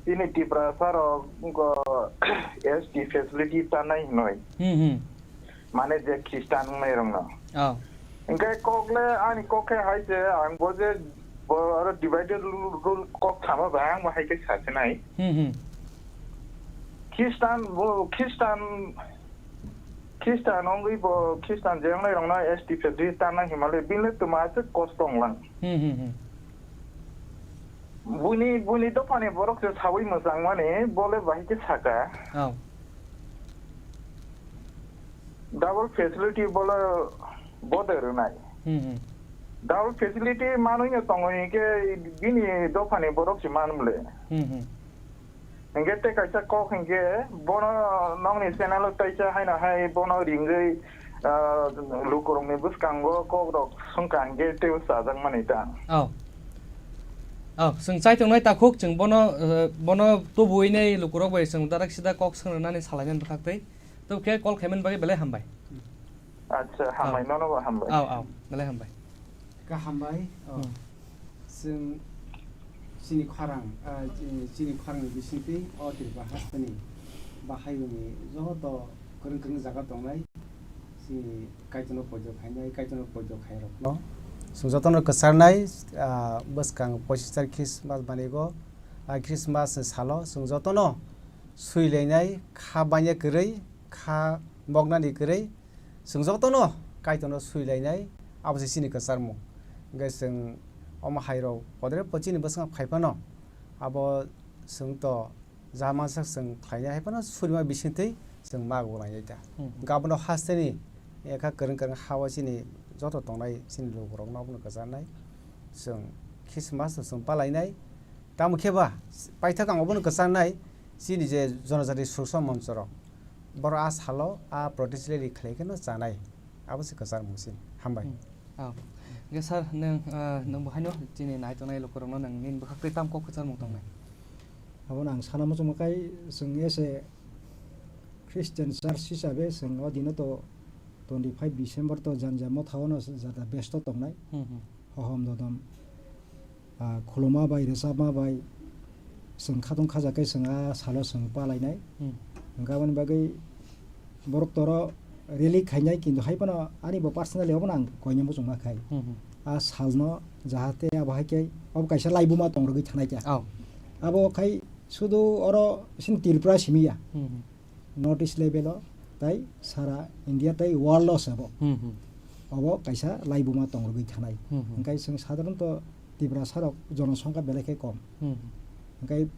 chini Tiprasa rok go S T facility tanai hinoi. Hmm, hmm. Mane je Christian wngnai rokno. Oh. Hingke kok le ani kok khe hai se, ang bo je bo aro divided rule, rule kok sama bai ang bo hai khe sa se nai. Hmm, hmm. Christian bo, Christian, Christian wngwi bo, Christian je wngnai rokno S T facility tanai himale bini le twma se kosto wnglang. Hmm, hmm, hmm. Buini, buini dophani borok se sawi mwchangmani, bole bahai khe saka. Oh. Double facility bole bode rwnai. Hmm, hmm. Double facility manwi no tongo hinkhe bini dophani borok se man bole. Hmm, hmm. Hinkhe tei kaisa kok hinkhe bono nokni channel o taisa haino hai bono ringwi, ah, lukurokni bwskango kokrok swngkha hinkhe teibo chajakmani ta. Oh. Oh, chwng chai tongnai takhuk, chwng bono, eh, bono tubuwi nai lukurok bai chwng darak sida kok swng rwnani salainani bwkhak tei. Tei khe call khaimani bagwi belai hambai. Acha, hambai, nono bo hambai. Au, au, belai hambai. Ka hambai, oh. Hmm. Chwng chini khorang, ah, chi-, chini khorangni bisingtwi o Tripura hasteni bahayungni joto kwrwng kwrwng jaga tongnai, chini Kaitorno poito khainai, Kaitorno poito khairokno. Chwng jotono kwcharnai, ah, bwskang pochis tarikh Christmas banigo, ah, Christmas ni salo chwng jotono swilainai, kha banya kwrwi, kha moknani kwrwi, chwng jotono Kaitorno swilainai, abo se chini kwcharmung. Hwnkhe chwng omo hairok kodre pochini bwskango phai phano, abo chwng to ja mansak chwng khlainai hai phano surima bisingtwi chwng ma gulainai ta. Hmm. Hwnkhe abono hasteni ekha kwrwng kwrwng ha-o chini joto tongnai chini lukurokno abono kwcharnai. Chwng Christmas chwng palainai. Tamo khe ba, paithak ang obono kwcharnai, chini je jonojati sursok monchorok, borok a salo a protest rally khlai kheno chanai, abo se kwcharmung chini. Hambai. Hmm. Oh. Hwnkhe sir, nwng, ah, nwng bo haino chini nai tongnai lukurokno nwng nini bwkhaktwi tamo kok kwcharmung tongnai? Abono ang sana muchungma khai, chwng as a Christian church hisabe chwng o dino to twenty five December to janja motha ono jata besto tongnai. Hmm, hmm. Hohom dodom, ah, khuluma bai, rwchapma bai, chwng khatong khaja khe chwng a salo chwng palainai. Hmm. Hwnkhe aboni bagwi borok toro rally khainai, kintu hai phano ani bo personally obono ang koina muchungma khai. Hmm, hmm. A salno jahate abo hai khe obo kaisa laibuma tongrogwi thanai kha. Oh. Abo khai sudu oro chini Tripura simi ya. Hmm, hmm. North East level o, tai sara India tai world o se bo. Hmm, hmm. Obo kaisa laibuma tongrogwi thanai. Hmm, hmm. Hwnkhe chwng sadharanto Tiprasa rok jonosongkha belai khe kom. Hmm, hmm. Hwnkhe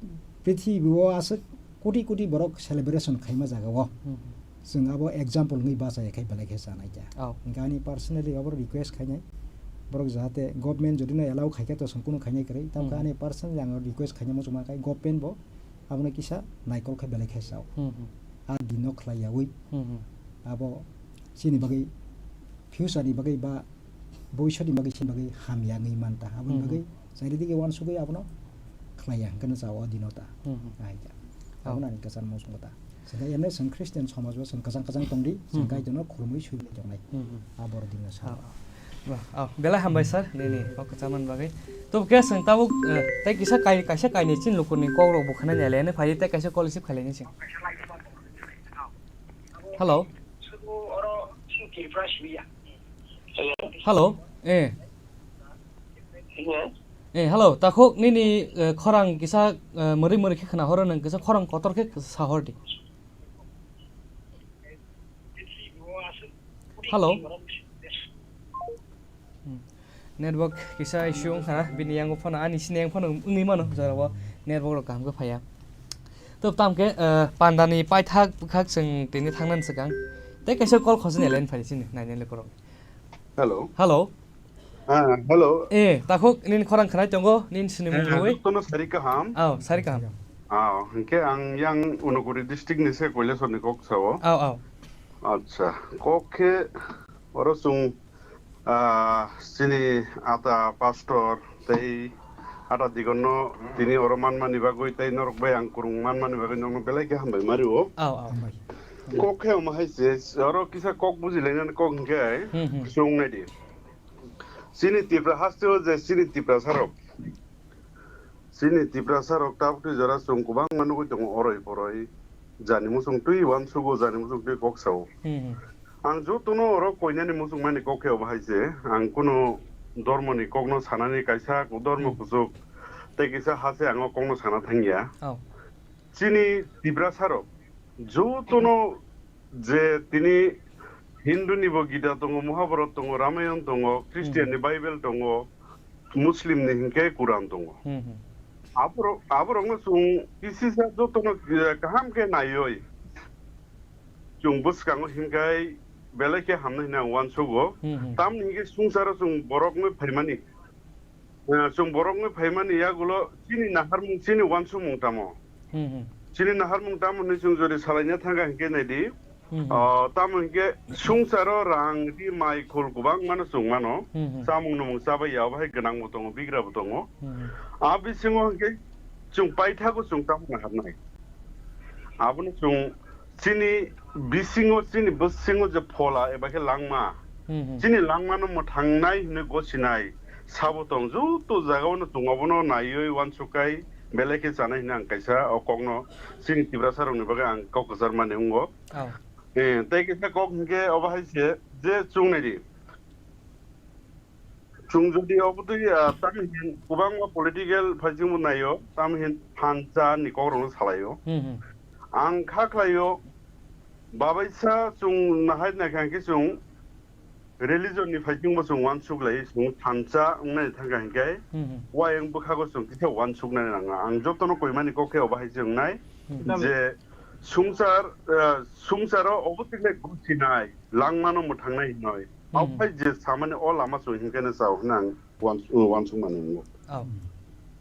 prithibi o aswk koti koti borok celebration khaima jaga o. Hmm, hmm. Chwng abo example wngwi bachai khe belai khe chanai kha. Oh. Hwnkhe ani personally abo request khainai borok jahate government jodi no allow khai khe to chwng kunu khainai kwrwi. Tamkhe, hmm, ani personally ang request khainai muchungma khai government bo abono kisa naikol khe belai khe sao. Hmm, hmm. A dino khlai yaui. Hmm, hmm. Abo chini bagwi future ni bagwi ba bhobishyot ni bagwi chini bagwi hamya wngwi manta. Aboni, hmm, hmm, bagwi charidige uansugwi abono khlai ya hwnkhe no chao o dino ta. Hmm, hmm. Ahai kha. Oh. Abono ani kwchar muchungo ta. Chwng khe ene chwng Christian somaj o chwng kwchang kwchang tongdi, chwng, hmm, hmm, Kaitorno khulumwi swiwi tongnai. Hmm, hmm. A borok dino sa. Oh, oh. Ba, oh, belai hambai sir, nini kok kwcharmani bagwi. Tubukhe chwng tabuk, eh, tei kisa kai-, kaisa kainwi chini lukurokni kokrok bo khwnani aliani phai tei kaisa call receive khailani chwng. Hello. Hello. Eh. Eh, hello. Takhuk nini, eh, khorang kisa, eh, mwrwi mwrwi khe khna horo, nwng kisa khorang kotor khe sa hor di. Hello. Hmm. Network kisa issue wngkha, bini yango phano ani sini yang phano wngwi mano, jorao network rok kaham khe phaiya. To tamo khe, eh, pandani paithak bwkhak chwng tini thangnani swkang. Tei kaisa call khosani line phai chini, nainani lukurok. Hello. Hello. Ah, hello. Eh, takhuk nini khorang khnai tongo, nini sinimung Eh, rwui. Jotono sari kaham. Aw, sari kaham. Aw, hinkhe ang yang Unakoti district ni se Koilasor ni kok sao. Aw, aw. Acha, kok khe oro chwng, ah, chini ata pastor tei ata digonno tini oro manmani bagwi tei norok bai ang kwrwng manmani bagwi nokno belai khe hambai mario. Aw, aw. Kok khe omo hai se, oro kisa kok bujilainani kok hinkhe Hmm, hmm. Chwng naidi. Chini Tipra haste o je chini Tiprasa rok. Chini Tiprasa rok tabukni jora chwng kwbangma nugwi tongo oroi poroi. Jani muchung twi uansugo, jani muchung twi kok sao. Hmm, hmm. Ang jotono oro koinani muchung mani kok khe obo hai se. Ang kuno dormoni kokno sanani kaisa dormo Hmm. kuchuk tei kisa ha se ang o kokno sana thangya. Oh. Chini Tiprasa rok jotono je tini Hindu ni bo Gita tongo, Mahabharat tongo, Ramayan tongo, Christian ni Hmm. Bible tongo, Muslim ni hinkhe Quran tongo. Hmm, hmm. Aborok, aborokno chwng kisisa jotono, eh, kaham khe naiwi chwng bwskango hinkhai belai khe hamnai hwnwi ang uansugo. Hmm, hmm. Tamni hinkhe swngcharo chwng borokno phaimani. Eh, chwng borokno phaimani yagulo chini naharmung, chini uansukmung tamo? Hmm, hmm. Chini naharmung tamo hwnwi chwng jodi salaina thangkha hinkhe naidi. Hmm, hmm. Oh, tamo hinkhe swngcharo rang, ri, mai, khul kwbangmano chwng mano. Hmm, hmm. Chamung nwmung chabai ya, obo hai gwnangbo tongo, bigrabo tongo. Hmm, hmm. A bisingo hinkhe chwng paithago chwng tamo naharnai. Abono chwng chini bisingo, chini bwsingo je phola eba khe langma, Hmm, hmm. Chini langmano mwthangnai hwnwi gosinai sabo tong, joto jagao no chwng obono naiwi uansukkhai belai khe chanai hwnwi ang kaisa o kokno chini Tiprasa rokni bagwi ang kok kwchar mani wngo. Oh. Eh, tei kisa kok hinkhe obo hai se je chwng naidi. Chwng jodi obo twi, ah, tamo hin kwbangma political phaisingbo naio, tamo hin thansa ni kokrokno salaio. Hmm, hmm. Ang kha khlaio, babaisa chwng nahai naikha hinkhe chwng religion ni phaisingbo chwng uansuk lai, chwng thansa wngnai thangkha hinkhe, Hmm, hmm. Wayang bwkhago chwng kisa uansuknai nang. Ang jotono koimani kok khe obo hai se wngnai, Hmm. Je swngchar, ah, swngcharo obo twi lai gosinai. Langmano mwthangnai hinoi. Hmm. Aphai je samani o lama chwng hinkhe no chao hwnwi ang uans-, uansukmani wngo. Oh.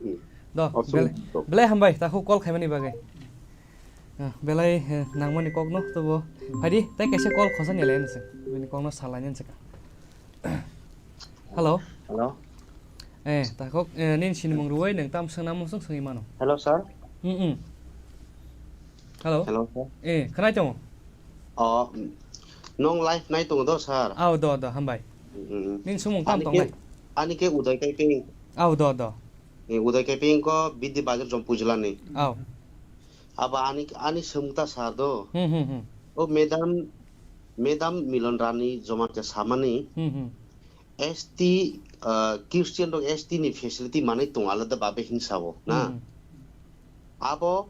Hmm. Do, o chwng belai, do. Belai hambai, takhuk call khaimani bagwi. Ah, belai, eh, nangmani kokno, tobo. Phaidi, tei kaisa call khosani lai nase. Bini kokno salai nase ka. Hello. Hello. Eh, takhuk, eh, nini sinimung rwui nwng tam swngnang muchung swngwi mano. Hello, sir. Mm, mm. Hello. Hello, sir. Eh, khnai tongo? Oh, mm, nong live nai tongo do, sir? Aw, do, do, hambai. Mm, mm, mm. Nini sumung tam tongnai? Ani khe, ani khe Uday Kaiping. Aw, do, do. Eh, Uday Kaiping ko Bidi Bazar Jompu Jila ni. Aw. Abo ani, ani sumung ta, sir, do. Hmm, hmm, hmm. O madam, madam Milon Rani Jamatia samani. Hmm, hmm. S T, ah, Christian rok S T ni facility manwi tongo alada babe hinsa o, na? Hmm. Abo,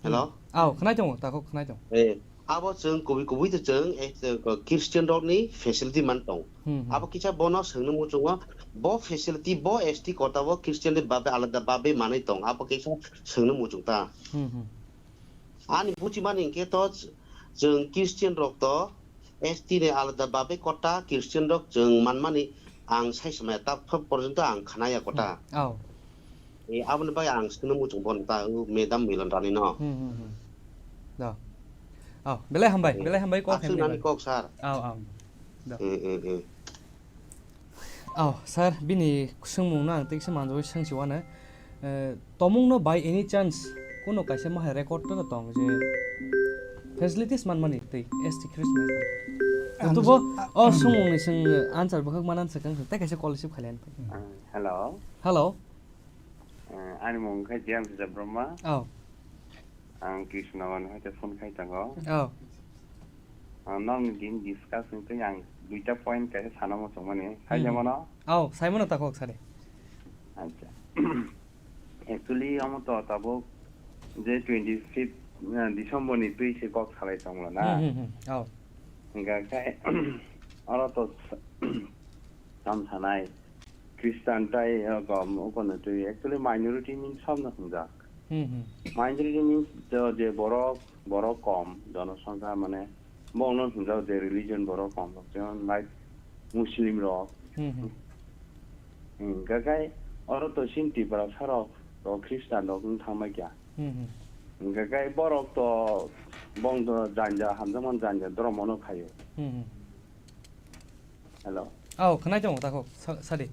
hello? Hmm. Aw, khnai tongo, takhuk khnai tongo. Eh, abo chwng kubui kubui to chwng, eh, Christian rok ni facility man tong. Hmm, hmm. Abo kisa bono swngno muchungo, bo facility, bo S T kota bo Christian ni babe alada babe manwi tong. Abo kisa swngno muchung ta. Hmm, hmm. Ani buchimani hinkhe to ch-, chwng Christian rok to S T ni alada babe kota, Christian rok chwng manmani ang sai samaya ta phab porjonto ang khanaya kota. Hmm. Oh. E, aboni bai ang swngno muchung bono ta, o madam Milon Rani no. Hmm, hmm, hmm. Do. Oh, belai hambai, eh, belai hambai kok aswk hemni nani bai. Kok sir. Oh, oh. Do. Eh, eh, eh. Oh, sir, bini swngmung no ang tei kisa manjagwi swngsi wano. Eh, tomung no by any chance kuno kaisa mahai record to tong je facilities manmani tei S T Christmas. Ang tubo, ah, oh, swngmung ni swng answer bwkhak manan swkang tei kaisa call receive khailayan. Ah, hello. Hello. Eh, ani mung khe James Debbarma. Oh. Ang Krishna Wan hai phone khai tongo. Oh. Ah, nokni din discuss wngtwi ang duita point kaisa sana muchungmani. Hai Hmm. Jemano? Oh, saimano takhuk sari. Acha. Actually, omo to tabuk je twenty fifth, eh, December ni twi se kok salai tonglo na. Hmm, hmm, hmm. Oh. Hingkha khe, oro to sa-, Islam sanai, Christian tai, eh, kom, okono twi actually minority means samno hwnjak. Hmm, hmm. Minority means je, je borok, borok kom, jonosongkha mane, bongno hwnjak je religion borok kom, jemon like Muslim rok. Hmm, hmm. Hmm, hwnkhe oro to chini Tiprasa rok, to Christian rok wng thangma kya. Hmm, hmm. Hwnkhe borok to bong to janja, hamjakmani janja, dhormono khaio. Hmm, hmm. Hello. Oh, khwnai tongo, takhuk, sa-, sadi.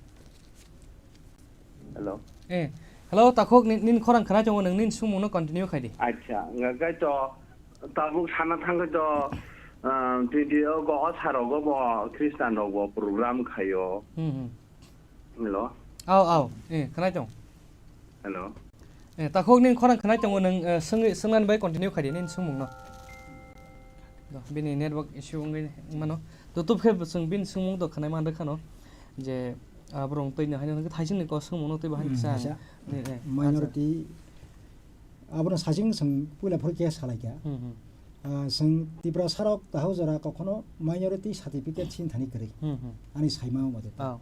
Hello. Eh, hello, takhuk, ni-, nini khorang khwnai tongo, nwng nini swngmungno continue khai di. Acha, hwnkhe to tabuk sana thangkhe to, ah, twi twi o go o saro go bo Christian rok bo program khaio. Hmm, hmm. Hello. Aw, aw. Eh, khwnai tong. Hello. Eh, takhuk nini khorang khwnai tongo nwng, eh, swngwi, swngnani bai continue khai di nini swngmungno. Do, bini network issue wngwi mano. To tub khe swng bini swngmung do khwnai man rwkha no. Je, ah, borok twi no haino thaising ni ko swngmungno twi bahai Hmm, kisa. Haisa. Ni, eh, Minority, abono sasing swng puila phuru khe salai kha. Hmm, hmm. Ah, chwng Tiprasa rok tahuk jora kokhono minority certificate sini thani kwrwi. Hmm, hmm. Ani saima o mate. Oh.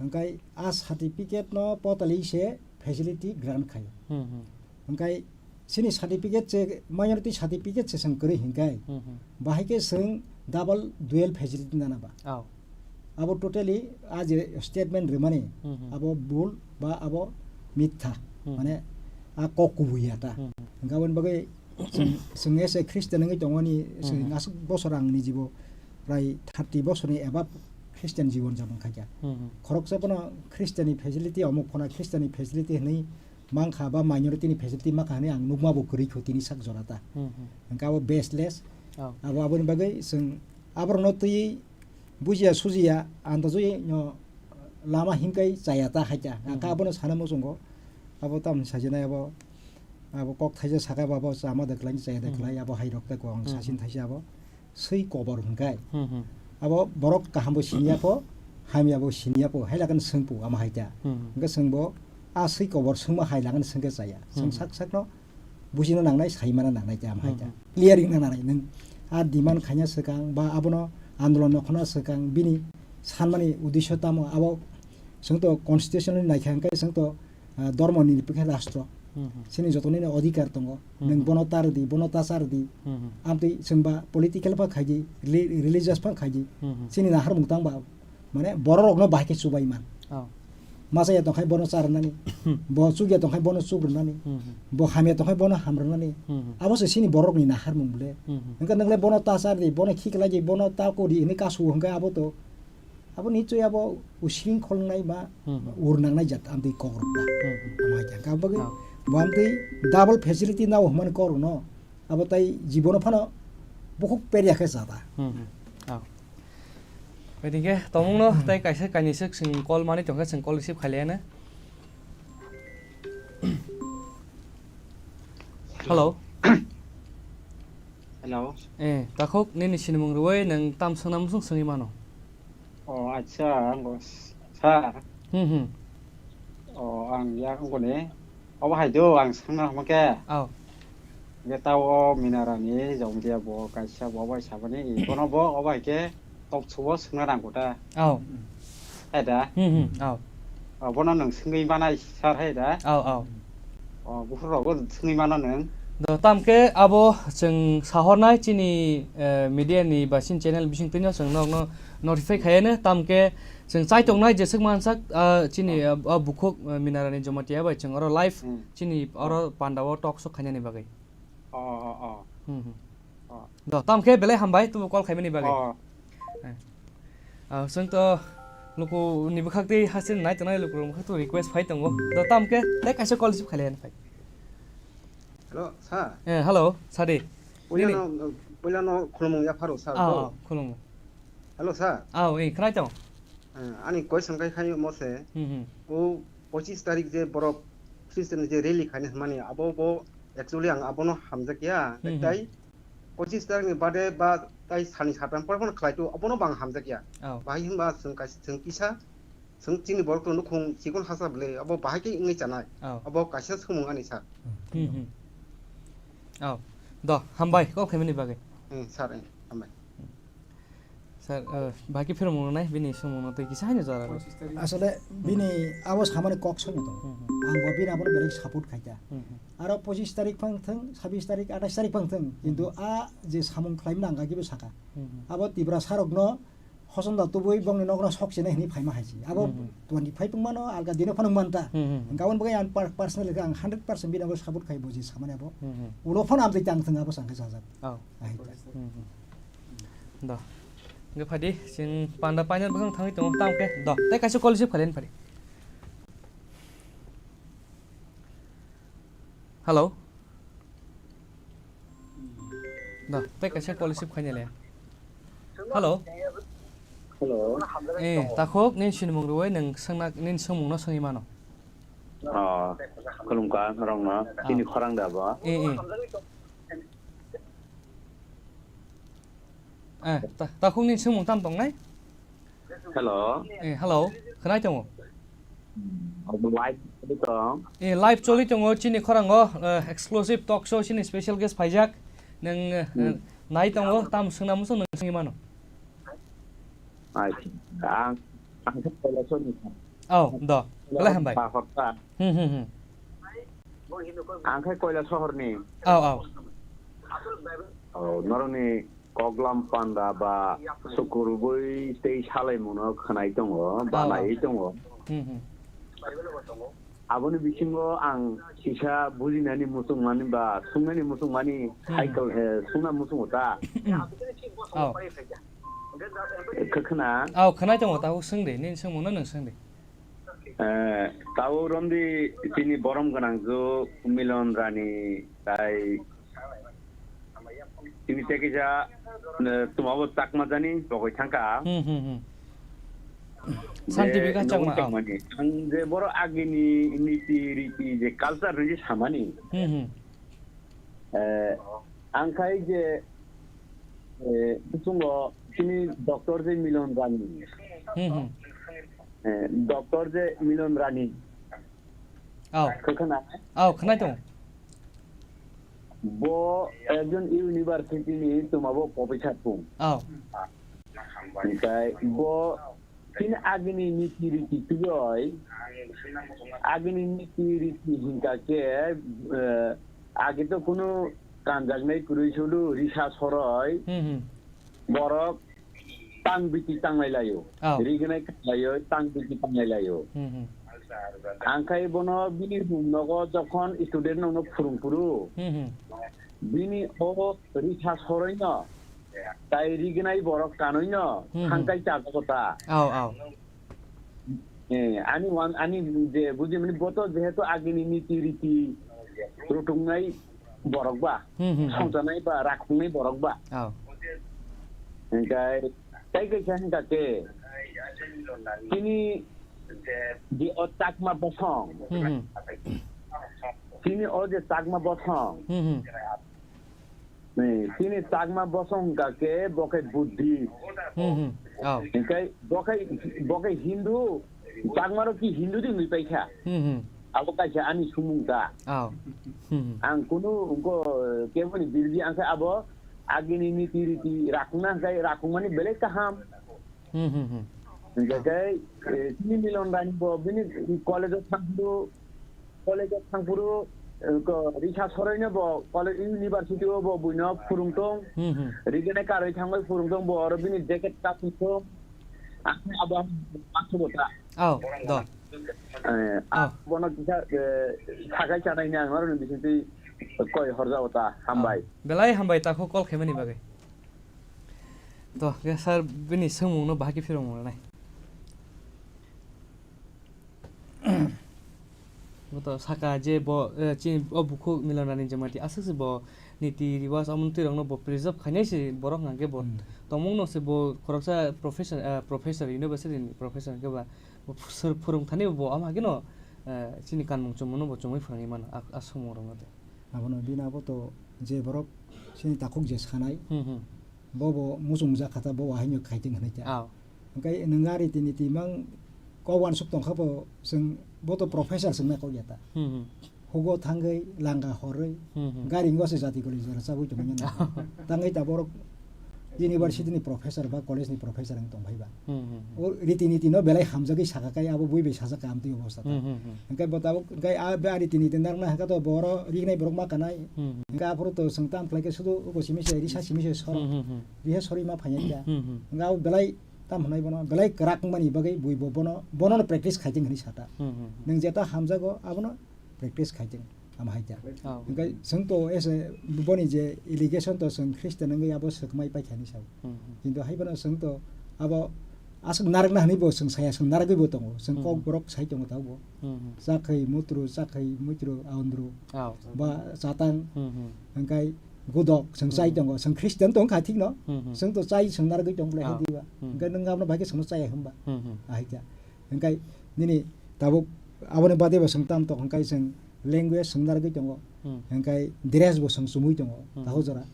Hwnkhe a certificate no potali se facility grant khai. Hmm, hmm. Hwnkhe sini certificate se minority certificate se chwng kwrwi hwnkhe Hmm, hmm. bahai khe chwng double dual facility nana ba. Oh. Abo totally a je statement rwmani Hmm, hmm. abo bul ba abo mitha. Hmm. Mane a kok kubui ya ta. Hmm, hmm. Hwnkhe aboni bagwi Chwng, chwng as a Christian wngwi tongmani, chwng Hmm. aswk bosor ang nijibo prai thirty bosorni above Christian jibon japon khaikha. Hmm. Khoroksa bono Christian ni facility, omuk phano Christian ni facility hwnwi mankha ba minority ni facility mankha hwnwi ang nukma bo kwrwi kho tini sak jora ta. Hmm. Hwnkhe abo baseless. Oh. Abo aboni bagwi chwng aborokno twiwi bujiya sujiya ang to joi no lama himkai chaya ta haikha. Ang kha Hmm. abono sana muchungo. Abo tamni sajinai abo, abo kok thaisa saka bo abo chama da kwlai, chaya da Hmm. kwlai, abo hai rok tei kwang Hmm. sasin thaisa abo. Swi kobor hwnkhe. Hmm, hmm. Abo borok kaham bo siniya pho, hamya bo siniya pho, hai lagan swngpo ama hai ta. Hmm. Hwnkhe chwngbo a swi kobor swngma hai lagan swngkhe chaya. Chwng Hmm. sak sakno bujina nangnai, saimana nangnai ta ama hai ta. Hmm. Clear wngna nangnai nwng a demand khaina swkang ba abono andolon no khona swkang bini sanmani uddesho tamo abo chwng to constitution ni naikha hwnkhe chwng to ah, dormo niripekhe rastro. Hmm, hmm. Chini joto nini odhikar tongo. Hmm, Nwng hmm. bono tar di, bono ta char di. Hmm, hmm. Amtwi chwng ba political pha khai di, reli-, religious pha khai di. Hmm, hmm. Chini naharmung tang ba, mane borok rokno bahai khe chubai man. Oh. Masa ya tongkhai bono char nani, Hmm. bo chuk ya tongkhai bono chuk rwnani, Hmm, hmm. bo hamya tongkhai bono ham rwnani. Hmm, hmm. Abo se chini borok ni naharmung bole. Hmm, hmm. Hwnkhe nwngle bono ta char di, bono khiklai di, bono ta kori hwnwi kasu hwnkhe abo to Abo nichoi abo using kholnai ba Hmm. ur nangnai jat amtwi kok rok na. Hmm. Ama hai khe ang bagwi Ah. bo amtwi double facility nao hwnmani kok rok no. Abo tai jibono phano bukhuk perya khe chata. Hmm, hmm. Ah. Bai dingkhe tongmung no tai kaisa kainwi swk chwng call mani tongkha chwng call receive khailaiya na. Hello. Hello. Eh, takhuk nini sinimung rwui nwng tam swngnam swng swngwi mano. O, acha, ang sir. Hmm, hmm. O, ang ya, ang kone. Obo hai do, ang sangna hamo khe. Aw. Ge tao o Minarani, Jomodiya bo, kaisa bo, bai sabani, i, bono bo, obo hai khe, top subo swngna nang kota. Aw. Hai da? Hmm, hmm, aw. O, bono nwng swngwi manai, sir, hai da? Aw, aw. O, buphur rogo swngwi mano nwng. Do, tam khe abo chwng sahornai chini, eh, media ni ba chini channel bising twino chwng nokno notify khayano, tam khe chwng chai tongnai jeswk mansak, ah, chini, Oh. ah, ah, bukhuk, ah, Minarani Jamatia bai chwng oro live Hmm. chini oro Oh. pandao talk show khainani bagwi. Oh, oh, oh. Hmm, hmm. Oh. Do, tam khe belai hambai tubu call khaimani bagwi. Oh. Eh. Ah, chwng to luku ni bwkhak twi haste nai tongnai luku rok bwkhak to request phai tongo. Do, tam khe tei kaisa call receive khailaiya phai. Hello, sir. Eh, hello, sadi. Puila Nini? no, puila no khulumung yapharo, sir. Ah, Do. ah, khulumung. Hello, sir. Ah, eh, khwnai tong. Eh, ani question kai khai mo se. Hmm, hmm. O pochis tarik je borok Christian je rally khaini hwnmani abo bo actually ang abono hamjakya. Hmm, hmm. Tai pochis tarik ni bade ba tai sani satam por phano khlai tu abono bang hamjakya. Oh. Bahai hwnba chwng kai-, chwng kisa Chwng chini borok rok nukhung chikon hasa bwle, abo bahai khe wngwi chanai. Oh. Abo kaisa swngmung ani sir. Hmm, hmm. Oh. Do, hambai, kok khaimani bagwi. Hmm, sir, eh, hambai. Sir, eh, baki phirmung nai bini sumung no tei kisa haino jora ro. Asole bini abo samani kok sono to. Hmm, hmm. Ang bo bini abo belai support khaita. Hmm, hmm. Aro pochis tarik phang thang, sabis tarik, atais tarik phang thang, kintu a je samung khlaimna ang agi bo saka. Hmm, hmm. Abo Tiprasa rokno hosom da tubui bongni nokno sok chene hini phaima haisi. Abo Hmm, hmm. twenty five wng mano, alga dino phano wng manta. Hmm, hmm. Gabon bagwi ang per-, personally ang hundred percent bini abo support khai bo je samani abo. Hmm, hmm. Ulo phano amtwi tang thang abo sangkhe sajak. Oh. Ahai ta. Hmm, hmm. Da. Hingke phadi, chwng panda painani bwkhang thangwi tongo, tamo khe. Da, tei kaisa call receive khailani phadi. Hello. Da, tei kaisa call receive khainai le. Hello. Hello. Eh, takhuk, nini sinimung rwui nwng swngna, nini swngmungno swngwi mano. Ah, khulumkha norokno. Ah. Chini khorang da bo? Eh, eh. Eh, ta-, takhukni swngmung tam tongnai? Hello. Eh, hello. Khwnai tongo? Obo live choli tong. Eh, live choli tongo, chini khorango, eh, exclusive talk show, chini special guest phaijak. Nwng, eh, Hmm. nai tongo, tam swngna muchung nwng swngwi mano. Ai, ang, ang khe Kailasoni. Oh, do. Belai hambai. Sa hota. Hmm, hmm, hmm. Ang khe Koila sohorni. Oh, oh. Oh, norokni Koklam panda ba sukur bui tei salai muno khwnai tongo, ba Oh, oh. naiwi tongo. Hmm, hmm. Aboni bisingo ang kisa bujinani muchungmani ba swngnani muchungmani Hmm. cycle, eh, swngna muchungo ta. Oh. Khe khna? Oh, khwnai tongo, tabuk swng de, nini swngmungno nwng swng de. Eh, tabuk romdi chini borom gwnang ju Milon Rani tai chini tei kisa, eh, tumabo Chakma jani bogoi thangka. Hmm, hmm, hmm. Scientific je a Chakma, nugui oh. Chakmani. Ang je boro agini niti riti je culture ni je samani. Hmm, hmm. Eh, ang khai je, eh, bisingo chini doctor je Milon Rani. Hmm, hmm. Eh, doctor je Milon Rani. Oh. Khe khna? Oh, khwnai tongo. Bo ekjon university ni tumabo professor tong. Oh. Hingkai bo chini agini niti riti twiwi, agini niti riti hingka khe, eh, agi to kunu kanjaknai kwrwi sudu risa soroi, Hmm, hmm. borok tang biti tanglai laio. Oh. Rignai khlaio, tang biti tanglai laio. Hmm, hmm. Ang khai bono bini room nogo jokhon student rokno phwrwng phuru, Hmm, hmm. bini o risa soroino, tai rignai borok kanoino Hmm, hmm. thangkai chajago ta. Oh, oh. Eh, ani wan, ani je buji mani boto jehetu agini niti riti rutungnai borok ba, Hmm, hmm, hmm. songjanai ba, rakhungnai borok ba. Oh. Hingkai, tai kaisa hingka khe, chini je o Chakma bosong, Hmm, hmm. chini o je Chakma bosong, Hmm, hmm. Ni, chini Chakma bosong hingka khe bo khe Buddhist. Hmm, hmm. Oh. Hingkai bo khe, bo khe Hindu, Chakma rok ki Hindu di wngwi paikha. Hmm, hmm. Abo kaisa ani sumung ta. Oh. Hmm, hmm. Ang kunu wngko, keboni birdi ang khe abo agini niti riti rakhungna hingkai rakhungmani belai kaham. Hmm, hmm, hmm. Hingke khe, eh, chini Milon Rani bo bini college o thangphuru, college o thangphuru, eh, ko, risa soroino bo college, university o bo buino phwrwng tong. Hmm, hmm. Rigene karwi thangwi phwrwng tong bo oro bini jacket kapung tong. Ang abo ang bo ta. Oh, do. Eh, Oh. Bono kisa, eh, sakai chanai ni ang oro ni bisingtwi koi horjao ta. Hambai. Oh. Belai hambai takhuk call khaimani bagwi. To, khe sir, bini swngmungno bahai khe phirokmung rwnai. Bo to saka je bo, eh, chini o bukhuk Milon Rani Jamatia aswk se bo niti riwas omo twi rokno bo preserve khainai se borok hwnkhe bo Hmm. tongmung no se bo khoroksa professor, eh, professor, university ni professor hwnkhe ba bo sir phwrwng thani bo omo hwnkhe no, eh, chini kanmung chumung no bo chumui phwrwngwi mano a, a swngmung rokno de. Abono bini abo to je borok chini takhuk je sanai, Hmm, hmm. Bo bo muchungjak kha ta, bo haino khaitwng hinwi ta. Aw. Hwnkhe nwng a riti niti mang kok uansuk tong kha bo, chwng bo to professor chwngna kok ya ta. Hmm, hmm. Hugo thangwi langa horwi, Hmm, hmm. Gari wngwi se jati guli jora chabwi tongmani na. Tangwi ta borok university ni professor ba college ni professor wng tong phai ba. Hmm, hmm, hmm. O riti niti no belai hamjagwi saka kai abo bui bai sajak ka amtwi obostha ta. Hmm, hmm, hmm. Hwnkhe bo tabuk hwnkhe a, a riti niti narwkna hwnkhe to boro rignai borok ma kanai. Hmm, hmm. Hwnkhe aphuru to chwng tam khlai khe sudu uko simi se risa simi se soro. Hmm, hmm, hmm. Riha sori ma phaiya kya. Hmm, hmm. Hwnkhe abo belai tam hwnai bono belai kwrak wngmani bagwi bui bo bono, bono no practice khai tong hwnwi sata. Hmm, hmm, hmm. Nwng jeta hamjago abono practice khai tong. Amo hai kha. Oh. Hwnkhe chwng to ese boni je allegation to chwng Christian wngwi abo swkmai paikha hinwi sao. Hmm, hmm. Kintu hai phano chwng to abo aswk narwkna hwnwi bo chwng saya, chwng narwgwi bo tongo. Chwng Hmm, kok hmm. borok sai tongo tabuk bo. Hmm, hmm. Chakhwi mutru, chakhwi mutru, aundru. Oh. Ba chatang. Hmm, hmm. Hwnkhe gudok chwng chai Hmm. tongo. Chwng Christian tong kha thik no. Hmm, hmm. Chwng to chai chwng narwgwi tong le Oh. hai diba. Hmm. Hwnkhe nwng abono bai khe chwngno chaya hwnba. Hmm, hmm. Ahai kha. Hwnkhe nini tabuk aboni bade bo chwng tam tok hwnkhe chwng language chwng narwgwi tongo. Hmm. Hwnkhe dress bo chwng chumui tongo. Hmm. Takhuk jora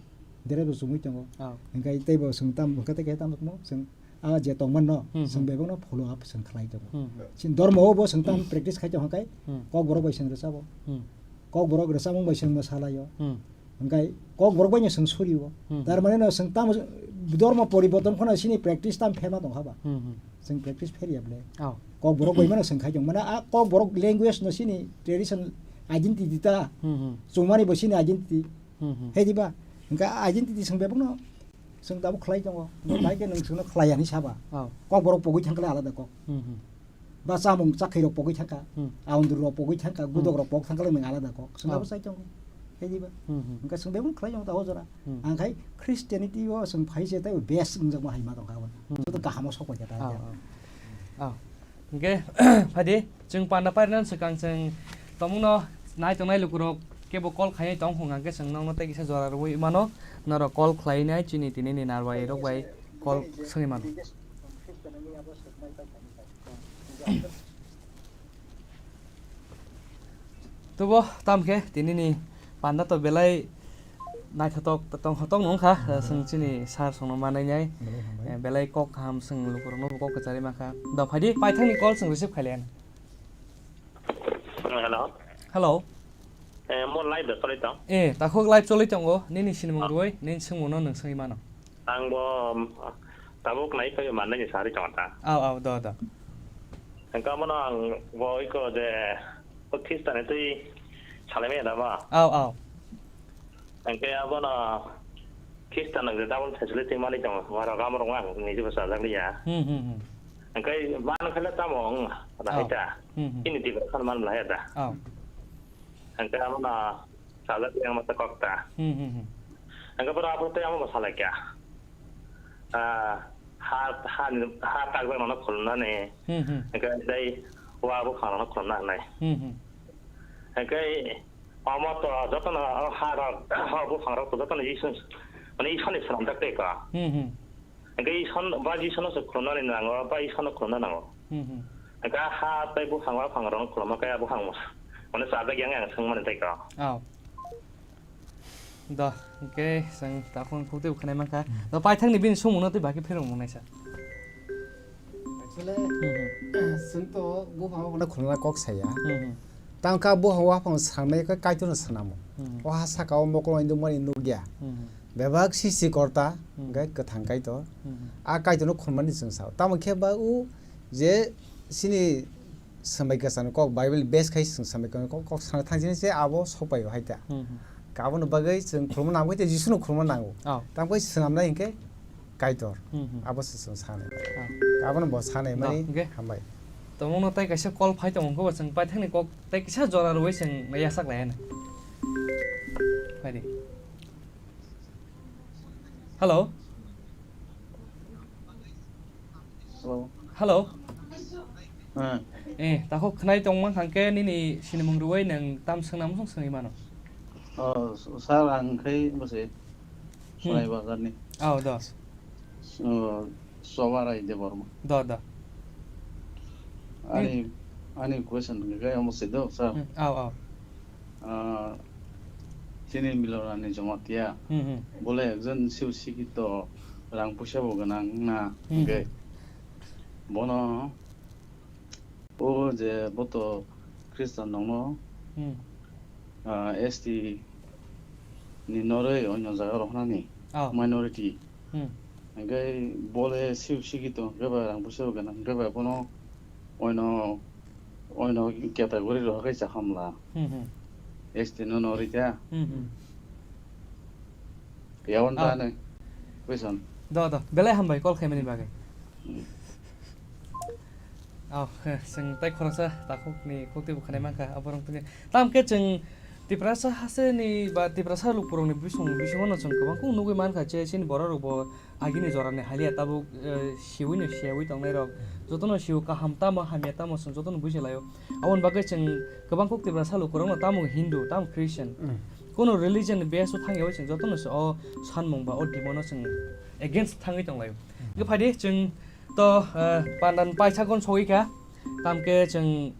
dress bo chumui tongo. Oh. Hwnkhe tei bo chwng tam hwnkhe tei khe tam tongmo chwng a je tongmano Hmm, chwng hmm. bebakno follow up chwng khlai tongo. Hmm. Chini dormo o bo chwng tam practice khai tongo hwnkhe Hmm. kok borok bai chwng rwchabo. Hmm. Kok borok rwchabmung bai chwng mwsalaio. Hmm. Hwnkhe kok borok bai no chwng surio. Hmm. Tar mane no chwng tamo dormo poriborton kheno chini practice tam pherma tong kha ba. Hmm, hmm. Chwng practice pher ya ble. Oh. Kok borok bai mano chwng khai tong. Mane a kok borok language no chini tradition identity ta. Hmm, hmm. Chumani bo chini identity. Hmm, hmm. Hai diba? Hwnkhe a identity chwng bebak no chwng tabuk khlai tongo. Bai khe nwng chwngno khlai ya hinwi saba. Oh. Kok borok pogwi thang khe alada kok. Hmm, hmm. Ba chamung chakhwi rok pogwi thangkha, Hmm. aundru rok pogwi thangkha, Hmm. gudok rok pok thangkha, nwng alada kok. Chwng abo Oh. chai tongo. Hai diba? Hmm, hmm. Hwnkhe chwng bebak khlai tongo ta o jora. Hmm. Ang khai Christianity o chwng phai se tei best wngjakma hai ma tongkha abo. Hmm. Joto kaham o sok pai kha ta Oh, ya. Oh. Oh. Hwnkhe, phai di, chwng panda pairina swkang chwng tongmungno nai tongnai lukurok kebo call khainai tong hwnkha khe chwng nokno tei kisa jora rwui mano, norok call khlainai chini tini ni narwai rok bai call swngwi mano. Tubo tam khe tini ni panda to belai naithotok tongthotok nung kha, Hmm. chwng chini sir songno manai nai. Belai hambai. Eh, belai kok kaham chwng lukurokno bo kok kwcharwi mankha. Da phaidi paithakni call chwng receive khailaiya. Hello. Hello. Eh, mo live da choli tong. Eh, takhuk live choli tongo. Nini sinimung Ah. rwui, nini swngmungno nwng swngwi mano. Ang bo, um, tabuk nai phai mannani sari tong ta. Aw, aw, do, do. Hwnkhe abono ang bo iko je, o Khristanni twi salaimaya da ba? Aw, aw. Hwnkhe abono Khristan je double facility mani tong, wara gam rong ang niji bo sajak liya. Hmm, hmm, hmm. Hwnkhe man khala tamo ang, Oh. rahai ta. Hmm, hmm. Ini tiba kan man lahai ta. Oh. Hwnkhe abono sajak yang mata kok ta. Hmm, hmm, hmm. Hwnkhe boro aphuru tei amo bo salai kha. Ah, ha, ha, ha takjak nono khulumnani. Hmm, hmm. Hwnkhe tei wa buphang nono khulumna hinai. Hmm, hmm. Hwnkhe omo to jotono o ha rok, o buphang rok to jotono Jisu, mane Iswrani swnamjak tei kha. Hmm, hmm. Hwnkhe Iswr, ba Jisu no se khulumnani nango, ba Iswr no khulumna nango. Hmm, hmm. Hwnkhe ha tei buphang wa phang rok khulumma khe buphang mane sajak yang yang swngmani tei kha. Oh. Do, hwnkhe chwng takhuk khuk tei khwnai mankha. Hmm. Do paithakni bini swngmungno tei baki phirok mung naisa. Actually, Hmm, hmm. chwng to buphang wa phang khulumna kok saya. Hmm, hmm. Tang kha buphang wa phang sangnai khe Kaitorno swnamo. Hmm. O ha saka o mokol wngwi nukmani nukya. Hmm. Bebak sisi korta, Hmm. hwnkhe kwthang Kaitor. Hmm. A Kaitorno khulumani chwng sao. Tamo khe ba o je chini swmai kwchangni kok, Bible base khai chwng swmai kwchangni kok, kok sana thang chini se abo sokpai o hai ta. Hmm, hmm. Ka abono bagwi chwng khulumna nango, tei Jisuno khulumna nango. Oh. Tamo khe swnamnai hwnkhe Kaitor. Hmm, hmm. Abo se chwng sanai. Oh. Abono bo sanai Do, mani hwnkhe? Hambai. Tongmungno tei kaisa call phai tongo, hwnkhe bo chwng paithakni kok tei kisa jora rwui chwng yasak lai hwnwi. Phaidi. Hello? Hello? Hello? Eh. Eh, takhuk khwnai tongma hwnkhe nini sinimung rwui nwng tam swngna muchung swngwi mano. Oh, sir, ang khai bwse Hmm. Sonai Bazarni. Oh, do. Oh, Sobarai Debbarma. Do, do. Ani, Hmm. ani question hwnkhe omo se do, sir. Hmm. Oh, oh. Ah, chini Milorani Jamatia. Hmm, hmm. Bole ekjon siu sikito rang puisa bo gwnang na Hmm. hwnkhe bono o je boto Khristan nongno, Hmm. ah, S T ni noroi onyo jaga rohornani Oh. minority. Hmm. Hingke bole sik sigi tong, hingke ba rang puisa bo ganang, hingke ba bono oino, oino category rohor khe cha hamla. Hmm, hmm. S T no no rikha. Hmm, hmm. Yawan Ah. da ne. Question. Do, do. Belai hambai call khaimani bagwi. Hmm. Oh, he, chwng tai khoroksa takhukni khukti bo khanai mankha, aborok tongwi. Tamkhe chwng Tiprasa hasteni ba Tiprasa lukurokni bisong, bisingono chwng kwbang kuk nugwi mankha, je chini bororokbo agini jorani haliya tabuk, eh, siwino siyawi tongnairok. Jotono siwo kaham tamo hamya tamo chwng jotono bujilaio. Aboni bagwi chwng kwbang kuk Tiprasa lukurokno tamo Hindu, tamo Christian. Mm. Kono religion ni base o thangyawi chwng jotono se o sanmung ba o demand o chwng against thangwi tonglaio. Mm. Hwnkhe phaidi chwng to, eh, pandan paisa gon sogwi kha. Tamkhe chwng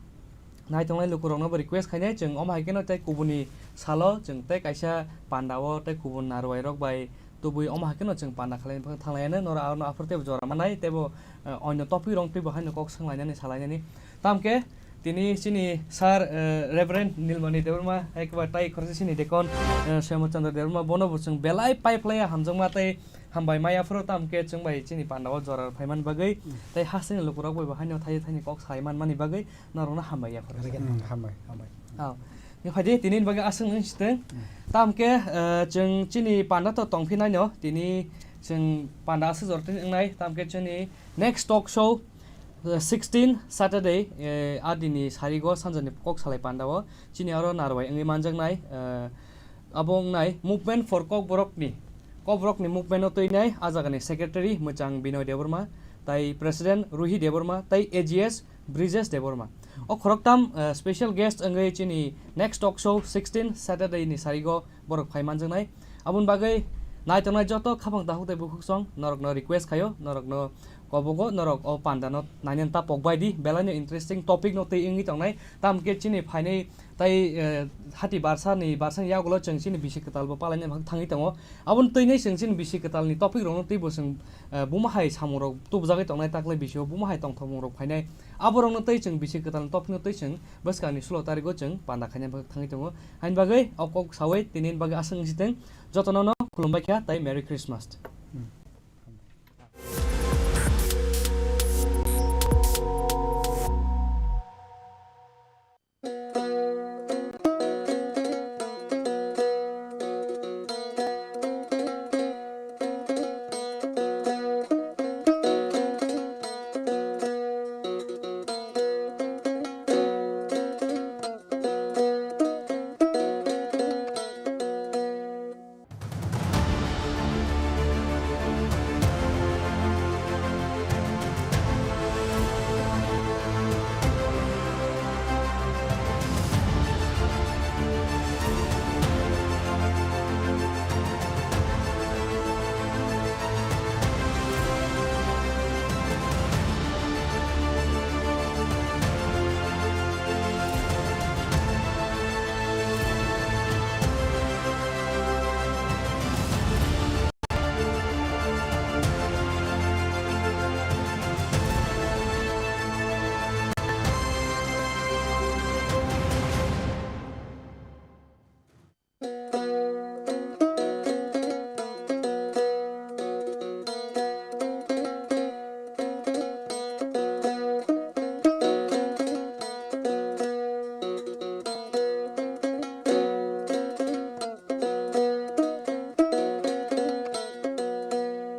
naitongnai lukurokno bo request khainai, chwng omo hai kheno tei kubuni salo chwng tei kaisa panda o tei kubun narwai rok bai tubui omo hai kheno chwng panda khalai thanglaiyano, norok ano aphuru teibo jora manai, teibo, eh, onyo topic rok teibo haino kok swnglainani salainani. Tamkhe tini chini sir, eh, Reverend Nilmani Debbarma, hai khe ba tai khoroksa chini deacon, eh, Shyamachandra Debbarma, bono bo chwng belai pipe laiya hamjakma tei hambai maya phuru, tamkhe chwng bai chini panda o jora phaiman bagwi, Mm. tei hasteni lukurok bai bo haino thai thaini kok sai manmani bagwi norokno hambai ya khoroksa. Mm, hambai, hambai. Oh. Ni phaidi tini bagwi aswk wng sitwng. Mm. Tamkhe, eh, chwng chini panda to tongphi naino, tini chwng panda aswk jora tini wngnai, tamkhe chini next talk show, eh, sixteen Saturday, eh, adini sarigo sanjani kok salai panda o chini aro narwai wngwi manjaknai, eh, abo wngnai Movement for Kokborokni, Kokborokni movement o twinai a jagani secretary mwchang Binoy Debbarma, tai president Ruhi Debbarma, tai A G S Brijesh Debbarma. O khoroktam, eh, special guest wngwi chini next talk show sixteen Saturday ni sarigo borok phai manjaknai. Aboni bagwi naitongnai joto khapang takhuk tei bukhuksong norokno request khaio, norokno kobogo, norok o panda no nainani ta pokbai di, belai no interesting topic no twi wngwi tongnai. Tamkhe chini phainai tai, eh, hati barsa ni, barsa ni yagulo chwng chini bisi kwtal bo palaina thangwi tongo. Aboni twinai chwng chini bisi kwtal ni topic rokno twibo chwng, eh, buma hai samung rok tubujagwi tongnai, taklai bisio buma hai tongthokmung rok phainai. Aborokno tei chwng bisi kwtal ni topic no tei chwng bwskang ni sulo tarigo chwng panda khaina bagwi thangwi tongo. Haini bagwi o kok sawi tini bagwi aswk wng sitwng, jotono no khulumbai kha tai Merry Christmas. Hmm.